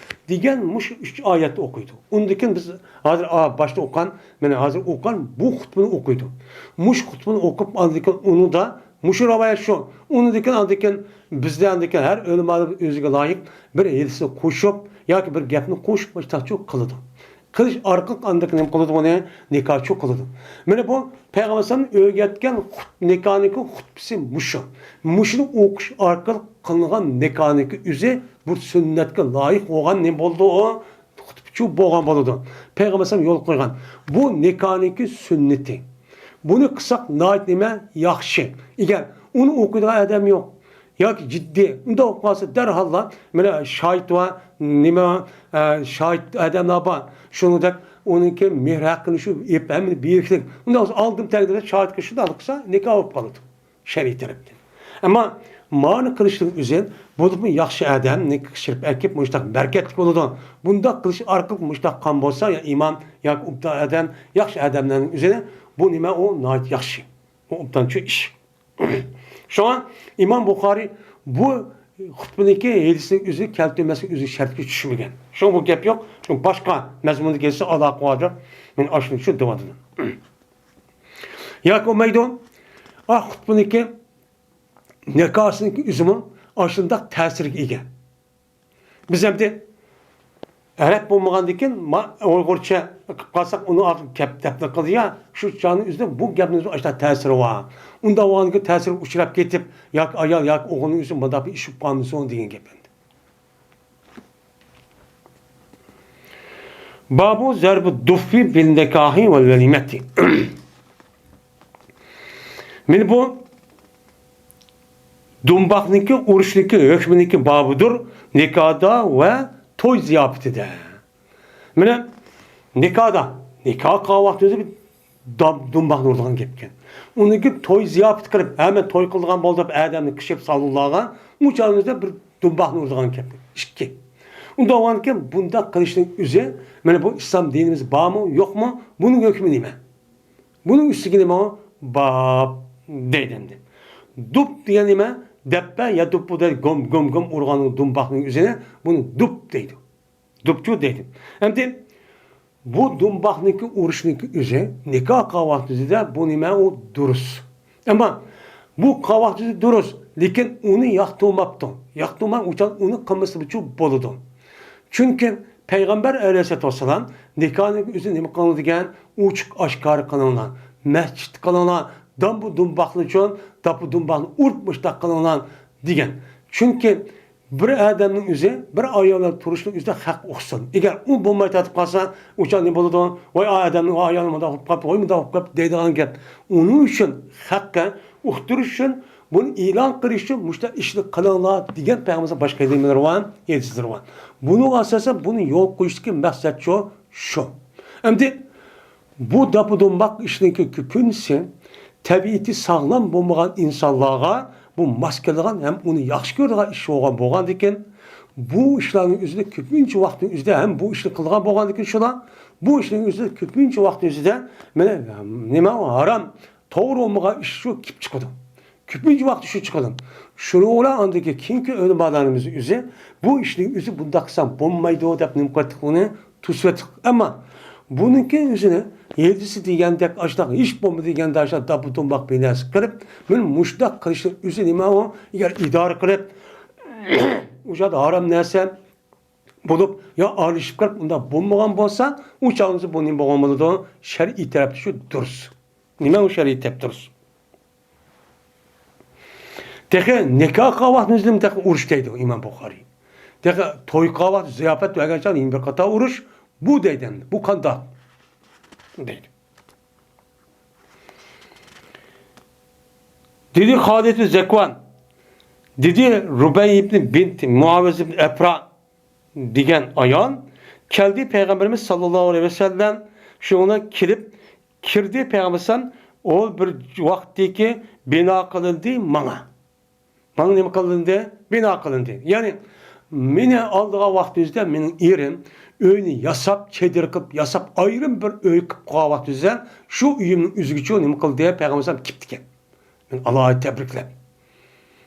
دېگەن مۇشۇ ئۈچ ئايەتنى ئوقۇيدۇ. ئۇندىن كېيىن بىز ھازىر، ئا، باشتا ئوقۇغان، مانا ھازىر ئوقۇغان بۇ خۇتبىنى ئوقۇيدۇ. مۇشۇ خۇتبىنى ئوقۇپ، ئاندىن كېيىن ئۇنىڭدا مۇشۇ رىۋايەت شۇ. ئۇنىڭدىن كېيىن، ئاندىن كېيىن بىزدە ئاندىن كېيىن ھەر ئۆلىمالار ئۆزىگە لايىق بىر ھېدىسنى قوشۇپ ياكى بىر گەپنى قوشۇپ مۇشۇنداقچۇ قىلىدۇ. قىلىش ئارقىلىق ئاندىن كېيىن نېمە قىلىدۇ ئۇنى؟ نىكاھچۇ قىلىدۇ. مانا بۇ پەيغەمبەر ئەلەيھىسسالام ئۆگەتكەن خۇت-، نىكاھنىڭكى خۇتبىسى مۇشۇ. مۇشۇنى ئوقۇش ئارقىلىق قىلىنغان نىكاھنىڭكى ئۆزى بۇ سۈننەتكە لايىق بولغان نېمە بولىدۇ؟ ئۇ خۇتبىچۇ بولغان بولىدۇ. پەيغەمبەر ئەلەيھىسسالام يول قويغان. بۇ نىكاھنىڭكى سۈننىتى. بۇنى قىلساق ناھايىتى نېمە؟ ياخشى. ئەگەر ئۇنى ئوقۇيدىغان ئادەم يوق ياكى جىددىي، ئۇنداق بولۇپ قالسا دەرھاللا مانا شاھىت بار، نېمە، ئە، شاھىت ئادەملەر بار. شۇنىڭدەك ئۇنىڭكى مېھىر ھەققىنى شۇ ئېپ ھەممىنى بېرىشلىك. ئۇنداق بولسا ئالدىم تەگدى دەپ شاھىتكە شۇنداق قىلسا نىكاھ بولۇپ قالىدۇ. شەرئىي تەرەپتىن. ئەمما مانى قىلىشنىڭ ئۆزى، بولۇپمۇ ياخشى ئادەمنى قىچقىرىپ ئەكىپ، مۇشتاق بەرىكەتلىك بولىدۇ. بۇنداق قىلىش ئارقىلىق مۇشتاق قىلغان بولسا، يا ئىمام ياكى ئوبدان ئادەم، ياخشى ئادەملەرنىڭ ئۆزىنى، بۇ نېمە، ئۇ ناھايىتى ياخشى. ئۇ ئوبدانچۇ ئىش. شۇڭا ئىمام بۇخارىي بۇ خۇتبىنىڭكى ھەدىسنىڭ ئۆزىنى كەلتۈرمەسلىك ئۆزى شەرتكە چۈشمىگەن. شۇڭا بۇ گەپ يوق. شۇڭا باشقا مەزمۇندا كەلسە ئالاقە باردۇر. مەن ئاشۇنى شۇ دېۋاتىمەن. ياكى بولمايدۇ. ئا، خۇتبىنىڭكى نىكاھسىنىڭكى ئۆزىمۇ ئاشۇنداق تەسىرگە ئىگە. بىز ئەمدى ئەرەب بولمىغاندىكىن، ما-، ئۇيغۇرچە قىلىپ قالساق، ئۇنى ئارقىدىن گەپ دەپنە قىلدى يا، شۇ چاغنىڭ ئۆزىدە بۇ گەپنىڭ ئۆزى ئاشۇنداق تەسىرى بار. ئۇنداق بولغاندىكىن تەسىرگە ئۇچراپ كېتىپ، ياكى ئايال ياكى ئوغۇلنىڭ ئۆزى مۇنداق بىر ئىش بولۇپ قالمىسۇن دېگەن گەپ ئەمدى. بابۇ زەربۇ دۇففى بىل نىكاھى ۋەل ۋەلىمەتى. مانا بۇ دۇمباقنىڭكى، ئۇرۇشنىڭكى ھۆكمىنىڭكى بابىدۇر نىكاھدا ۋە توي زىياپىتىدە. مانا نىكاھدا، نىكاھ قىلغان ۋاقتىمىزدا بىر دام-، دۇمباقنى ئۇرىدىغان گەپكەن. ئۇنىڭ كېيىن توي زىياپىتى قىلىپ، ھەممە توي قىلىدىغان بولدى دەپ ئادەمنى قىچقىرىپ سالونلارغا، ئۇ چاغىمىزدا بىر دۇمباقنى ئۇرىدىغان گەپكەن. ئىككى. ئۇنداق بولغاندىكىن بۇنداق قىلىشنىڭ ئۆزى، مانا بۇ ئىسلام دىنىمىز بارمۇ، يوقمۇ؟ بۇنىڭ ھۆكمى نېمە؟ بۇنىڭ ئۈستىگە نېمە؟ باب دەيدۇ ئەمدى. دۇپ دېگەن نېمە؟ دەپپە يا دۇپپۇ دەيدۇ، گوم، گوم، گوم ئۇرغان دۇمباقنىڭ ئۆزىنى بۇنى دۇپ دەيدۇ. دۇپچۇ دەيدۇ. ئەمدى بۇ دۇمباقنىڭكى ئۇرۇشنىڭكى ئۆزى نىكاھ قىلغان ۋاقتىدا بۇ نېمە؟ ئۇ دۇرۇس. ئەمما بۇ قىلغان ۋاقتىدا دۇرۇس، لېكىن ئۇنى ياقتۇرماپتۇ. ياقتۇرماي ئۇچان ئۇنى قىلمىسىمۇچۇ بولىدۇ. چۈنكى پەيغەمبەر ئەلەيھىسسالاتۇ ۋەسسالام نىكاھنىڭ ئۆزى نېمە قىلىڭلار دېگەن؟ ئوچۇق ئاشكارا قىلىڭلار. مەسچىتتە قىلىڭلار. دامبۇ دۇمباقنى چۈشۈن، داپۇ دۇمباقنى ئۇرۇپ مۇشتاق قىلىڭلار دېگەن. چۈنكى بىر ئادەمنىڭ ئۆزى، بىر ئايال بىلەن تۇرۇشنىڭ ئۆزىدە خەق ئۇقسۇن. ئەگەر ئۇ بولماي تارتىپ قالسا، ئۇ چاغ نېمە بولىدۇ؟ ۋاي، ئا ئادەمنىڭ، ئا ئايالنىڭ مۇنداق بولۇپ قاپتۇ، ۋاي، مۇنداق بولۇپ قاپتۇ دەيدىغان گەپ. ئۇنىڭ ئۈچۈن خەققە ئۇقتۇرۇش ئۈچۈن، بۇنى ئېلان قىلىش ئۈچۈن مۇشۇنداق ئىشنى قىلىڭلار دېگەن پەيغەمبەرنىڭ باشقا نېمىلىرى بار، ھەدىسلىرى بار. بۇنىڭغا ئاساسەن بۇنى يول قويۇشتىكى مەقسەت شۇ، شۇ. ئەمدى بۇ داپا-دۇمباق ئىشنىڭكى كۆپىنچىسى تەبىئىتى ساغلام بولمىغان ئىنسانلارغا بۇ ماس كېلىدىغان ھەم ئۇنى ياخشى كۆرىدىغان ئىش بولغان بولغاندىكىن، بۇ ئىشلارنىڭ ئۆزىدە كۆپىنچە ۋاقىتنىڭ ئۆزىدە ھەم بۇ ئىشنى قىلىدىغان بولغاندىكىن شۇلار، بۇ ئىشنىڭ ئۆزىدە كۆپىنچە ۋاقىتنىڭ ئۆزىدە مانا نېمە ئۇ ھارام، توغرا بولمىغان ئىش شۇ كېلىپ چىقىدۇ. كۆپىنچە ۋاقىت شۇ چىقىدۇ. شۇنىڭ بىلەن ئاندىكى كېيىنكى ئۆلىمالارنىڭ ئۆزى، بۇ ئىشنىڭ ئۆزى بۇنداق قىلساڭ بولمايدۇ دەپ نېمە قىلىۋاتقىنى توسۇۋەتتۇق. ئەمما بۇنىڭكى ئۆزىنى ھېلىسى دېگەندەك ئاشۇنداق ھېچ بولمىدى دېگەندە ئاشۇنداق داپا-دۇمباق بىر نەرسە قىلىپ، مانا مۇشۇنداق قىلىشنىڭ ئۆزى نېمە ئۇ؟ ئەگەر ئىدارە قىلىپ، ئۇ جايدا ھارام نەرسە بولۇپ يا ئارىلىشىپ كىرىپ ئۇنداق بولمىغان بولسا، ئۇ چاغدا بۇ نېمە بولغان بولىدۇ؟ شەرئىي تەرەپتە شۇ دۇرۇس. نېمە ئۇ شەرئىي تەرەپ دۇرۇس؟ تېخى نىكاھ قىلغان ۋاقتىمىزدىمۇ تېخى ئۇرۇش دەيدۇ ئىمام بۇخارىي. تېخى توي قىلغان ۋاقتى زىياپەت بەرگەن چاغدا يەنە بىر قاتار ئۇرۇش، بۇ دەيدۇ ئەمدى. بۇ قانداق؟ دەيدۇ. دېدى خالىد بىن زەكۋان، دېدى رۇبەي ئىبن بىنت مۇئاۋىز ئىبن ئەپرا دېگەن ئايال كەلدى، پەيغەمبىرىمىز ساللاللاھۇ ئەلەيھى ۋەسەللەم شۇنىڭ كېلىپ كىردى، پەيغەمبەر ئەلەيھىسسالام ئۇ بىر ۋاقىتتىكى بىنا قىلىندى ماڭا. ماڭا نېمە قىلىندى؟ بىنا قىلىندى. يەنى مېنى ئالىدىغان ۋاقتىمىزدا مېنىڭ ئېرىم ئۆينى ياساپ، چېدىر قىلىپ ياساپ، ئايرىم بىر ئۆي قىلىپ قويغان ۋاقتىمىزدا شۇ ئۆيۈمنىڭ ئۆزىگىچۇ نېمە قىلدى؟ پەيغەمبەر ئەلەيھىسسالام كېپتىكەن. مېنى ئالاھىدە تەبرىكلەپ.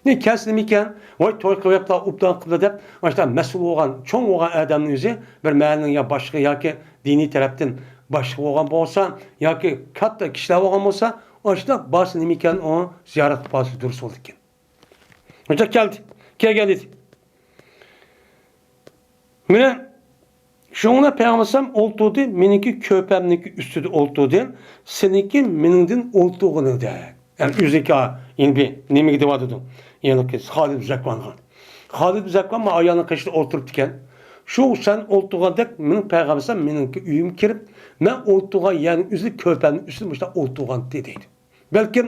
نى كەلسە نېمىكەن؟ ۋاي توي قىلىۋەپلا، ئوبدان قىپلا دەپ، ئاشۇنداق مەسئۇل بولغان، چوڭ بولغان ئادەمنىڭ ئۆزى بىر مەھەللىنىڭ يا باشلىقى ياكى دىنىي تەرەپتىن باشلىق بولغان بولسا، ياكى كاتتا كىشىلەر بولغان بولسا، ئاشۇنداق بارسا نېمىكەن ئۇ زىيارەت قىلىپ بارسا دۇرۇس بولىدىكەن. ئاشۇنداق كەلدى، كەلگەن ئىدى. مانا شۇڭا پەيغەمبەر ئەلەيھىسسالام ئولتۇردى، مېنىڭكى كۆرپەمنىڭكى ئۈستىدە ئولتۇردى، سېنىڭكى مېنىڭدىن ئولتۇرغىنىڭدەك. يەنى ئۆزىنىڭكى يەنە بىر نېمىگە دەۋاتىدۇ؟ يەنى خالىد زەكۋانغا. خالىد زەكۋان مانا ئايالنىڭ قېشىدا ئولتۇرۇپتىكەن. شۇ سەن ئولتۇرغاندەك مېنىڭ پەيغەمبەر ئەلەيھىسسالام مېنىڭكى ئۆيۈمگە كىرىپ، مەن ئولتۇرغان يەرنىڭ ئۆزىدە كۆرپەمنىڭ ئۈستىدە مۇشۇنداق ئولتۇرغانتى دەيدۇ. بەلكىم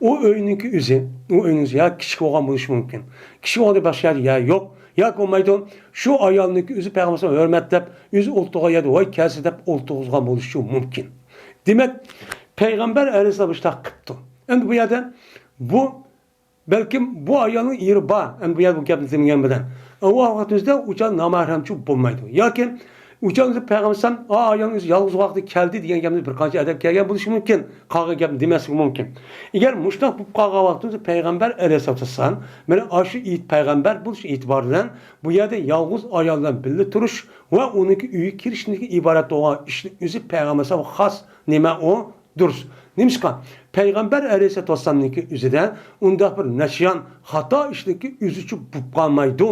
ئۇ ئۆينىڭكى ئۆزى، ئۇ ئۆينىڭ ئۆزى يا كىچىك بولغان بولۇشى مۇمكىن. كىچىك بولغاندا باشقا يەردە يەر يوق. ياكى بولمايدۇ، شۇ ئايالنىڭكى ئۆزى پەيغەمبەر ئەلەيھىسسالام ھۆرمەتلەپ، ئۆزى ئولتۇرغان يەردە ۋاي كەلسە دەپ ئولتۇرغۇزغان بولۇشى مۇمكىن. دېمەك، پەيغەمبەر ئەلەيھىسسالام شۇنداق قىپتۇ. ئەمدى بۇ يەردە بۇ، بەلكىم بۇ ئايالنىڭ ئېرى بار. ئەمدى بۇ يەردە بۇ گەپنى دېمىگەن بىلەن. ئۇ ۋاقىتىمىزدا ئۇ چاغ نامەھرەمچۇ بولمايدۇ. ياكى ئۇ چاغ پەيغەمبەر ئەلەيھىسسالام، ئا، ئايالنىڭ ئۆزى يالغۇز ۋاقتىدا كەلدى دېگەن گەپنى بىر قانچە ئادەم كەلگەن بولۇشى مۇمكىن. قالغان گەپنى دېمەسلىكى مۇمكىن. ئەگەر مۇشۇنداق بولۇپ قالغان ۋاقتىمىزدا پەيغەمبەر ئەلەيھىسسالاتۇ ۋەسسالام، مانا ئاشۇ ئېيت پەيغەمبەر بولۇش ئېتىبارى بىلەن بۇ يەردە يالغۇز ئايال بىلەن بىللە تۇرۇش ۋە ئۇنىڭكى ئۆيگە كىرىشتىن ئىبارەت بولغان ئىشنىڭ ئۆزى پەيغەمبەر ئەلەيھىسسالامغا خاس نېمە ئۇ؟ دۇرۇس. نېمىشقا؟ پەيغەمبەر ئەلەيھىسسالاتۇ ۋەسسالامنىڭكى ئۆزىدە ئۇنداق بىر نەسيان، خاتا ئىشنىڭكى ئۆزىچۇ بولۇپ قالمايدۇ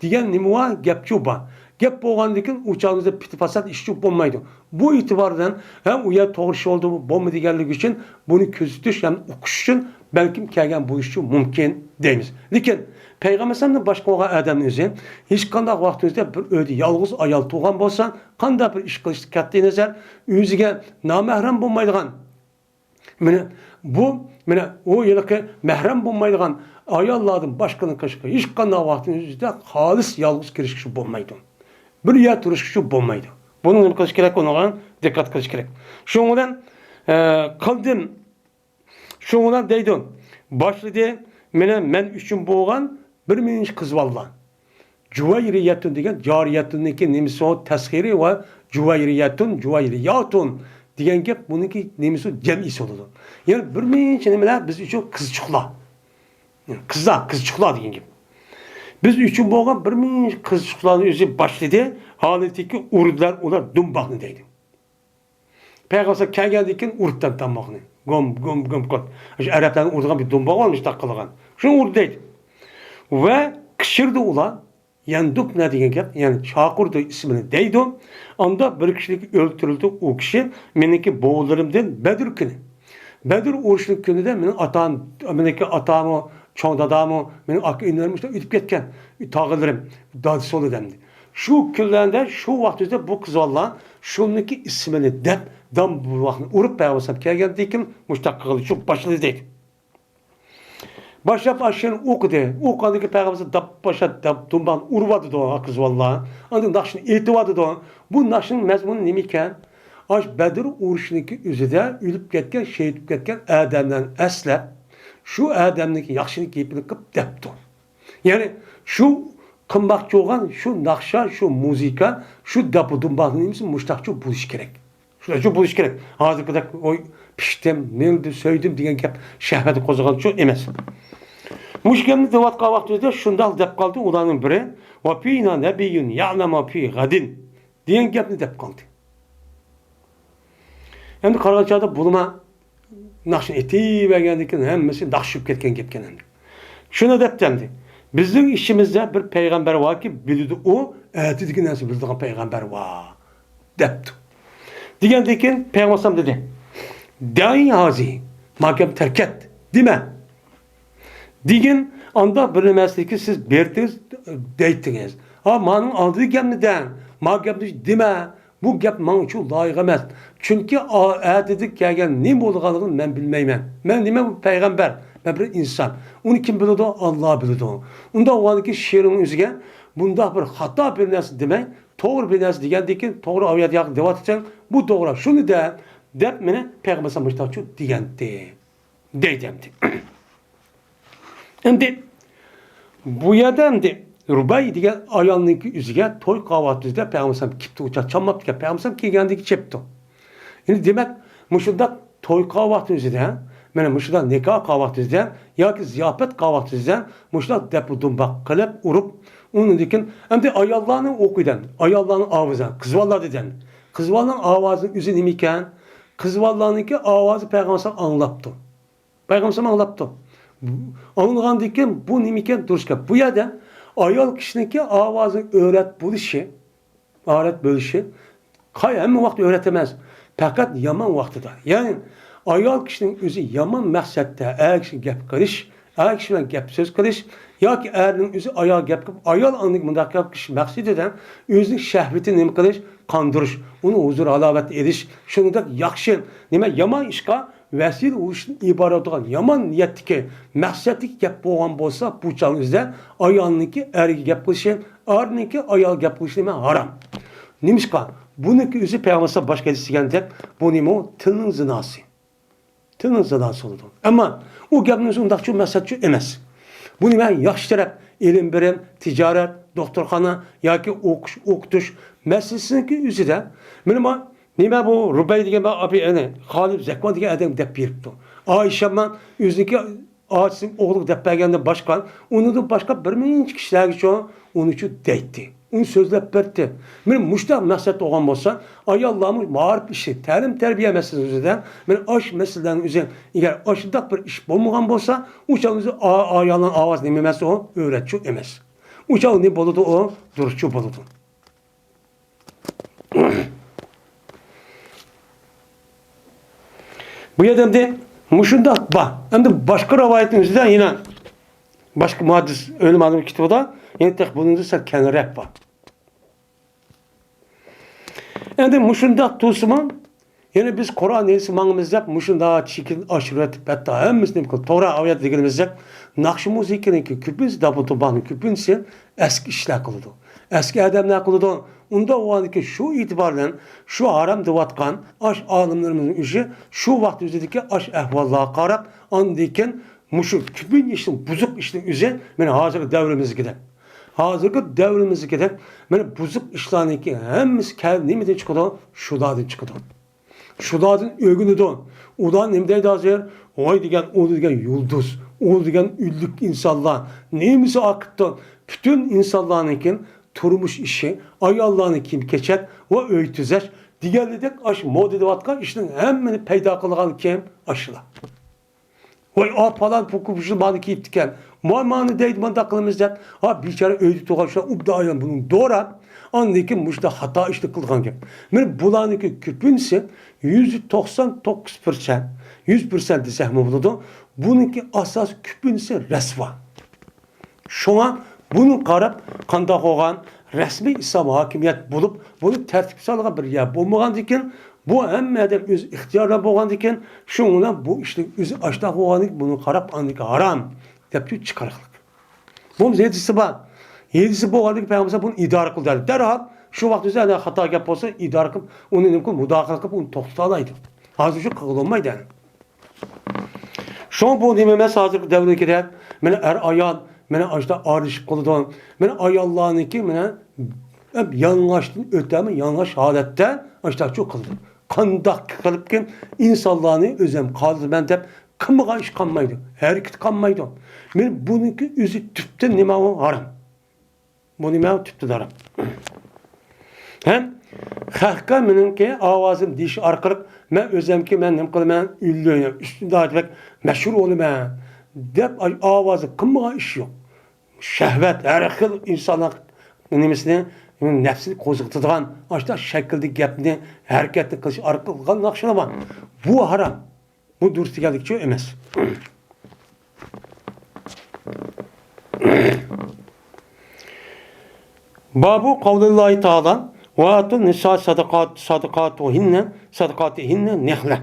دېگەن نېمە بار؟ گەپچۇ بار. گەپ بولغاندىن كېيىن ئۇ چاغىمىزدا پىتى-پاسات ئىشچۇ بولمايدۇ. بۇ ئېتىباردىن ھەم ئۇ يەر توغرا ئىش بولدىمۇ، بولمىدى دېگەنلىكى ئۈچۈن بۇنى كۆزىتىش ھەم ئۇقۇش ئۈچۈن بەلكىم كەلگەن بولۇشىچۇ مۇمكىن دەيمىز. لېكىن پەيغەمبەر ئەلەيھىسسالامدىن باشقا بولغان ئادەمنىڭ ئۆزى ھېچقانداق ۋاقتىمىزدا بىر ئۆيدە يالغۇز ئايال تۇرغان بولسا، قانداق بىر ئىش قىلىشتا قەتئىينەزەر ئۆزىگە نامەھرەم بولمايدىغان، مانا بۇ، مانا ئۇ ھېلىقى مەھرەم بولمايدىغان ئاياللاردىن باشقىنى قىلىشقا ھېچقانداق ۋاقىتنىڭ ئۆزىدە خالىس يالغۇز كىرىشكىچە بولمايدۇ. بىر يەر تۇرۇشقىچە بولمايدۇ. بۇنى نېمە قىلىش كېرەك؟ ئۇنىڭغا دىققەت قىلىش كېرەك. شۇنىڭ بىلەن، ئە، قىلدىم. شۇنىڭ بىلەن دەيدۇ، باشلىدى، مانا مەن ئۈچۈن بولغان بىر مىنچە قىز بالىلار. جۇۋەيرىيەتۇن دېگەن، جارىيەتۇننىڭكى نېمىسى ئۇ تەسغىرى ۋە جۇۋەيرىيەتۇن، جۇۋەيرىياتۇن دېگەن گەپ بۇنىڭكى نېمىسى ئۇ جەمئىيسى بولىدۇ. يەنى بىر مىنچە نېمىلەر بىز ئۈچۈن قىزچۇقلار. يەنى قىزلار، قىزچۇقلار دېگەن گەپ. بىز ئۈچۈن بولغان بىر مىنچە قىزچۇقلارنى ئۆزى باشلىدى، ھالىتىكى ئۇردىلار ئۇلار دۇمباقنى دەيدۇ. پەيغەمبەر كەلگەندىن كېيىن ئۇرۇپتۇ تاماقنى. گۇم، گۇم، گۇم قىلىپ. شۇ ئەرەبلەرنىڭ ئۇرىدىغان بىر دۇمباق بار، مۇشۇنداق قىلغان. شۇنى ئۇردى دەيدۇ. ۋە قىچقىردى ئۇلار. يەندۇبنە دېگەن گەپ، يەنى چاقىردى ئىسمىنى دەيدۇ. ئاندا بىر كىشىلىك ئۆلتۈرۈلدى، ئۇ كىشى مېنىڭكى بوۋىلىرىمدىن بەدر كۈنى. بەدر ئۇرۇشىنىڭ كۈنىدە مېنىڭ ئاتام، مېنىڭكى ئاتامۇ، چوڭ دادامۇ، مېنىڭ ئاكا ئىنىلىرىم شۇنداق ئۆتۈپ كەتكەن، تاغىلىرىم، دادىسى بولىدۇ ئەمدى. شۇ كۈنلەردە، شۇ ۋاقىتتا بۇ قىز بالىلار شۇنىڭكى ئىسمىنى دەپ، دام بۇ ۋاقىتنى ئۇرۇپ، پەيغەمبەر كەلگەندىن كېيىن مۇشۇنداق قىلغىلى شۇ باشلىدى دەيدۇ. باشلاپ ئاشۇنى ئوقۇدى. ئوقۇغاندىن كېيىن پەيغەمبەر داپ باشلاپ داپ دۇمباقنى ئۇرۇۋاتىدۇ، قىزى بالىلار. ئاندىن ناخشىنى ئېيتىۋاتىدۇ. بۇ ناخشىنىڭ مەزمۇنى نېمە ئىكەن؟ ئاش بەدر ئۇرۇشىنىڭكى ئۆزىدە ئۆلۈپ كەتكەن، شېھىت بولۇپ كەتكەن ئادەملەرنى ئەسلەپ، شۇ ئادەمنىڭكى ياخشىلىق گېپىنى قىپ دەپتۇ. يەنى شۇ قىلماقچى بولغان شۇ ناخشا، شۇ مۇزىكا، شۇ داپۇ دۇمباقنىڭ نېمىسى مۇشتاقچۇ بولۇشى كېرەك. شۇنداقچۇ بولۇشى كېرەك. ھازىرقىدەك ئوي پىشتىم، نېلىدى، سۆيدۈم دېگەن گەپ شەھۋەتنى قوزغىغانچۇ ئەمەس. مۇشۇ گەپنى دەۋاتقان ۋاقتىمىزدا شۇنداق دەپ قالدى ئۇلارنىڭ بىرى، «ۋەفىنا نەبىييۇن يەلەمۇ فى غەدىن» دېگەن گەپنى دەپ قالدى. ئەمدى قارىغان چاغدا بولما ناخشىنى ئېيتىۋەرگەندىن كېيىن ھەممىسى ناخشا چۈشۈپ كەتكەن گەپكەن ئەمدى. شۇنى دەپتۇ ئەمدى. بىزنىڭ ئىچىمىزدە بىر پەيغەمبەر باركى، بىلىدۇ ئۇ، ئەتىدىكى نەرسە بىلىدىغان پەيغەمبەر بار، دەپتۇ. دېگەندىن كېيىن پەيغەمبەر ئەلەيھىسسالام دېدى، «دەئى ھازى، ما گەپنى تەرك ئەت، دېمە.» دېگىن، ئانداق بىر نېمەسىنىكى سىز بېرىتىڭىز، دەيتىڭىز. ھا، مانىڭ ئالدىدىكى گەپنى دەڭ، ما گەپنى دېمە. بۇ گەپ ماڭا ئۈچۈن لايىق ئەمەس. چۈنكى ئا-، ئەتىدە كەلگەن نېمە بولىدىغانلىقىنى مەن بىلمەيمەن. مەن نېمە؟ بۇ پەيغەمبەر. مەن بىر ئىنسان. ئۇنى كىم بىلىدۇ؟ ئاللا بىلىدۇ. ئۇنداق بولغاندىكىن شېئىرنىڭ ئۆزىگە بۇنداق بىر خاتا بىر نەرسە دېمەي، توغرا بىر نەرسە دېگەندىن كېيىن، توغرا ئايەت ياقى دەۋاتىسەن، بۇ توغرا، شۇنى دە، دەپ مېنى پەيغەمبەر مۇشتاقچۇ دېگەنتى. دەيدۇ ئەمدى. ئەمدى بۇ يەردە ئەمدى رۇبەي دېگەن ئايالنىڭكى ئۆزىگە توي قىلىۋاتىدۇ-دە، پەيغەمبەر ئەلەيھىسسالام كېپتۇ، ئۇچاق چالماپتىكەن. پەيغەمبەر ئەلەيھىسسالام كەلگەندىن كېيىن چېپتۇ. ئەمدى دېمەك، مۇشۇنداق توي قىلىۋاتىدۇ-دە، مانا مۇشۇنداق نىكاھ قىلىۋاتىدۇ-دە، ياكى زىياپەت قىلىۋاتىدۇ-دە، مۇشۇنداق دەپۇ دۇمباق قىلىپ، ئۇرۇپ، ئۇنىڭدىن كېيىن ئەمدى ئاياللارنى ئوقۇيدۇ، ئاياللارنىڭ ئاۋازى، قىز بالىلار دېدى. قىز بالىنىڭ ئاۋازىنىڭ ئۆزى نېمە ئىكەن؟ قىز بالىلارنىڭكى ئاۋازى پەيغەمبەر ئەلەيھىسسالام ئاڭلاپتۇ. پەيغەمبەر ئاڭلاپتۇ. ئاڭلىغاندىن كېيىن بۇ نېمىكەن؟ دۇرۇس گەپ. بۇ يەردە ئايال كىشىنىڭكى ئاۋازىنىڭ ئۆرەت بولۇشى، ئۆرەت بولۇشى قاي-، ھەممە ۋاقىت ئۆرەت ئەمەس. پەقەت يامان ۋاقتىدا. يەنى ئايال كىشىنىڭ ئۆزى يامان مەقسەتتە ئەر كىشىگە گەپ قىلىش، ئەر كىشى بىلەن گەپ سۆز قىلىش ياكى ئەرنىڭ ئۆزى ئايالغا گەپ قىلىپ، ئايال ئاندىن مۇنداق گەپ قىلىش مەقسىتىدە ئۆزىنىڭ شەھۋىتىنى نېمە قىلىش، قاندۇرۇش، ئۇنىڭ ھۇزۇر ھالاۋەت ئېلىش، شۇنىڭدەك ياخشى، نېمە، يامان ئىشقا ۋەسىلە بولۇشتىن ئىبارەت بولغان يامان نىيەتتىكى، مەقسەتتىكى گەپ بولغان بولسا، بۇ چاغنىڭ ئۆزىدە ئايالنىڭكى ئەرگە گەپ قىلىشى، ئەرنىڭكى ئايالغا گەپ قىلىشى نېمە؟ ھارام. نېمىشقا؟ بۇنىڭكى ئۆزى پەيغەمبەر باشقا ھەدىستە دېگەندەك، بۇ نېمە؟ تىلنىڭ زىناسى. تىلنىڭ زىناسى بولىدۇ. ئەمما ئۇ گەپنىڭ ئۆزى ئۇنداقچۇ مەقسەتچۇ ئەمەس. بۇ نېمە؟ ياخشى تەرەپ، ئېلىم بېرىم، تىجارەت، دوختۇرخانا ياكى ئوقۇش، ئوقۇتۇش مەسىلىسىنىڭكى ئۆزىدە، مانا ما-، نېمە بۇ رۇبەي دېگەن بار، ئابى، ئەنە، غالىب زەكۋان دېگەن ئادەمگە دەپ بېرىپتۇ. ئائىشەممەن ئۆزىنىڭكى ئاچىسىنىڭ ئوغلىغا دەپ بەرگەندىن باشقا، ئۇنىڭدىن باشقا بىر مۇنچە كىشىلەرگىچۇ ئۇنىچۇ دەيتتى. ئۇنى سۆزلەپ بەردى. مانا مۇشۇنداق مەقسەت بولغان بولسا، ئاياللارمۇ مائارىپ ئىشى، تەلىم-تەربىيە مەسىلىسىدە، مانا ئاش مەسىلىلەرنىڭ ئۆزى، ئەگەر ئاشۇنداق بىر ئىش بولمىغان بولسا، ئۇ چاغ ئۆزى ئا-، ئايالنىڭ ئاۋازى نېمە ئەمەس ئۇ؟ ئۆرەتچۇ ئەمەس. ئۇ چاغ نېمە بولىدۇ ئۇ؟ دۇرۇسچۇ بولىدۇ. بۇ يەردە ئەمدى مۇشۇنداق بار. ئەمدى باشقا رىۋايەتنىڭ ئۆزىدە يەنە باشقا مۇھەددىس ئۆلىمانىڭ كىتابىدا يەنە تېخى بۇنىڭدىن سەل كەڭرەك بار. ئەمدى مۇشۇنداق تۇرسىمۇ، يەنە بىز قۇرئان ھەدىسكە ماڭىمىز دەپ مۇشۇنداق چېكىنى ئاشۇرۇۋېتىپ، ھەتتا ھەممىسىنى نېمە قىلىپ، توغرا ئاۋايات دېگىنىمىزدەك ناخشا مۇزىكىنىڭكى كۆپىنچىسى، داپۇ دۇمباقنىڭ كۆپىنچىسى ئەسكى ئىشلار قىلىدۇ. ئەسكى ئادەملەر قىلىدۇ. ئۇنداق بولغاندىكىن شۇ ئېتىبار بىلەن شۇ ھارام دەۋاتقان ئاش ئالىملىرىمىزنىڭ ئىشى شۇ ۋاقىت ئۆزىدىكى ئاش ئەھۋاللارغا قاراپ، ئاندىن كېيىن مۇشۇ كۆپىنچە ئىشنىڭ، بۇزۇق ئىشنىڭ ئۆزى مانا ھازىرقى دەۋرىمىزدىكىدەك. ھازىرقى دەۋرىمىزدىكىدەك مانا بۇزۇق ئىشلارنىڭكى ھەممىسى كەل-، نېمىدىن چىقىدۇ؟ شۇلاردىن چىقىدۇ. شۇلاردىن ئۆگىنىدۇ. ئۇلار نېمە دەيدۇ ھازىر؟ ۋاي دېگەن، ئۇ دېگەن يۇلدۇز، ئۇ دېگەن ئۈنلۈك ئىنسانلار. نېمىسى ئاقىپتۇ؟ پۈتۈن ئىنسانلارنىڭكى تۇرمۇش ئىشى، ئاياللارنىڭ كىيىم-كېچەك ۋە ئۆي تۈزەش دېگەنلىدەك ئاش مودا دەۋاتقان ئىشنىڭ ھەممىنى پەيدا قىلغان كىم؟ ئاشۇلار. ۋاي، ئا، پالان پوكۇپ شۇ مانى كىيىپتىكەن. ما-، مانى دەيدۇ، مانداق قىلىمىز دەپ. ھا، بىچارە ئۆيدە تۇرغان شۇ ئوبدان ئايال بۇنى دوراپ، ئاندىن كېيىن مۇشۇنداق خاتا ئىشنى قىلغان گەپ. مانا بۇلارنىڭكى كۆپىنچىسى، يۈزدە توقسان توققۇز پىرسەنت، يۈز پىرسەنت دېسەكمۇ بولىدۇ، بۇنىڭكى ئاساسىي كۆپىنچىسى رەسۋا. شۇڭا بۇنى قاراپ، قانداق بولغان رەسمىي ئىسلام ھاكىمىيەت بولۇپ، بۇنى تەرتىپكە سالغان بىر يەر بولمىغاندىكىن، بۇ ھەممە ئادەم ئۆز ئىختىيارىدا بولغاندىكىن، شۇڭا بۇ ئىشنىڭ ئۆزى ئاشتاق بولغاندىكىن، بۇنى قاراپ، ئاندىكى ھارام، دەپچۇ چىقارىقلىق. بۇ ھەدىسى بار. ھەدىسى بولغاندىكىن پەيغەمبەر بۇنى ئىدارە قىل دەيدۇ. دەرھال شۇ ۋاقىت ئۆزى ئەگەر خاتا گەپ بولسا، ئىدارە قىلىپ، ئۇنى نېمە قىلىپ، مۇداخىلە قىلىپ، ئۇنى توختىتالايدۇ. ھازىر شۇ قىلغىلى بولمايدۇ يەنى. شۇڭا بۇ نېمە ئەمەس، ھازىرقى دەۋردىكىدەك، مانا ئەر-ئايال، مانا ئاشۇنداق ئارىلىشىپ قالىدۇ. مانا ئاياللارنىڭكى، مانا يالىڭاچتىن ئۆتەلمەي، يالىڭاچ ھالەتتە ئاشۇنداق قىلىدۇ. قانداق قىلىپكىن ئىنسانلارنى ئۆزۈم قالدۇرىمەن دەپ قىلمىغان ئىش قالمايدۇ، ھەرىكىتى قالمايدۇ. مانا بۇنىڭكى ئۆزى تۈپتىن نېمە ئۇ؟ ھارام. بۇ نېمە؟ تۈپتىن ھارام. ھەم خەققە مېنىڭكى ئاۋازىم دېيىش ئارقىلىق مەن ئۆزۈمكى، مەن نېمە قىلىمەن، ئۈللۈ، ئۈستۈندە بەك مەشھۇر بولىمەن دەپ ئاۋازى قىلمىغان ئىش يوق. شەھۋەت، ھەر خىل ئىنسانلار نېمىسىنى، نەپسىنى قوزغىتىدىغان ئاشۇنداق شەكىلدىكى گەپنى، ھەرىكەتنى قىلىش ئارقىلىق قىلغان ناخشىلار بار. بۇ ھارام. بۇ دۇرۇس دېگەنلىكچۇ ئەمەس. بابۇ قەۋلىللاھى تائالا، ۋە ئاتۇن نىسا سەدىقات-، سەدىقاتۇھىننە، سەدىقاتىھىننە نەخلە.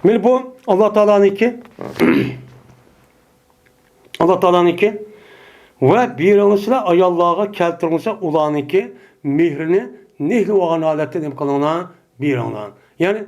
مانا بۇ ئاللا تائالانىڭكى، ئاللا تائالانىڭكى، ۋە بېرىڭلار سىلەر ئاياللارغا، كەلتۈرۈڭلار ئۇلارنىڭكى مېھرىنى نەخلە بولغان ھالەتتە نېمە قىلىڭلار، بېرىڭلار. يەنى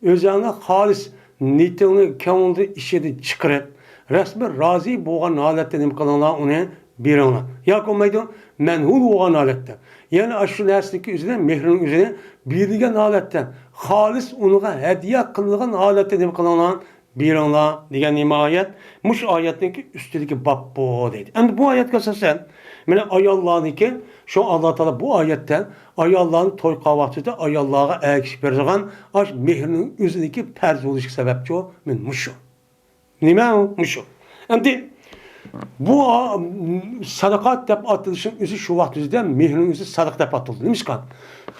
ئۆزۈڭلار خالىس نىيىتىڭنى، كۆڭۈلدىن، ئىچىدىن چىقىرىپ، رەسمىي رازى بولغان ھالەتتە نېمە قىلىڭلار، ئۇنى بېرىڭلار. ياكى بولمايدۇ، مەنھۇل بولغان ھالەتتە. يەنى ئاشۇ نەرسىنىڭكى ئۆزىنى، مېھرىنىڭ ئۆزىنى بېرىلگەن ھالەتتە، خالىس ئۇنىڭغا ھەدىيە قىلىنغان ھالەتتە نېمە قىلىڭلار، بېرىڭلار دېگەن نېمە ئايەت؟ مۇشۇ ئايەتنىڭكى ئۈستىدىكى باب بۇ دەيدۇ. ئەمدى بۇ ئايەتكە ئاساسەن، مانا ئاياللارنىڭكى، شۇ ئاللا تائالا بۇ ئايەتتە ئاياللارنى توي قىلغان ۋاقتىدا ئاياللارغا ئەگىشىپ بېرىدىغان ئاش مېھرىنىڭ ئۆزىنىڭكى پەرز بولۇشى سەۋەبچۇ، مانا مۇشۇ. نېمە ئۇ؟ مۇشۇ. ئەمدى بۇ، ئا، سەدىقات دەپ ئاتىلىشنىڭ ئۆزى شۇ ۋاقىت ئۆزىدە مېھرىنىڭ ئۆزى سەدىقە دەپ ئاتىلىدۇ. نېمىشقا؟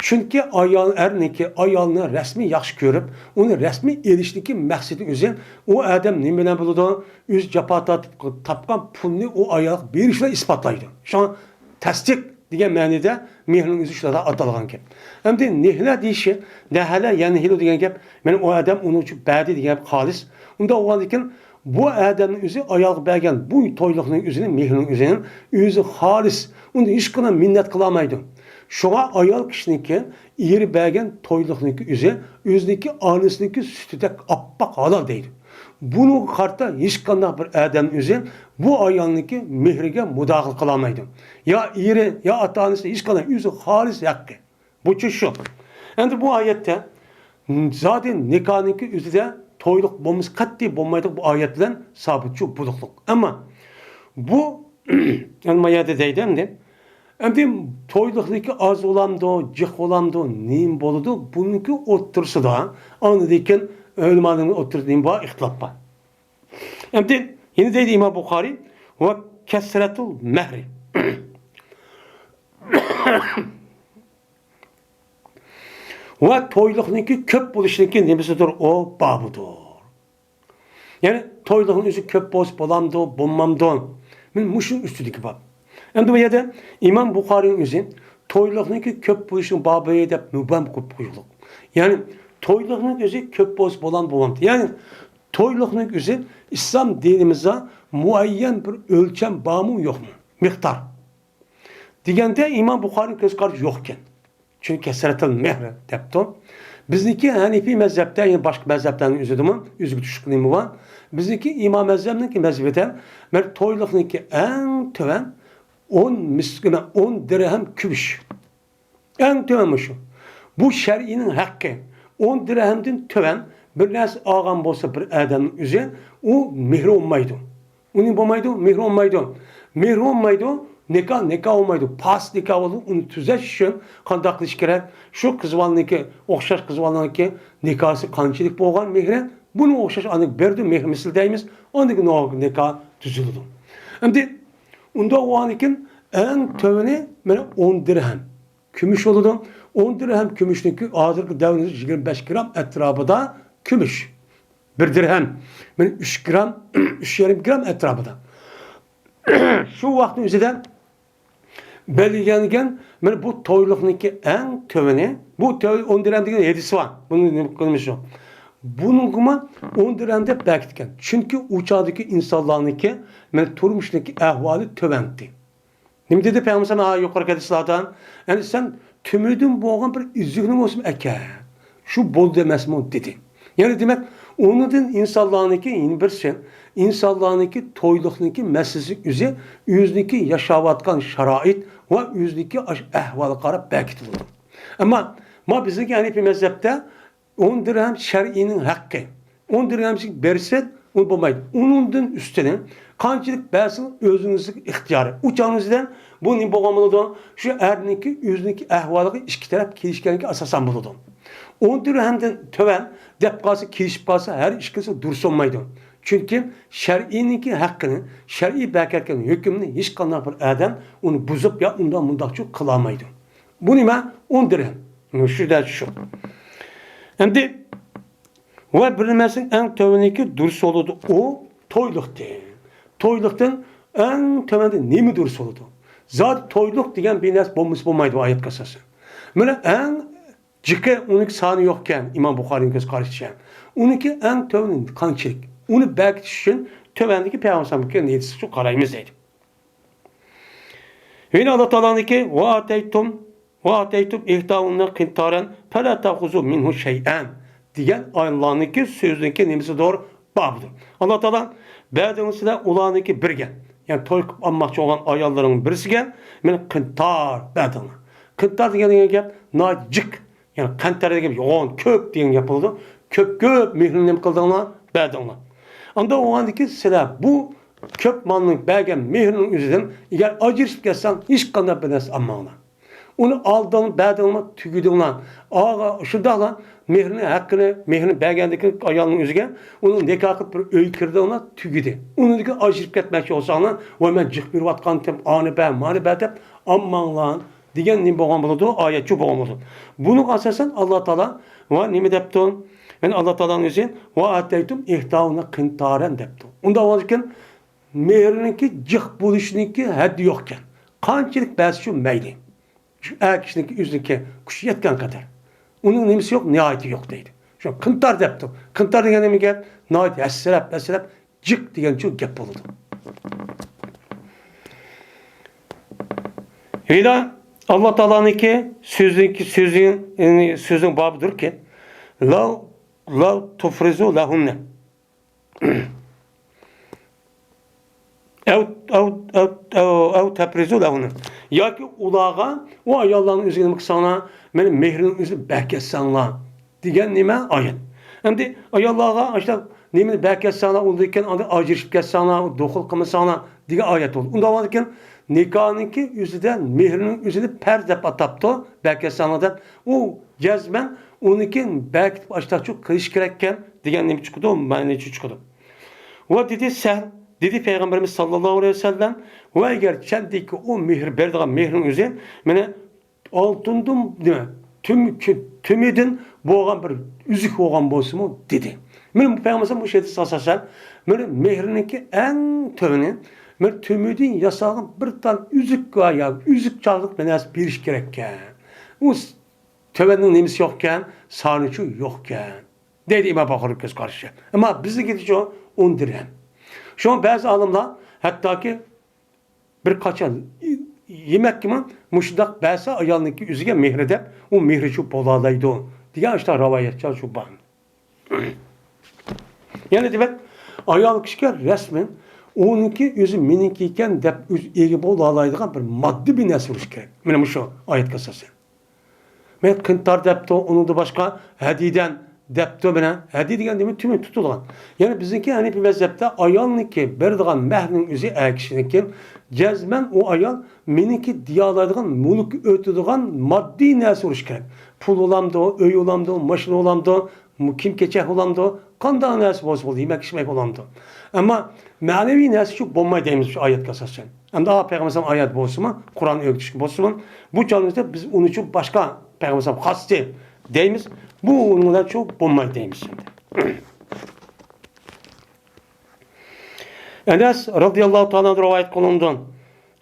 چۈنكى ئايال، ئەرنىڭكى ئايالنى رەسمىي ياخشى كۆرۈپ، ئۇنى رەسمىي ئېلىشنىڭكى مەقسىتى ئۆزى، ئۇ ئادەم نېمە بىلەن بولىدۇ؟ ئۆزى جاپا تارتىپ تاپقان پۇلنى ئۇ ئايالغا بېرىش بىلەن ئىسپاتلايدۇ. شۇڭا تەستىق دېگەن مەنىدە مېھرىنىڭ ئۆزى شۇنداق ئاتالغان گەپ. ئەمدى نەھلە دېيىشى، نەھەلە يەنھىلۇ دېگەن گەپ، مانا ئۇ ئادەم ئۇنىڭ ئۈچۈن بەردى دېگەن گەپ خالىس. ئۇنداق بولغاندىكىن بۇ ئادەمنىڭ ئۆزى ئايالغا بەرگەن بۇ تويلۇقنىڭ ئۆزىنى، مېھرىنىڭ ئۆزىنى ئۆزى خالىس، ئۇنى ھېچقانداق مىننەت قىلالمايدۇ. شۇڭا ئايال كىشىنىڭكى ئېرى بەرگەن تويلۇقنىڭكى ئۆزى ئۆزىنىڭكى ئانىسىنىڭكى سۈتىدەك ئاپئاق ھالال دەيدۇ. بۇنىڭغا قارىتا ھېچقانداق بىر ئادەم ئۆزى بۇ ئايالنىڭكى مېھرىگە مۇداخىلە قىلالمايدۇ. يا ئېرى، يا ئاتا-ئانىسى، ھېچقانداق، ئۆزى خالىس ھەققى. بۇچۇ شۇ. ئەمدى بۇ ئايەتتە زادى نىكاھنىڭكى ئۆزىدە تويلۇق بولمىسا قەتئىي بولمايدۇ، بۇ ئايەت بىلەن سابىتچۇ بولۇقلۇق. ئەمما بۇ، ئەمما يەردە دەيدۇ ئەمدى، ئەمدى تويلۇقنىڭكى ئاز بولامدۇ، جىق بولامدۇ، نېمە بولىدۇ؟ بۇنىڭكى ئوتتۇرىسىدا، ئاندىن كېيىن ئۆلىمانىڭ ئوتتۇرىسىدا نېمە بار؟ ئىختىلاپ بار. ئەمدى يەنە دەيدۇ ئىمام بۇخارىي، ۋە كەسرەتۇل مەھرى. ۋە تويلۇقنىڭكى كۆپ بولۇشنىڭكى نېمىسىدۇر؟ ئۇ بابىدۇر. يەنى تويلۇقنىڭ ئۆزى كۆپ بولسا بولامدۇ، بولمامدۇ؟ مانا مۇشۇ ئۈستىدىكى باب. ئەمدى بۇ يەردە ئىمام بۇخارىينىڭ ئۆزى تويلۇقنىڭكى كۆپ بولۇشنىڭ بابى دەپ مۇبھەم قىلىپ قويۇقلۇق. يەنى تويلۇقنىڭ ئۆزى كۆپ بولسا بولامدۇ، بولمامدۇ؟ يەنى تويلۇقنىڭ ئۆزى ئىسلام دىنىمىزدا مۇئەييەن بىر ئۆلچەم بارمۇ، يوقمۇ؟ مىقدار. دېگەندە ئىمام بۇخارىنىڭ كۆز قارىشى يوق ئىكەن. چۈنكى كەسرەتىل مېھر دەپتۇ. بىزنىڭكى ھەنىفىي مەزھەپتە، يەنە باشقا مەزھەپلەرنىڭ ئۆزىدىمۇ ئۆزگىچىلىك نېمە بار؟ بىزنىڭكى ئىمام ئەزەمنىڭكى مەزھىپىدە بىر تويلۇقنىڭكى ئەڭ تۆۋەن ئون مىسكىن، ئون دىرھەم كۈمۈش. ئەڭ تۆۋەن مۇشۇ. بۇ شەرئىنىڭ ھەققى. ئون دىرھەمدىن تۆۋەن بىر نەرسە ئالغان بولسا بىر ئادەمنىڭ ئۆزى، ئۇ مېھرى بولمايدۇ. ئۇنى بولمايدۇ، مېھرى بولمايدۇ. مېھرى بولمايدۇ، نىكاھ، نىكاھ بولمايدۇ. پاسىد نىكاھ بولىدۇ، ئۇنى تۈزەش ئۈچۈن قانداق قىلىش كېرەك؟ شۇ قىز بالىنىڭكى، ئوخشاش قىز بالىنىڭكى نىكاھسى قانچىلىك بولغان مېھرى، بۇنىڭ ئوخشاش ئاندىن بېرىدۇ، مېھرى مىسلى دەيمىز، ئاندىن كېيىن نىكاھ تۈزۈلىدۇ. ئەمدى ئۇنداق بولغاندىكىن ئەڭ تۆۋىنى مانا ئون دىرھەم. كۈمۈش بولىدۇ. ئون دىرھەم كۈمۈشنىڭكى ھازىرقى دەۋرىمىزدە يىگىرمە بەش گرام ئەتراپىدا كۈمۈش. بىر دىرھەم. مانا ئۈچ گرام، ئۈچ يېرىم گرام ئەتراپىدا. شۇ ۋاقىتنىڭ ئۆزىدە بەلگىلەنگەن مانا بۇ تويلۇقنىڭكى ئەڭ تۆۋىنى، بۇ تۆۋەن ئون دىرھەم دېگەن ھەدىسى بار. بۇنى نېمە قىلمىشۇ؟ بۇنىڭغىمۇ ئون دىرھەم دەپ بەكىتكەن. چۈنكى ئۇ چاغدىكى ئىنسانلارنىڭكى، مەن، تۇرمۇشنىڭكى ئەھۋالى تۆۋەندى. نېمە دېدى پەيغەمبەر ئەلەيھىسسالام ھە يۇقىرىقى ھەدىسلەردە؟ يەنى سەن تۆمۈردىن بولغان بىر ئۈزۈكنى بولسىمۇ ئەكەل. شۇ بولدى ئەمەسمۇ؟ دېدى. يەنى دېمەك، ئۇنىڭدىن ئىنسانلارنىڭكى يەنە بىرسى، ئىنسانلارنىڭكى تويلۇقنىڭكى مەسىلىسى ئۆزى، ئۆزىنىڭكى ياشاۋاتقان شارائىت ۋە ئۆزىنىڭكى ئاش-، ئەھۋالىغا قاراپ بەكىتىلىدۇ. ئەمما ما بىزنىڭكى ھەنىپىي مەزھەپتە ئون دىرھەم شەرئىينىڭ ھەققى. ئون دىرھەمچىلىك بەرسە، ئۇ بولمايدۇ. ئۇنىڭدىن ئۈستىنى قانچىلىك بەرسىڭىز، ئۆزىڭىزنىڭ ئىختىيارى. ئۇ چاغىڭىزدا بۇ نېمە بولغان بولىدۇ؟ شۇ ئەرنىڭكى ئۆزىنىڭكى ئەھۋالىغا ئىككى تەرەپ كېلىشكەنگە ئاساسەن بولىدۇ. ئون دىرھەمدىن تۆۋەن دەپ قالسا، كېلىشىپ قالسا، ھەر ئىككىلىسى دۇرۇس بولمايدۇ. چۈنكى شەرئىينىڭكى ھەققىنى، شەرئىي بەرگەن ھۆكۈمنى ھېچقانداق بىر ئادەم ئۇنى بۇزۇپ يا ئۇنداق مۇنداقچۇ قىلالمايدۇ. بۇ نېمە؟ ئون دىرھەم. شۇ دەل شۇ. ئەمدى ۋە بىر نەرسىنىڭ ئەڭ تۆۋىنىكى دۇرۇس بولىدۇ. ئۇ تويلۇقتىن. تويلۇقتىن ئەڭ تۆۋەندە نېمە دۇرۇس بولىدۇ؟ زادى تويلۇق دېگەن بىر نەرسە بولمىسا بولمايدۇ ئايەتكە ئاساسەن. مانا ئەڭ جىقى، ئۇنىڭكى سانى يوقكەن، ئىمام بۇخارىنىڭ كۆز قارىشىچە. ئۇنىڭكى ئەڭ تۆۋىنى قانچىلىك؟ ئۇنى بەكىتىش ئۈچۈن تۆۋەندىكى پەيغەمبەر ئەلەيھىسسالامنىڭكى ھەدىسىگە قارايمىز دەيدۇ. يەنە ئاللا تائالانىڭكى «ۋە ئاتەيتۇم، ۋە ئاتەيتۇم ئىھداھۇننە قىنتارەن فەلا تەخۇزۇ مىنھۇ شەيئەن» دېگەن ئاللانىڭكى سۆزىنىڭكى نېمىسىدۇر؟ بابىدۇر. ئاللا تائالا بەردىڭلار سىلەر ئۇلارنىڭكى بىرگە، يەنى توي قىلىپ ئالماقچى بولغان ئاياللىرىڭ بىرسىگە مانا قىنتار بەردىڭلار. قىنتار دېگەن، دېگەن گەپ ناھايىتى جىق. يەنى قەنتەر دېگەن يوغان، كۆپ دېگەن گەپ بولىدۇ. كۆپ، كۆپ مېھرىنى نېمە قىلدىڭلار؟ بەردىڭلار. ئاندا بولغاندىن كېيىن سىلەر بۇ كۆپ مالنىڭ بەرگەن مېھرىنىڭ ئۆزىدىن ئەگەر ئاجرىشىپ كەتسەڭ، ھېچقانداق بىر نەرسە ئالماڭلار. ئۇنى ئالدىڭ، بەردىڭمۇ، تۈگىدىڭلار. ئاغا، شۇنداقلا مېھرىنى، ھەققىنى، مېھرىنى بەرگەندىن كېيىن ئايالنىڭ ئۆزىگە، ئۇنىڭ نىكاھ قىلىپ بىر ئۆيگە كىردىڭلار، تۈگىدى. ئۇنىڭدىن كېيىن ئاجرىشىپ كەتمەكچى بولساڭلار، ۋاي مەن جىق بېرىۋاتقانتىم، ئانى بەر، مانى بەر دەپ ئالماڭلار. دېگەن نېمە بولغان بولىدۇ؟ ئايەتچۇ بولغان بولىدۇ. بۇنىڭغا ئاساسەن ئاللا تائالا ۋە نېمە دەپتۇ؟ يەنى ئاللا تائالانىڭ ئۆزى «ۋە ئاتەيتۇم ئىھداھۇننە قىنتارەن» دەپتۇ. ئۇنداق بولغاندىكىن مېھرىنىڭكى جىق بولۇشىنىڭكى ھەددى يوقكەن. قانچىلىك بەرسىچۇ مەيلى. شۇ ئەر كىشىنىڭكى ئۆزىنىڭكى كۈچى يەتكەن قەدەر. ئۇنىڭ نېمىسى يوق، نىھايىتى يوق دەيدۇ. شۇ قىنتار دەپتۇ. قىنتار دېگەن نېمە گەپ؟ ناھايىتى ھەسسىلەپ، ھەسسىلەپ جىق دېگەنچۇ گەپ بولىدۇ. ھېلى ئاللا تائالانىڭكى سۆزىنىڭكى، سۆزىنىڭ، يەنى سۆزىنىڭ بابىدۇركى، «لەۋ، لەۋ تۇفرىزۇ لەھۇننە. ئەۋ، ئەۋ، ئەۋ، ئەۋ، ئەۋ تەپرىزۇ لەھۇننە.» ياكى ئۇلارغا، ئۇ ئاياللارنىڭ ئۆزىگە نېمە قىلساڭلار، مېنىڭ مېھرىمنىڭ ئۆزىنى بەركەتسەڭلار. دېگەن نېمە؟ ئايەت. ئەمدى ئاياللارغا ئاشۇنداق نېمىنى بەركەتسەڭلار، ئۇندىن كېيىن ئاندىن ئاجرىشىپ كەتسەڭلار، دۇخۇل قىلمىساڭلار دېگەن ئايەت بولدى. ئۇنداق بولغاندىكىن نىكاھنىڭكى ئۆزىدە مېھرىنىڭ ئۆزىنى پەرز دەپ ئاتاپتۇ، بەركەتسەڭلار دەپ. ئۇ جەزمەن ئۇنىڭكى بەركىتىپ ئاشتاچۇ قىلىش كېرەككەن دېگەن نېمە چىقىدۇ؟ مەنىچۇ چىقىدۇ. ۋە دېدى سەھل، دېدى پەيغەمبىرىمىز ساللاللاھۇ ئەلەيھى ۋەسەللەم، ۋە ئەگەر چەندىكى ئۇ مېھىر بېرىدىغان مېھرىنىڭ ئۆزى، مانا، ئالتۇندىن، نېمە، تۈم-، تۈ-، تۈمىدىن بولغان بىر ئۈزۈك بولغان بولسىمۇ، دېدى. مانا پەيغەمبەر مۇشۇ ھەدىسكە ئاساسەن، مانا مېھرىنىڭكى ئەڭ تۆۋىنى، مانا تۈمىدىن ياسالغان بىر تال ئۈزۈك ۋە يا ئۈزۈك چاغلىق بىر نەرسە بېرىش كېرەككەن. ئۇ س-، تۆۋەننىڭ نېمىسى يوقكەن؟ سانىچۇ يوقكەن. دەيدۇ ئىمام بۇخارىنىڭ كۆز قارىشىچە. ئەمما بىزنىڭكىچۇ ئون دىرھەم. شۇڭا بەزى ئالىملار ھەتتاكى بىر قاچان يېمەككىمۇ مۇشۇنداق بەرسە ئايالنىڭكى ئۆزىگە مېھرى دەپ، ئۇ مېھرىچۇ بولالايدۇ دېگەن ئاشۇنداق راۋايەتچۇ بار. يەنى دېمەك، ئايال كىشىگە رەسمەن ئۇنىڭكى ئۆزى مېنىڭكى ئىكەن دەپ ئۆزى ئىگە بولالايدىغان بىر ماددىي بىر نەرسە بولۇشى كېرەك. مانا مۇشۇ ئايەتكە ئاساسەن. مەن قىنتار دەپتۇ، ئۇنىڭدىن باشقا ھەدىدەن دەپتۇ، مانا ھەدىي دېگەن نېمە؟ تۈمەن تۇتۇلغان. يەنى بىزنىڭكى ھەنىپىي مەزھەپتە ئايالنىڭكى بېرىدىغان مەھرىنىڭ ئۆزى ئەر كىشىنىڭكى جەزمەن ئۇ ئايال مېنىڭكى دېيالايدىغان، مۈلۈك ئۆتىدىغان ماددىي نەرسە بولۇشى كېرەك. پۇل بولامدۇ، ئۆي بولامدۇ، ماشىنا بولامدۇ، كىيىم كېچەك بولامدۇ، قانداق نەرسە بولسا بولدى، يېمەك ئىچمەك بولامدۇ. ئەمما مەنىۋى نەرسە شۇ بولماي دەيمىز شۇ ئايەتكە ئاساسەن. ئەمدى ئا پەيغەمبەر ئايەت بولسىمۇ، قۇرئان ئۆگىتىشكە بولسىمۇ، بۇ چاغىمىزدا بىز ئۇنىچۇ باشقا پەيغەمبەر خاستى دەيمىز. بۇ ئۇنىڭ بىلەن شۇ بولماي دەيمىز ئەمدى. ئەنەس رازىياللاھۇ تائالا ئەنھۇ رىۋايەت قىلىنىدۇ.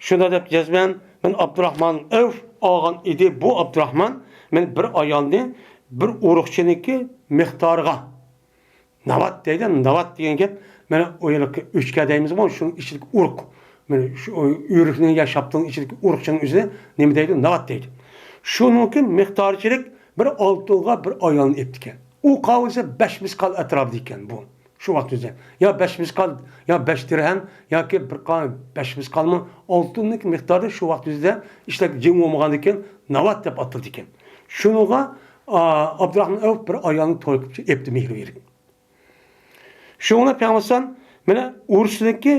شۇنداق دەپ جەزمەن، مەن ئابدۇراخمان ئەۋف ئالغان ئىدى. بۇ ئابدۇراخمان، مەن بىر ئايالنى بىر ئۇرۇقچىنىڭكى مىقدارىغا، ناۋات دەيدۇ، ناۋات دېگەن گەپ، مانا ئۇ يەردىكى ئۆچكە دەيمىزغۇ، شۇنىڭ ئىچىدىكى ئۇرۇق. مانا شۇ ئۆرۈكنىڭ يا شاپتۇلنىڭ ئىچىدىكى ئۇرۇقچىنىڭ ئۆزىنى نېمە دەيدۇ؟ ناۋات دەيدۇ. شۇنىڭكى مىقدارچىلىك بىر ئالتۇنغا بىر ئايالنى ئېپتىكەن. ئۇ قاۋىسى بەش مىسقال ئەتراپىدا ئىكەن بۇ. شۇ ۋاقىت ئۆزى. يا بەش مىسقال، يا بەش دىرھەم، ياكى بىر قا-، بەش مىسقالمۇ ئالتۇننىڭ مىقدارى شۇ ۋاقىت ئۆزىدە ئىشلەپ جىڭ بولمىغاندىكىن ناۋات دەپ ئاتىلىدىكەن. شۇنىڭغا، ئا، ئابدۇراخمان ئەۋف بىر ئايالنى توي قىلىپ ئېپتۇ مېھرى بېرىپ. شۇڭا پەيغەمبەر مانا ئۇرۇشنىڭكى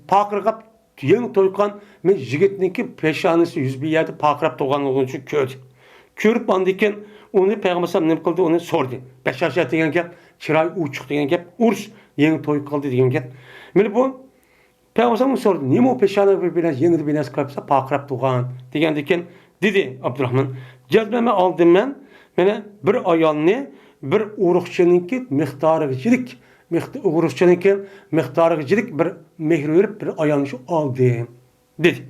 پارقىراپ يېڭى تويغان مەن يىگىتنىڭكى پېشانىسى يۈز بىر يەردە پارقىراپ تۇرغانلىقىنى كۆردى. كۆرۈپ ئاندىن كېيىن ئۇنى پەيغەمبەر نېمە قىلدى؟ ئۇنى سورىدى. بەشاشە دېگەن گەپ، چىراي ئوچۇق دېگەن گەپ، ئۇرۇش يېڭى توي قىلدى دېگەن گەپ. مانا بۇ پەيغەمبەر سورىدى، نېمە ئۇ پېشانە بىر نەرسە، يېڭىدا بىر نەرسە قىلىپسەن، پارقىراپ تۇرغان دېگەندىن كېيىن دېدى ئابدۇراخمان، جەزمەن مەن ئالدىم مەن، مانا بىر ئايالنى بىر ئۇرۇقچىنىڭكى مىقدارىغىچىلىك، مىقد-، ئۇرۇقچىنىڭكى مىقدارىغىچىلىك بىر مېھىر بېرىپ بىر ئايالنى شۇ ئالدىم دېدى.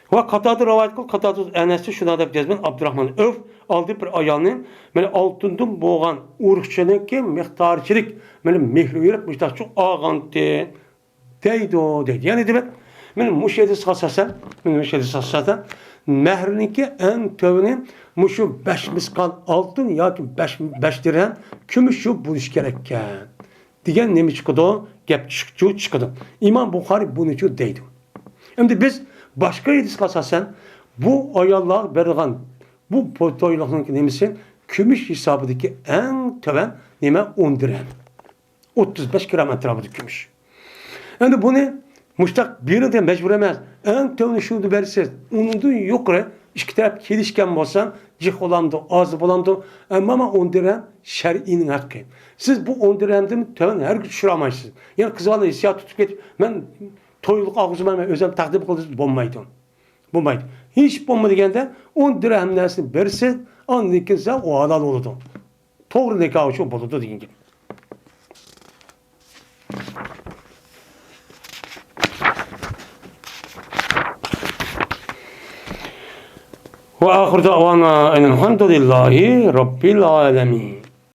ۋە قاتادە رىۋايەت قىل، قاتادە ئەنەستە شۇنداق دەپ يازغان، ئابدۇراخمان ئەۋف ئالدى بىر ئايالنى، مانا ئالتۇندىن بولغان ئۇرۇقچىنىڭكى مىقدارىچىلىك، مانا مېھىر بېرىپ مۇشتاقچە ئالغانتى. دەيدۇ، دەيدۇ. يەنى دېمەك، مانا مۇشۇ ھەدىسقە ئاساسەن، مانا مۇشۇ ھەدىسقە ئاساسەن، مەھرىنىڭكى ئەڭ تۆۋىنى مۇشۇ بەش مىسقال ئالتۇن ياكى بەش، بەش دىرھەم كۈمۈش شۇ بولۇشى كېرەككەن دېگەن نېمە چىقىدۇ؟ گەپ چىق-، چىقىدۇ. ئىمام بۇخارىي بۇنىچۇ دەيدۇ. ئەمدى بىز باشقا ھەدىسقە ئاساسەن، بۇ ئاياللارغا بېرىدىغان بۇ تويلۇقنىڭ نېمىسى؟ كۈمۈش ھېسابىدىكى ئەڭ تۆۋەن نېمە؟ ئون دىرھەم. ئوتتۇز بەش گرام ئەتراپىدا كۈمۈش. ئەمدى بۇنى مۇشتاق بېرىڭ دېگەن مەجبۇر ئەمەس. ئەڭ تۆۋىنى شۇنى بېرىسىز. ئۇنىڭدىن يۇقىرى ئىككى تەرەپ كېلىشكەن بولسا، جىق بولامدۇ، ئاز بولامدۇ؟ ئەمما مانا ئون دىرھەم شەرئىينىڭ ھەققى. سىز بۇ ئون دىرھەمدىن تۆۋەن ھەرگىز چۈشۈرەلمەيسىز. يەنى قىز بالا ھېسسىيات تۇتۇپ كېتىپ، مەن تويلۇق ئالغۇزىمەن، مەن ئۆزۈم تەقدىم قىلدىم، بولمايدۇ. بولمايدۇ. ھېچ بولما دېگەندە ئون دىرھەم نەرسىنى بېرىسىز، ئاندىن كېيىن سىزگە ئۇ ھالال بولىدۇ. توغرا نىكاھ شۇ بولىدۇ دېگەن گەپ. وآخر دعوانا أن الحمد لله رب العالمين.